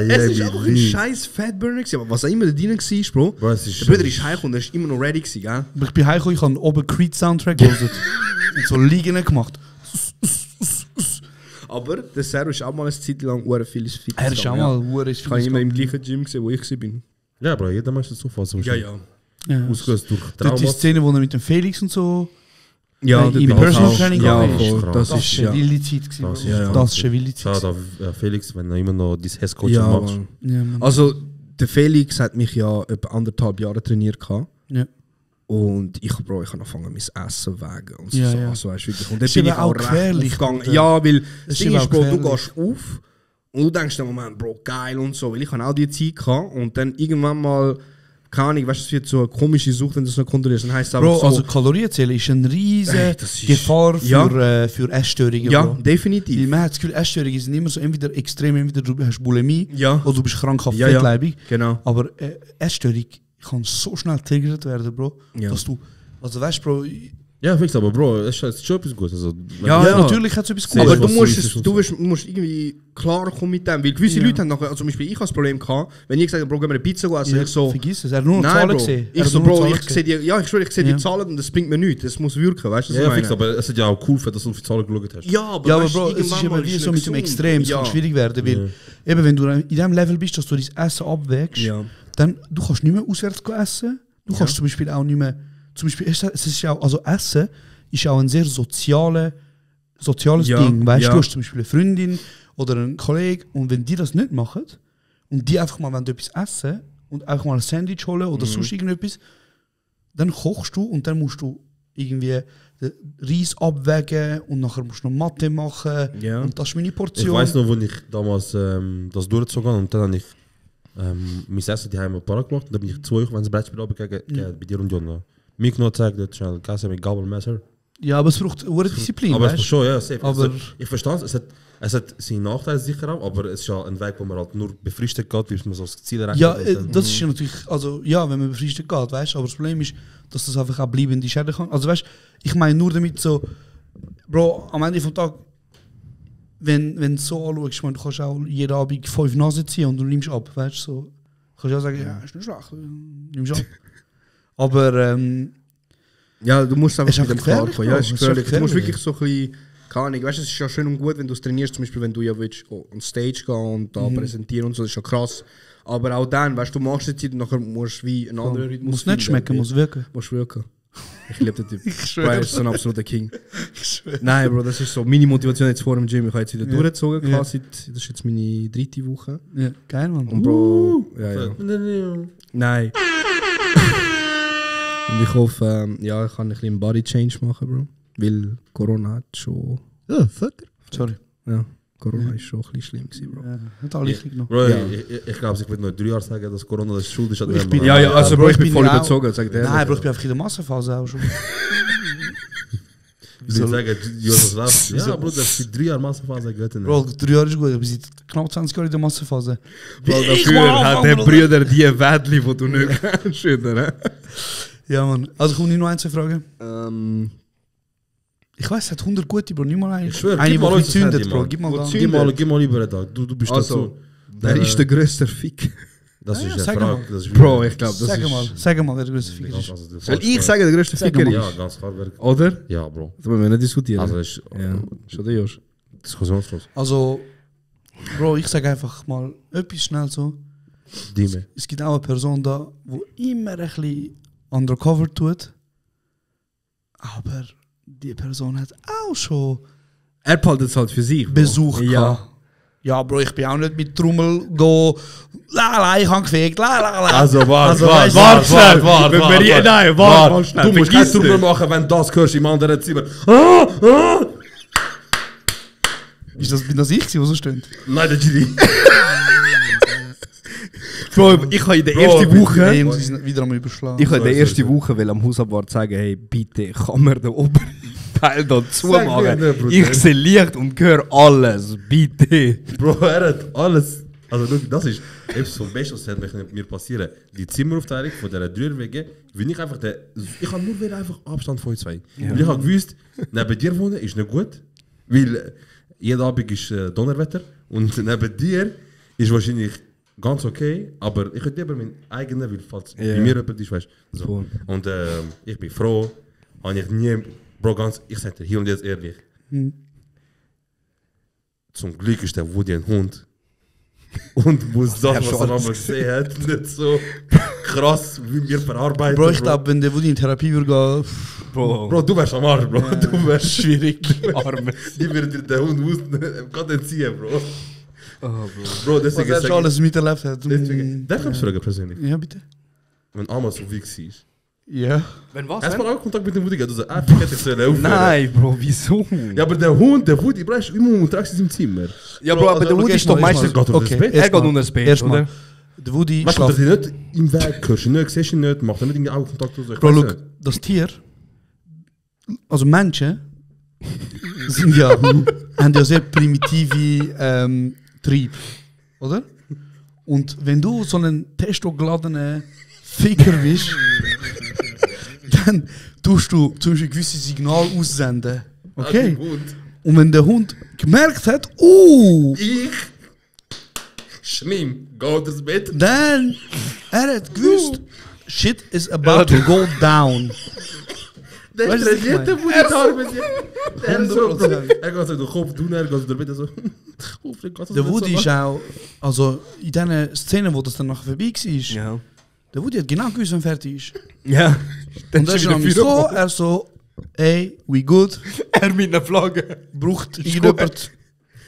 S9: Es
S10: ist einfach ein scheiß Fettburner gewesen. Aber was auch immer da drin war, Bro, der Bruder ist heimgekommen und er ist immer noch ready gewesen, gell?
S8: Ich bin heimgekommen, ich habe oben Creed-Soundtrack gehört. Und so liegen gemacht.
S10: Aber der Servo ist auch mal eine Zeit lang viel fit.
S8: Er ist auch mal
S10: Ich habe immer im gleichen Gym gesehen, wo ich war.
S9: Ja, Bro, jeder macht das so fast.
S10: Ja.
S9: Ausgelöst durch Trauma.
S8: Die Szene, wo er mit dem Felix und so...
S10: Ja,
S8: in Personal Training
S10: das ist eine
S8: wilde Zeit. Das ist eine wilde Zeit.
S9: Ja, Felix, wenn er immer noch dieses Head-Coaching macht.
S10: Ja, also, der Felix hat mich ja etwa 1,5 Jahre trainiert.
S8: Ja.
S10: Und ich habe angefangen, mein Essen wegen. Und so,
S8: ja.
S10: Also, weißt, wirklich. Und dann
S8: bin ich auch gefährlich
S10: gegangen. Ja, weil das Ding ist, Bro, du gehst auf und du denkst dann, Moment, Bro, geil und so. Weil ich auch die Zeit gehabt und dann irgendwann mal... Keine Ahnung, weißt du, es wird so eine komische Sucht, wenn du es noch kontrollierst. Dann heisst es
S8: Bro,
S10: so,
S8: also Kalorienzählen ist eine riesige Gefahr für Essstörungen.
S10: Ja,
S8: Bro.
S10: definitiv.
S8: Weil man hat das Gefühl, Essstörungen sind immer so entweder extrem, entweder du hast Bulimie oder du bist krankhaft fettleibig.
S10: Genau.
S8: Aber Essstörung kann so schnell triggert werden, Bro, dass du... Also weißt du, Bro...
S9: Ja, fix, aber Bro, es ist schon etwas Gutes. Also,
S8: ja, natürlich hat es etwas Gutes.
S10: Aber du musst irgendwie klar kommen mit dem, weil gewisse Leute haben nachher, also zum Beispiel ich habe das Problem gehabt, wenn ich gesagt habe, Bro, gehen wir eine Pizza essen, ich so...
S8: Vergiss es, er hat nur noch Zahlen gesehen.
S10: Ich so, Bro, ich sehe die Zahlen und das bringt mir nichts, das muss wirken, weißt du, was ich meine?
S9: Fix, aber es ist ja auch cool, dass du auf die Zahlen geschaut hast.
S10: Ja, aber
S8: Bro, es ist immer wie so mit dem Extrem, es kann schwierig werden, weil eben, wenn du in dem Level bist, dass du dein Essen abwägst, dann du kannst nicht mehr auswärts essen, du kannst zum Beispiel auch nicht mehr... Zum Beispiel, es ist ja auch, also Essen ist auch ein sehr soziales Ding. Weißt du, du hast zum Beispiel eine Freundin oder einen Kollegen und wenn die das nicht machen und die einfach mal etwas essen und einfach mal ein Sandwich holen oder sonst irgendetwas, dann kochst du und dann musst du irgendwie den Reis abwägen und nachher musst du noch Mathe machen und das ist meine Portion.
S9: Ich weiss noch, als ich damals das durchgezogen habe und dann habe ich mein Essen die haben parat gemacht und dann bin ich 2 Wochen, wenn es Brettspiel abgegeben bei dir und John. Mikro zeigt das schnell Kasse mit Gabelmesser.
S8: Ja, aber es braucht eine Disziplin.
S9: Aber es ist schon, ja, safe.
S8: Aber
S9: ich verstehe es. Es hat seine Nachteile sicher auch, aber es ist ja ein Weg, wo man halt nur befristet geht, wie man so das Ziel erreicht.
S8: Ja, das ist ja natürlich, also ja, wenn man befristet geht, weißt du, aber das Problem ist, dass das einfach auch bleibende Schäden kann. Also weißt du, ich meine nur damit so, Bro, am Ende vom Tag, wenn du so anschaust, du kannst auch jeden Abend 5 Nasen ziehen und du nimmst ab, weißt du, so. Kannst du ja sagen, ja, ist nicht schwach, nimm schon. Aber
S10: ja, du musst einfach
S8: ist
S10: mit dem
S8: gefährlich,
S10: klarkommen. Ja,
S8: Bro.
S10: ist
S8: Es ist
S10: gefährlich. Du musst
S8: gefährlich.
S10: wirklich so ein bisschen, keine Ahnung, weißt du, es ist ja schön und gut, wenn du es trainierst, zum Beispiel, wenn du ja willst, on Stage gehen und da präsentieren und so, das ist ja krass. Aber auch dann, weißt du, du machst die Zeit und nachher musst du wie einen anderen Rhythmus
S8: muss nicht schmecken, muss wirken.
S10: Muss wirken. Ich liebe den Typ.
S8: schwöre.
S10: Bro, er ist so ein absoluter King. Nein, Bro, das ist so meine Motivation jetzt vor dem Gym. Ich habe jetzt wieder durchgezogen,
S8: Ja.
S10: das ist jetzt meine 3. Woche.
S8: Ja, geil, Mann.
S10: Und Bro, ja. Nein. Und ich hoffe, ja, ich kann ein bisschen einen Body Change machen, Bro. Weil Corona hat schon.
S8: Ja, Fucker. Sorry.
S10: Ja, Corona ist schon ein bisschen schlimm gewesen, Bro.
S8: Ja, hat alle richtig noch.
S9: Bro,
S10: Ja.
S9: ich glaube, ich würde noch 3 Jahre sagen, dass Corona das schuld ist.
S8: Ich bin-
S10: Ja, ja, also Bro, ich bin voll
S8: ja auch-
S10: überzogen, sag dir.
S8: Nein, Bro, ich bin einfach in der Massenphase auch schon.
S9: Ich würde sagen, Jonas läuft. Ja, Bro, das ist 3 Jahre Massenphase gönnen.
S8: Bro, 3 Jahre ist gut, aber seit knapp 20 Jahren in der Massenphase.
S10: Bro,
S8: Ich
S10: dafür
S8: war
S10: hat
S8: Anfang,
S10: der
S8: Bruder.
S10: Brüder die Wädli, die du nicht kennst, oder?
S8: Ja, Mann. Also kommt nicht noch ein, zwei Fragen. Ich weiß, es hat 100 gute, Bro. Nicht mal eine.
S9: Ich schwöre,
S8: eine,
S9: gib mal
S8: die
S9: uns das
S8: zündet,
S9: Handy,
S8: Bro.
S9: Mann.
S8: Gib mal da.
S9: Gib mal lieber da. Du bist
S10: Also,
S9: dazu.
S10: wer ist der grösste Fick?
S9: Das
S8: Ja,
S9: ist
S8: ja,
S9: eine
S8: sag
S9: Frage.
S8: mal.
S9: Das ist
S10: Bro, ich glaube, das
S8: Sag
S10: ist...
S8: mal, wer der größte Ficker ist.
S10: Soll ich sagen, der größte
S8: Sag
S10: Ficker
S8: mal.
S10: ist?
S9: Ja, ganz klar.
S10: Oder?
S9: Ja, Bro.
S10: Das wollen wir nicht diskutieren.
S9: Also, es ist
S10: ja, schon der Josh.
S9: diskussionslos.
S8: Also, Bro, ich sage einfach mal etwas schnell so.
S9: Dime.
S8: Es gibt auch eine Person da, die immer ein bisschen undercover tut. Aber die Person hat auch schon
S10: Er behaltet es halt für sich. Bro.
S8: Besuch
S10: Ja.
S8: gehabt. Ja, Bro, ich bin auch nicht mit Trommel go. La, ich hab gefegt. La.
S9: Also, warte,
S8: weißt du,
S10: Wenn wir hier- nein, warte schnell.
S9: Du musst
S10: Vergiss
S9: kein Trubel
S10: nicht.
S9: machen, wenn du das hörst im anderen Zimmer.
S8: Bin das ich, der so steht?
S9: Nein, der Giri.
S10: Bro, ich habe in der
S9: Bro,
S10: ersten
S9: bitte,
S10: Woche...
S8: Hey, muss ich wieder einmal überschlagen.
S10: Ich habe in der
S9: Sorry,
S10: ersten
S9: sorry.
S10: Woche will am Hausabwart sagen, hey, bitte, kann mir den oberen Teil da
S9: mir
S10: zumachen?
S9: nicht, Bruder.
S10: Ich sehe Licht und höre alles, bitte.
S9: Bro, er hat alles. Also, schau, das ist etwas vom Besten, was hat mir passieren. Die Zimmeraufteilung von dieser 3er-WG, wenn ich einfach ich habe nur wieder einfach Abstand von euch zwei. Weil ich habe gewusst, neben dir wohnen ist nicht gut, weil jeden Abend ist Donnerwetter und neben dir ist wahrscheinlich ganz okay, aber ich hätte lieber meinen eigenen, weil falls bei mir jemand ist, weißt du. So.
S10: Voll.
S9: Und ich bin froh, habe ich nie, Bro, ich sage dir hier und jetzt ehrlich, zum Glück ist der Woody ein Hund. Und muss das, was er einmal gesehen hat, nicht so krass wie wir verarbeiten.
S8: Bro, ich glaube, wenn der Woody in Therapie würde gehen,
S9: Bro, du wärst am Arsch, Bro. Du wärst
S8: schwierig.
S10: Arme.
S9: Die würde dir den Hund kann entziehen, Bro.
S10: Oh, Bro.
S9: Bro,
S8: Was
S9: deswegen
S8: er schon alles miterlebt hat.
S9: deswegen, darf ich mich fragen persönlich?
S8: Ja, bitte.
S9: Wenn Amma so wie war.
S8: Ja.
S10: Wenn was?
S9: Hast du mal auch Kontakt mit dem Woody gehabt? Du sagst, ich hätte sollen aufhören.
S10: Nein, Bro, wieso?
S9: Ja, aber der Hund, der Woody, Bro, ist immer unterwegs in seinem Zimmer.
S10: Ja, Bro, aber der Woody ist doch meistens...
S9: Geht unter das Bett.
S10: Er geht unter das Bett,
S8: Erstmal.
S10: oder?
S8: Der Woody
S9: Weißt du, dass
S8: schlaft.
S9: er nicht im Weg hörst, nicht, siehst ihn nicht, macht er nicht irgendwie Augenkontakt oder so. Ich
S8: Bro,
S9: weiß
S8: look,
S9: nicht.
S8: das Tier, also Menschen, sind ja, haben ja sehr primitive Trieb, oder? Und wenn du so einen testogeladenen Ficker bist, dann tust du zum Beispiel gewisse Signale aussenden. Okay?
S9: Hund.
S8: Und wenn der Hund gemerkt hat,
S9: Ich? Schlimm, geh unter das Bett.
S8: dann er hat gewusst, shit is about to go down.
S9: Der
S8: Weißt du, was ich
S9: trainiert der
S8: meine?
S9: Woody da mit dir. Er ist so,
S8: 100%.
S9: er geht so den Kopf tun, er geht so der Bett so.
S8: Der Woody ist auch, also in diesen Szenen, wo das dann nachher vorbei war,
S10: Ja.
S8: der Woody hat genau gewusst, wenn fertig ist.
S10: Ja.
S8: Und dann ist er mich so, er so, ey, we good,
S10: Er mit einer Flagge.
S8: braucht irgendjemand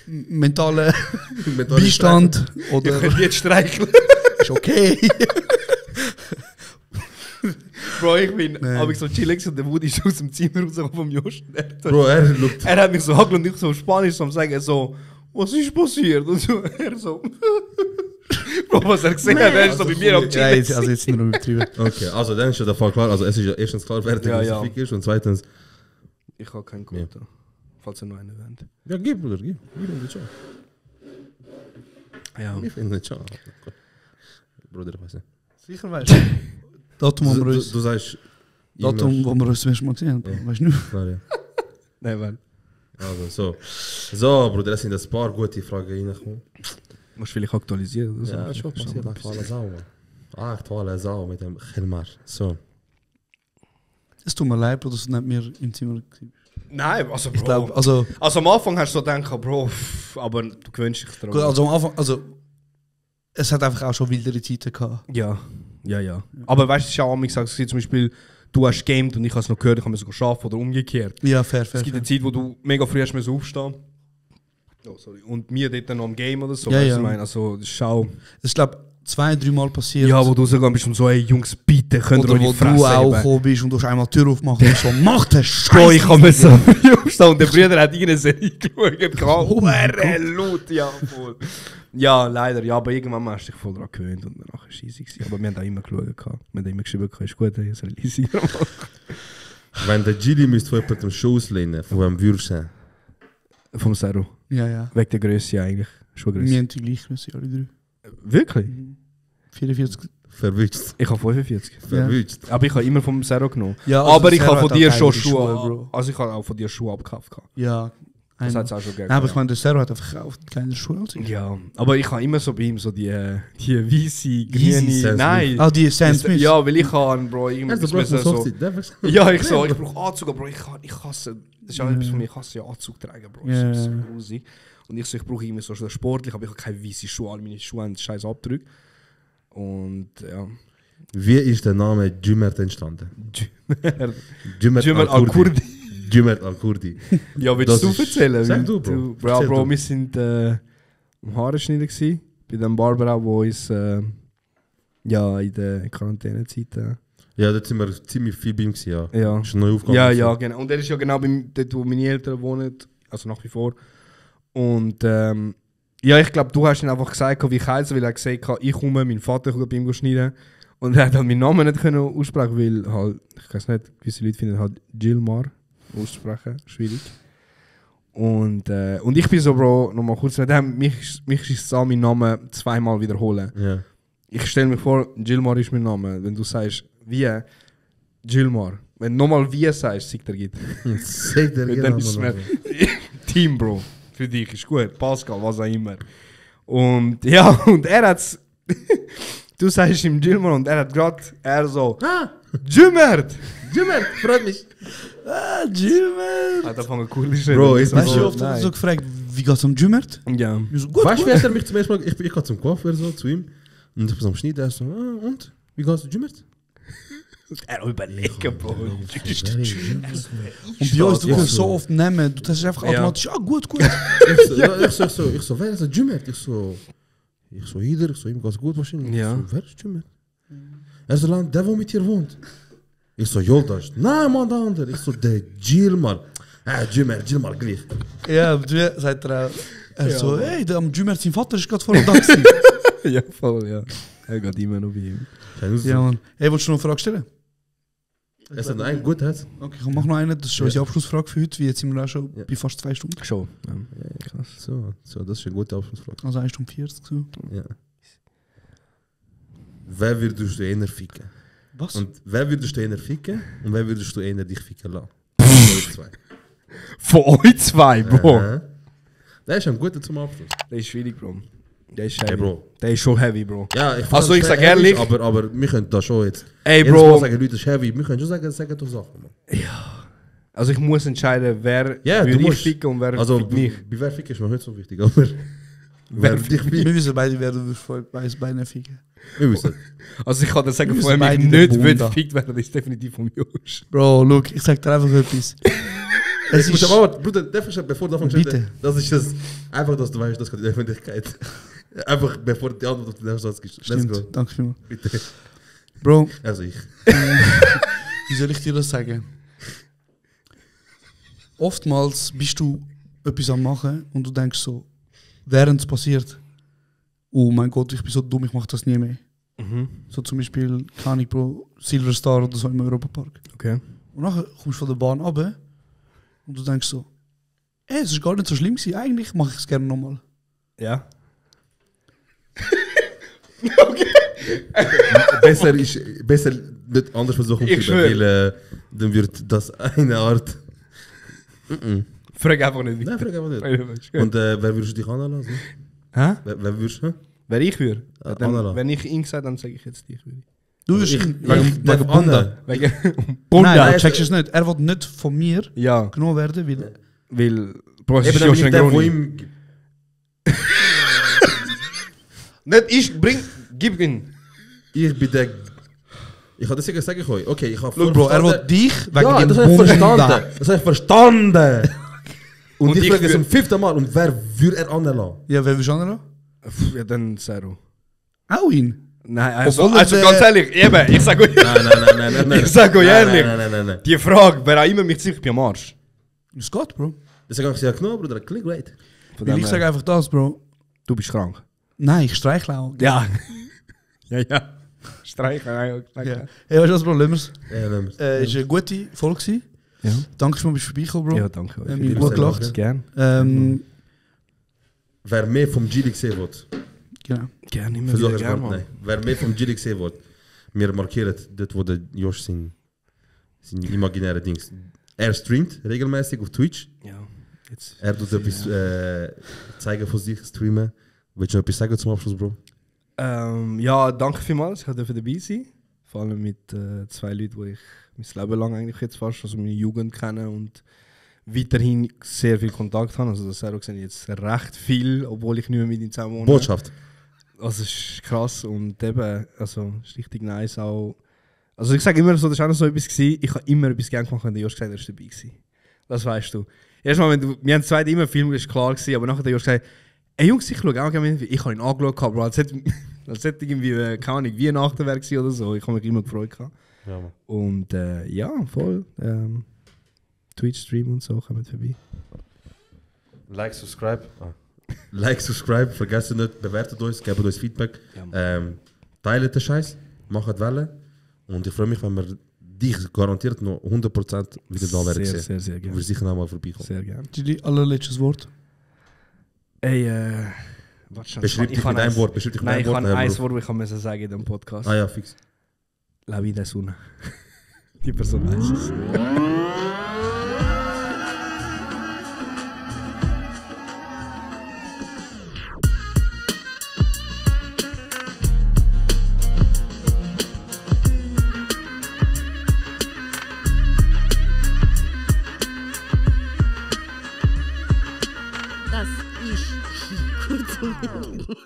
S8: mentalen Beistand
S10: Ich
S8: oder
S10: könnte jetzt streicheln.
S8: ist okay.
S10: Bro, ich bin aber so chillig und der Woody ist aus dem Zimmer rausgekommen vom Josh.
S9: Bro, er schaut.
S10: Er hat mich so hageln und ich so auf Spanisch so am sagen so, was ist passiert? Und so, er so. Bro, was er gesehen hat, er ist so bei mir am
S8: Ja,
S10: chillen.
S8: jetzt, also jetzt nur übertrieben.
S9: Okay, also dann ist ja der Fall klar. Also es ist ja erstens klar, wer der
S10: Ja,
S9: große
S10: ja.
S9: Fick ist und zweitens...
S10: Ich habe keinen Kommentar. Falls er noch einen wollt.
S9: Ja, gib, Bruder, gib. Ich finde schon.
S10: Ja.
S9: Ich finde schon. Bruder, ich weiß nicht.
S8: Sicher weißt du. Datum, wo wir uns,
S9: Du sagst...
S8: Datum, wo wir uns zum ersten Mal gesehen haben.
S9: Ja.
S8: Weißt du nicht?
S9: Klar, ja.
S10: Nein, Mann.
S9: Also, so, Bruder, es sind ein paar gute Fragen reingekommen.
S10: Musst du vielleicht aktualisieren oder so?
S9: Ja, schon passiert nach alles auch, Mann. Ich tolle Sau mit dem Hilmar. So.
S8: Es tut mir leid, Bro, dass du nicht mehr im Zimmer warst.
S10: Nein, also Bro.
S8: Ich glaube, also
S10: am Anfang hast du so gedacht, Bro, aber du gewöhnst dich daran.
S8: gut, also am Anfang, also es hat einfach auch schon wildere Zeiten gehabt.
S10: Ja. Aber weißt du, es ist ja auch manchmal gesagt, zum Beispiel, du hast gamed und ich habe es noch gehört, ich habe sogar arbeiten oder umgekehrt.
S8: Ja, fair.
S10: Es gibt eine Zeit, wo du mega früh hast müssen aufstehen. Oh, sorry. Und mir dort dann noch am Game oder so.
S8: Ja,
S10: weißt du,
S8: ja.
S10: ich meine, also schau.
S8: Es ist, glaube ich, 2-3 Mal passiert.
S10: Ja, wo du sogar bist und so, ey Jungs, bitte, könnt ihr
S8: oder
S10: eure
S8: wo
S10: Fresse
S8: du auch
S10: heben?
S8: gekommen bist und du hast einmal die Tür aufgemacht und so, mach den Scheiß!
S10: Bro, ich habe mir so aufstehen und der Bruder hat irgendeine Serie geschaut. Oh, laut, ja, voll. Ja, leider, ja, aber irgendwann hast du dich voll daran gewöhnt und danach war es easy gewesen. Aber wir haben da immer geschaut, wir haben immer geschrieben, ist gut, ist easy.
S9: Wenn der Gili müsste von jemandem Schuss lehnen, von wem würdest du?
S10: Vom Zero.
S8: Ja.
S10: Wegen der Größe eigentlich. Schon
S8: Wir
S10: Größe.
S8: haben die gleiche Größe, alle drei.
S10: Wirklich?
S8: 44.
S9: Verwünscht.
S10: Ich habe 45.
S9: Verwünscht.
S10: Aber ich habe immer vom Zero genommen.
S8: Ja, also
S10: aber ich
S8: Zero
S10: habe von
S8: hat
S10: dir
S8: auch
S10: schon
S8: geile
S10: Schuhe.
S8: Bro.
S10: Also ich habe auch von dir Schuhe abgekauft.
S8: Ja.
S10: Das hat es auch schon gegeben.
S8: Nein, aber ich meine, der Zero hat einfach verkauft, keine Schuhe als ich.
S10: Ja, aber ich habe immer so bei ihm so die weiße,
S9: Yeezy,
S10: grüne. Nein.
S8: Ah, die Sam Smith.
S10: Ja, weil ich habe, Bro, irgendwie so. Ja, ich brauche Anzug, Bro, ich hasse. Das ist auch etwas von mir, ich hasse ja Anzug tragen, Bro. Das ist so grusig. Und ich brauche irgendwie so sportlich, aber ich habe keine weiße Schuhe. Alle meine Schuhe haben scheiß Abdrücke. Und ja.
S9: Wie ist der Name Jumert entstanden?
S10: Jumert Al-Kurdi.
S9: Jumert Al-Kurdi.
S10: Ja, willst du erzählen?
S9: Sag du, Bro.
S10: Bro, wir sind am Haareschneider gewesen, bei dem Barber, wo uns in der Quarantänezeit.
S9: Ja, dort sind wir ziemlich viel bei ihm gewesen, ja.
S10: Ja.
S9: Ist neu aufgegangen.
S10: Ja, genau. Und er ist ja genau dort, wo meine Eltern wohnen, also nach wie vor. Und ich glaube, du hast ihn einfach gesagt, wie ich heiße, weil er gesagt hat, ich komme, mein Vater kommt bei ihm schneiden. Und er hat halt meinen Namen nicht können aussprechen, weil halt, ich weiß nicht, gewisse Leute finden halt Gilmar aussprechen, schwierig. Und ich bin so, Bro, nochmal kurz mit dem, mich ist es an, meinen Namen zweimal wiederholen.
S9: Ja.
S10: Ich stelle mir vor, Gilmar ist mein Name. Wenn du sagst, wie, Gilmar. Wenn du nochmal wie sagst, sagt er geht.
S9: Sagt er
S10: Dann ist es mir Team, Bro. Für dich ist gut. Pascal, was auch immer. Und ja, und er hat's. Du sagst ihm Gilmar und er hat gerade, Jumert!
S9: Jumert, freut mich.
S8: Jumert!
S10: Hat angefangen cool zu
S9: Bro,
S8: Weißt du, wie oft hat er so gefragt, wie geht's um Jumert?
S10: Ja.
S8: So, gut,
S9: Weißt du,
S8: gut.
S9: wer er mich zum ersten Mal, ich gehe zum Coiffeur so, zu ihm. Und ich bin am Schnitt, er so, und? Wie geht's um Jumert?
S10: Er überlegen, Bro.
S8: Und bei uns, du kannst so oft nehmen, du hast einfach automatisch, gut.
S9: Ich so, wer ist der Jumert? Ich so, jeder, ihm geht's gut wahrscheinlich.
S10: Ja.
S9: Ich so, wer ist Jumert? Er so, der, wo mit dir wohnt. Ich so, Joldas. Nein, Mann, der andere. Ich so, der Gilmar. Gilmar gleich.
S8: Ja, du sagt er auch. Er so, hey, der Jumert, sein Vater ist gerade vor da gewesen.
S10: Ja, voll, ja. Er geht immer noch bei ihm.
S8: Ja, Mann. Hey, willst du noch eine Frage stellen?
S9: Er sagt, nein, gut, hat.
S8: Okay, ich mach noch eine, das ist unsere Abschlussfrage für heute, wie jetzt sind wir auch schon bei fast 2 Stunden.
S10: Schon. Ja, krass.
S9: So, das ist eine gute Abschlussfrage.
S8: Also 1 Stunde 40 so.
S9: Ja. Wer würdest du eher ficken?
S8: Was?
S9: Und wer würdest du eher ficken und wer würdest du eher dich ficken lassen?
S10: Von euch zwei, Bro.
S9: Der ist ein guter zum Abschluss.
S10: Der ist schwierig, Bro. Der ist heavy.
S9: Hey, Bro.
S10: Der ist schon heavy, Bro.
S9: Ja,
S10: Also ich sag ehrlich.
S9: Aber wir können da schon jetzt.
S10: Ey,
S9: Jedes
S10: Bro.
S9: Mal sagen Leute, das ist heavy. Wir können schon sagen doch Sachen. Man.
S10: Also ich muss entscheiden, wer
S9: Ja, du
S10: würde ich
S9: musst.
S10: ficken und wer
S9: Also,
S10: fickt mich.
S9: bei wer ficken ist mir nicht so wichtig, aber. wer dich
S8: Wir
S9: fickt.
S8: wissen beide, wer du vor beiden ficken.
S9: Wir wissen.
S10: Also ich kann dir sagen,
S8: Wir
S10: von
S8: müssen
S10: wem ich
S8: beide
S10: nicht
S8: den
S10: will
S8: Bund
S10: gefickt werden, das ist definitiv vom Josh.
S8: Bro, look, ich sag dir einfach etwas. Es ist...
S9: Aber Bruder, bevor du anfängst,
S8: Bitte.
S9: das ist das. Einfach, dass du weißt, das kann die Öffentlichkeit. Einfach bevor die Antwort auf den nächsten Satz gibst. Let's
S8: Stimmt,
S9: go.
S8: danke vielmals.
S9: Bitte.
S8: Bro,
S9: Also ich.
S8: wie soll ich dir das sagen? Oftmals bist du etwas am machen und du denkst so, während es passiert, oh mein Gott, ich bin so dumm, ich mach das nie mehr. So zum Beispiel, keine Ahnung, Bro, Silver Star oder so im Europapark.
S10: Okay.
S8: Und nachher kommst du von der Bahn runter und du denkst so, es ist gar nicht so schlimm gewesen, eigentlich mache ich es gerne nochmal.
S10: Ja.
S9: besser nicht anders versuchen
S10: Ich
S9: zu weil dann wird das eine Art.
S10: Frag einfach nicht.
S9: Nein, frag einfach nicht.
S10: Und
S9: Und wer würdest du dich anlassen?
S10: hä?
S9: Wer würdest du?
S10: Wer ich würde?
S9: Anna.
S10: Wenn ich ihn gesagt, dann sage ich jetzt dich.
S8: Du bist
S9: Wegen
S8: wegen Bunda.
S10: Wegen
S8: Nein, du checkst es nicht. Er will nicht von mir
S10: ja,
S8: genommen werden, weil...
S10: Bro, es
S9: Eben
S10: ist
S9: dann bin ich
S10: Josh
S9: der, wo
S10: Negroni.
S9: ihm...
S10: Nicht ich, gib ihn.
S9: Ich bin der... Ich habe deswegen sagen euch, okay, ich habe
S8: Look, Bro, er will dich wegen
S9: Ja,
S8: dem
S9: das habe ich verstanden.
S8: Bunda.
S9: Das habe ich verstanden. Und ich
S10: ich
S9: frage es
S10: wür-
S9: zum 5. Mal. Und wer würde er anlassen?
S8: Ja, wer willst du anderen?
S10: Ja, dann Zero.
S8: Auch ihn?
S10: Nein, also
S8: Obwohl
S10: ganz
S8: der-
S10: ehrlich, eben, ich sage euch,
S9: Nein.
S10: Ich sag euch
S9: Nein,
S10: ehrlich.
S9: Nein.
S10: die Frage, wer auch immer mich sicher, ich bin am Arsch.
S8: Es geht, Bro.
S9: Deswegen habe ich gesagt, no, Bruder, click right.
S10: Von
S8: Weil
S10: dem
S8: ich
S10: her,
S8: sage einfach das, Bro.
S10: du bist krank.
S8: Nein, ich streichle auch.
S10: Ja. ja. Streichen, ja.
S8: Ja. Hey, weißt du was, Bro? Lassen wir's.
S9: Ja, nehmen wir's.
S8: Es war eine gute Folge gewesen.
S10: Ja.
S8: Danke, dass du vorbeigekommen, Bro.
S10: Ja, danke euch.
S8: Ich gut gelacht.
S10: Gern.
S9: Wer mehr vom Gili gesehen wird,
S8: Genau.
S10: Gerne immer
S9: versuch
S10: wieder
S9: es
S10: gern,
S9: gar
S10: Mann.
S9: nicht. Wer mehr vom Gili gesehen wird, wir markieren dort, wo der Josh sein imaginäre Dings. Er streamt regelmäßig auf Twitch.
S10: Ja. Jetzt.
S9: Er tut etwas zeigen von sich, streamen. Willst du noch etwas sagen zum Abschluss, Bro?
S10: Ja, danke vielmals, ich durfte dabei sein. Vor allem mit 2 Leuten, die ich mein Leben lang eigentlich jetzt fast, also meine Jugend kenne und weiterhin sehr viel Kontakt habe. Also das Zero sehe ich jetzt recht viel, obwohl ich nicht mehr mit ihm zusammen wohne.
S9: Botschaft.
S10: Also es ist krass und eben, also es ist richtig nice auch. Also ich sage immer so, das war auch noch so etwas gewesen, ich habe immer etwas gerne gemacht, wenn der Josh gesagt hat, er ist dabei gewesen. Das weißt du. Erstmal, wir haben zwei immer Film, das ist klar gewesen, aber nachher hat der Josh gesagt, ey Jungs, ich schaue auch gerne mit, ich habe ihn angeschaut, Bro, als hätte irgendwie, keine Ahnung, Weihnachten wäre gewesen oder so, ich habe mich immer gefreut gehabt.
S9: Ja, Mann.
S10: Und ja, voll, Twitch-Stream und so, kommen vorbei.
S9: Like, subscribe. Like, subscribe, vergesst nicht, bewertet uns, gebt uns Feedback. Teilt den Scheiß, macht Welle. Und ich freue mich, wenn wir dich garantiert noch 100% wieder da werden sehen.
S10: Sehr, sehr gerne.
S9: Wir sicher noch mal vorbeikommen.
S10: Sehr gerne.
S8: Die allerletztes Wort.
S10: Ey, warte schon.
S9: Beschreib dich
S10: Ich
S9: mit
S10: kann
S9: einem
S10: eins-
S9: Wort. Beschreib dich mit
S10: Nein,
S9: einem
S10: ich
S9: Wort.
S10: kann ein Wort, das ich kann sagen in diesem Podcast.
S9: Ah ja, fix.
S10: La vida es una. Die Person weiß es.
S4: Das ist kurz und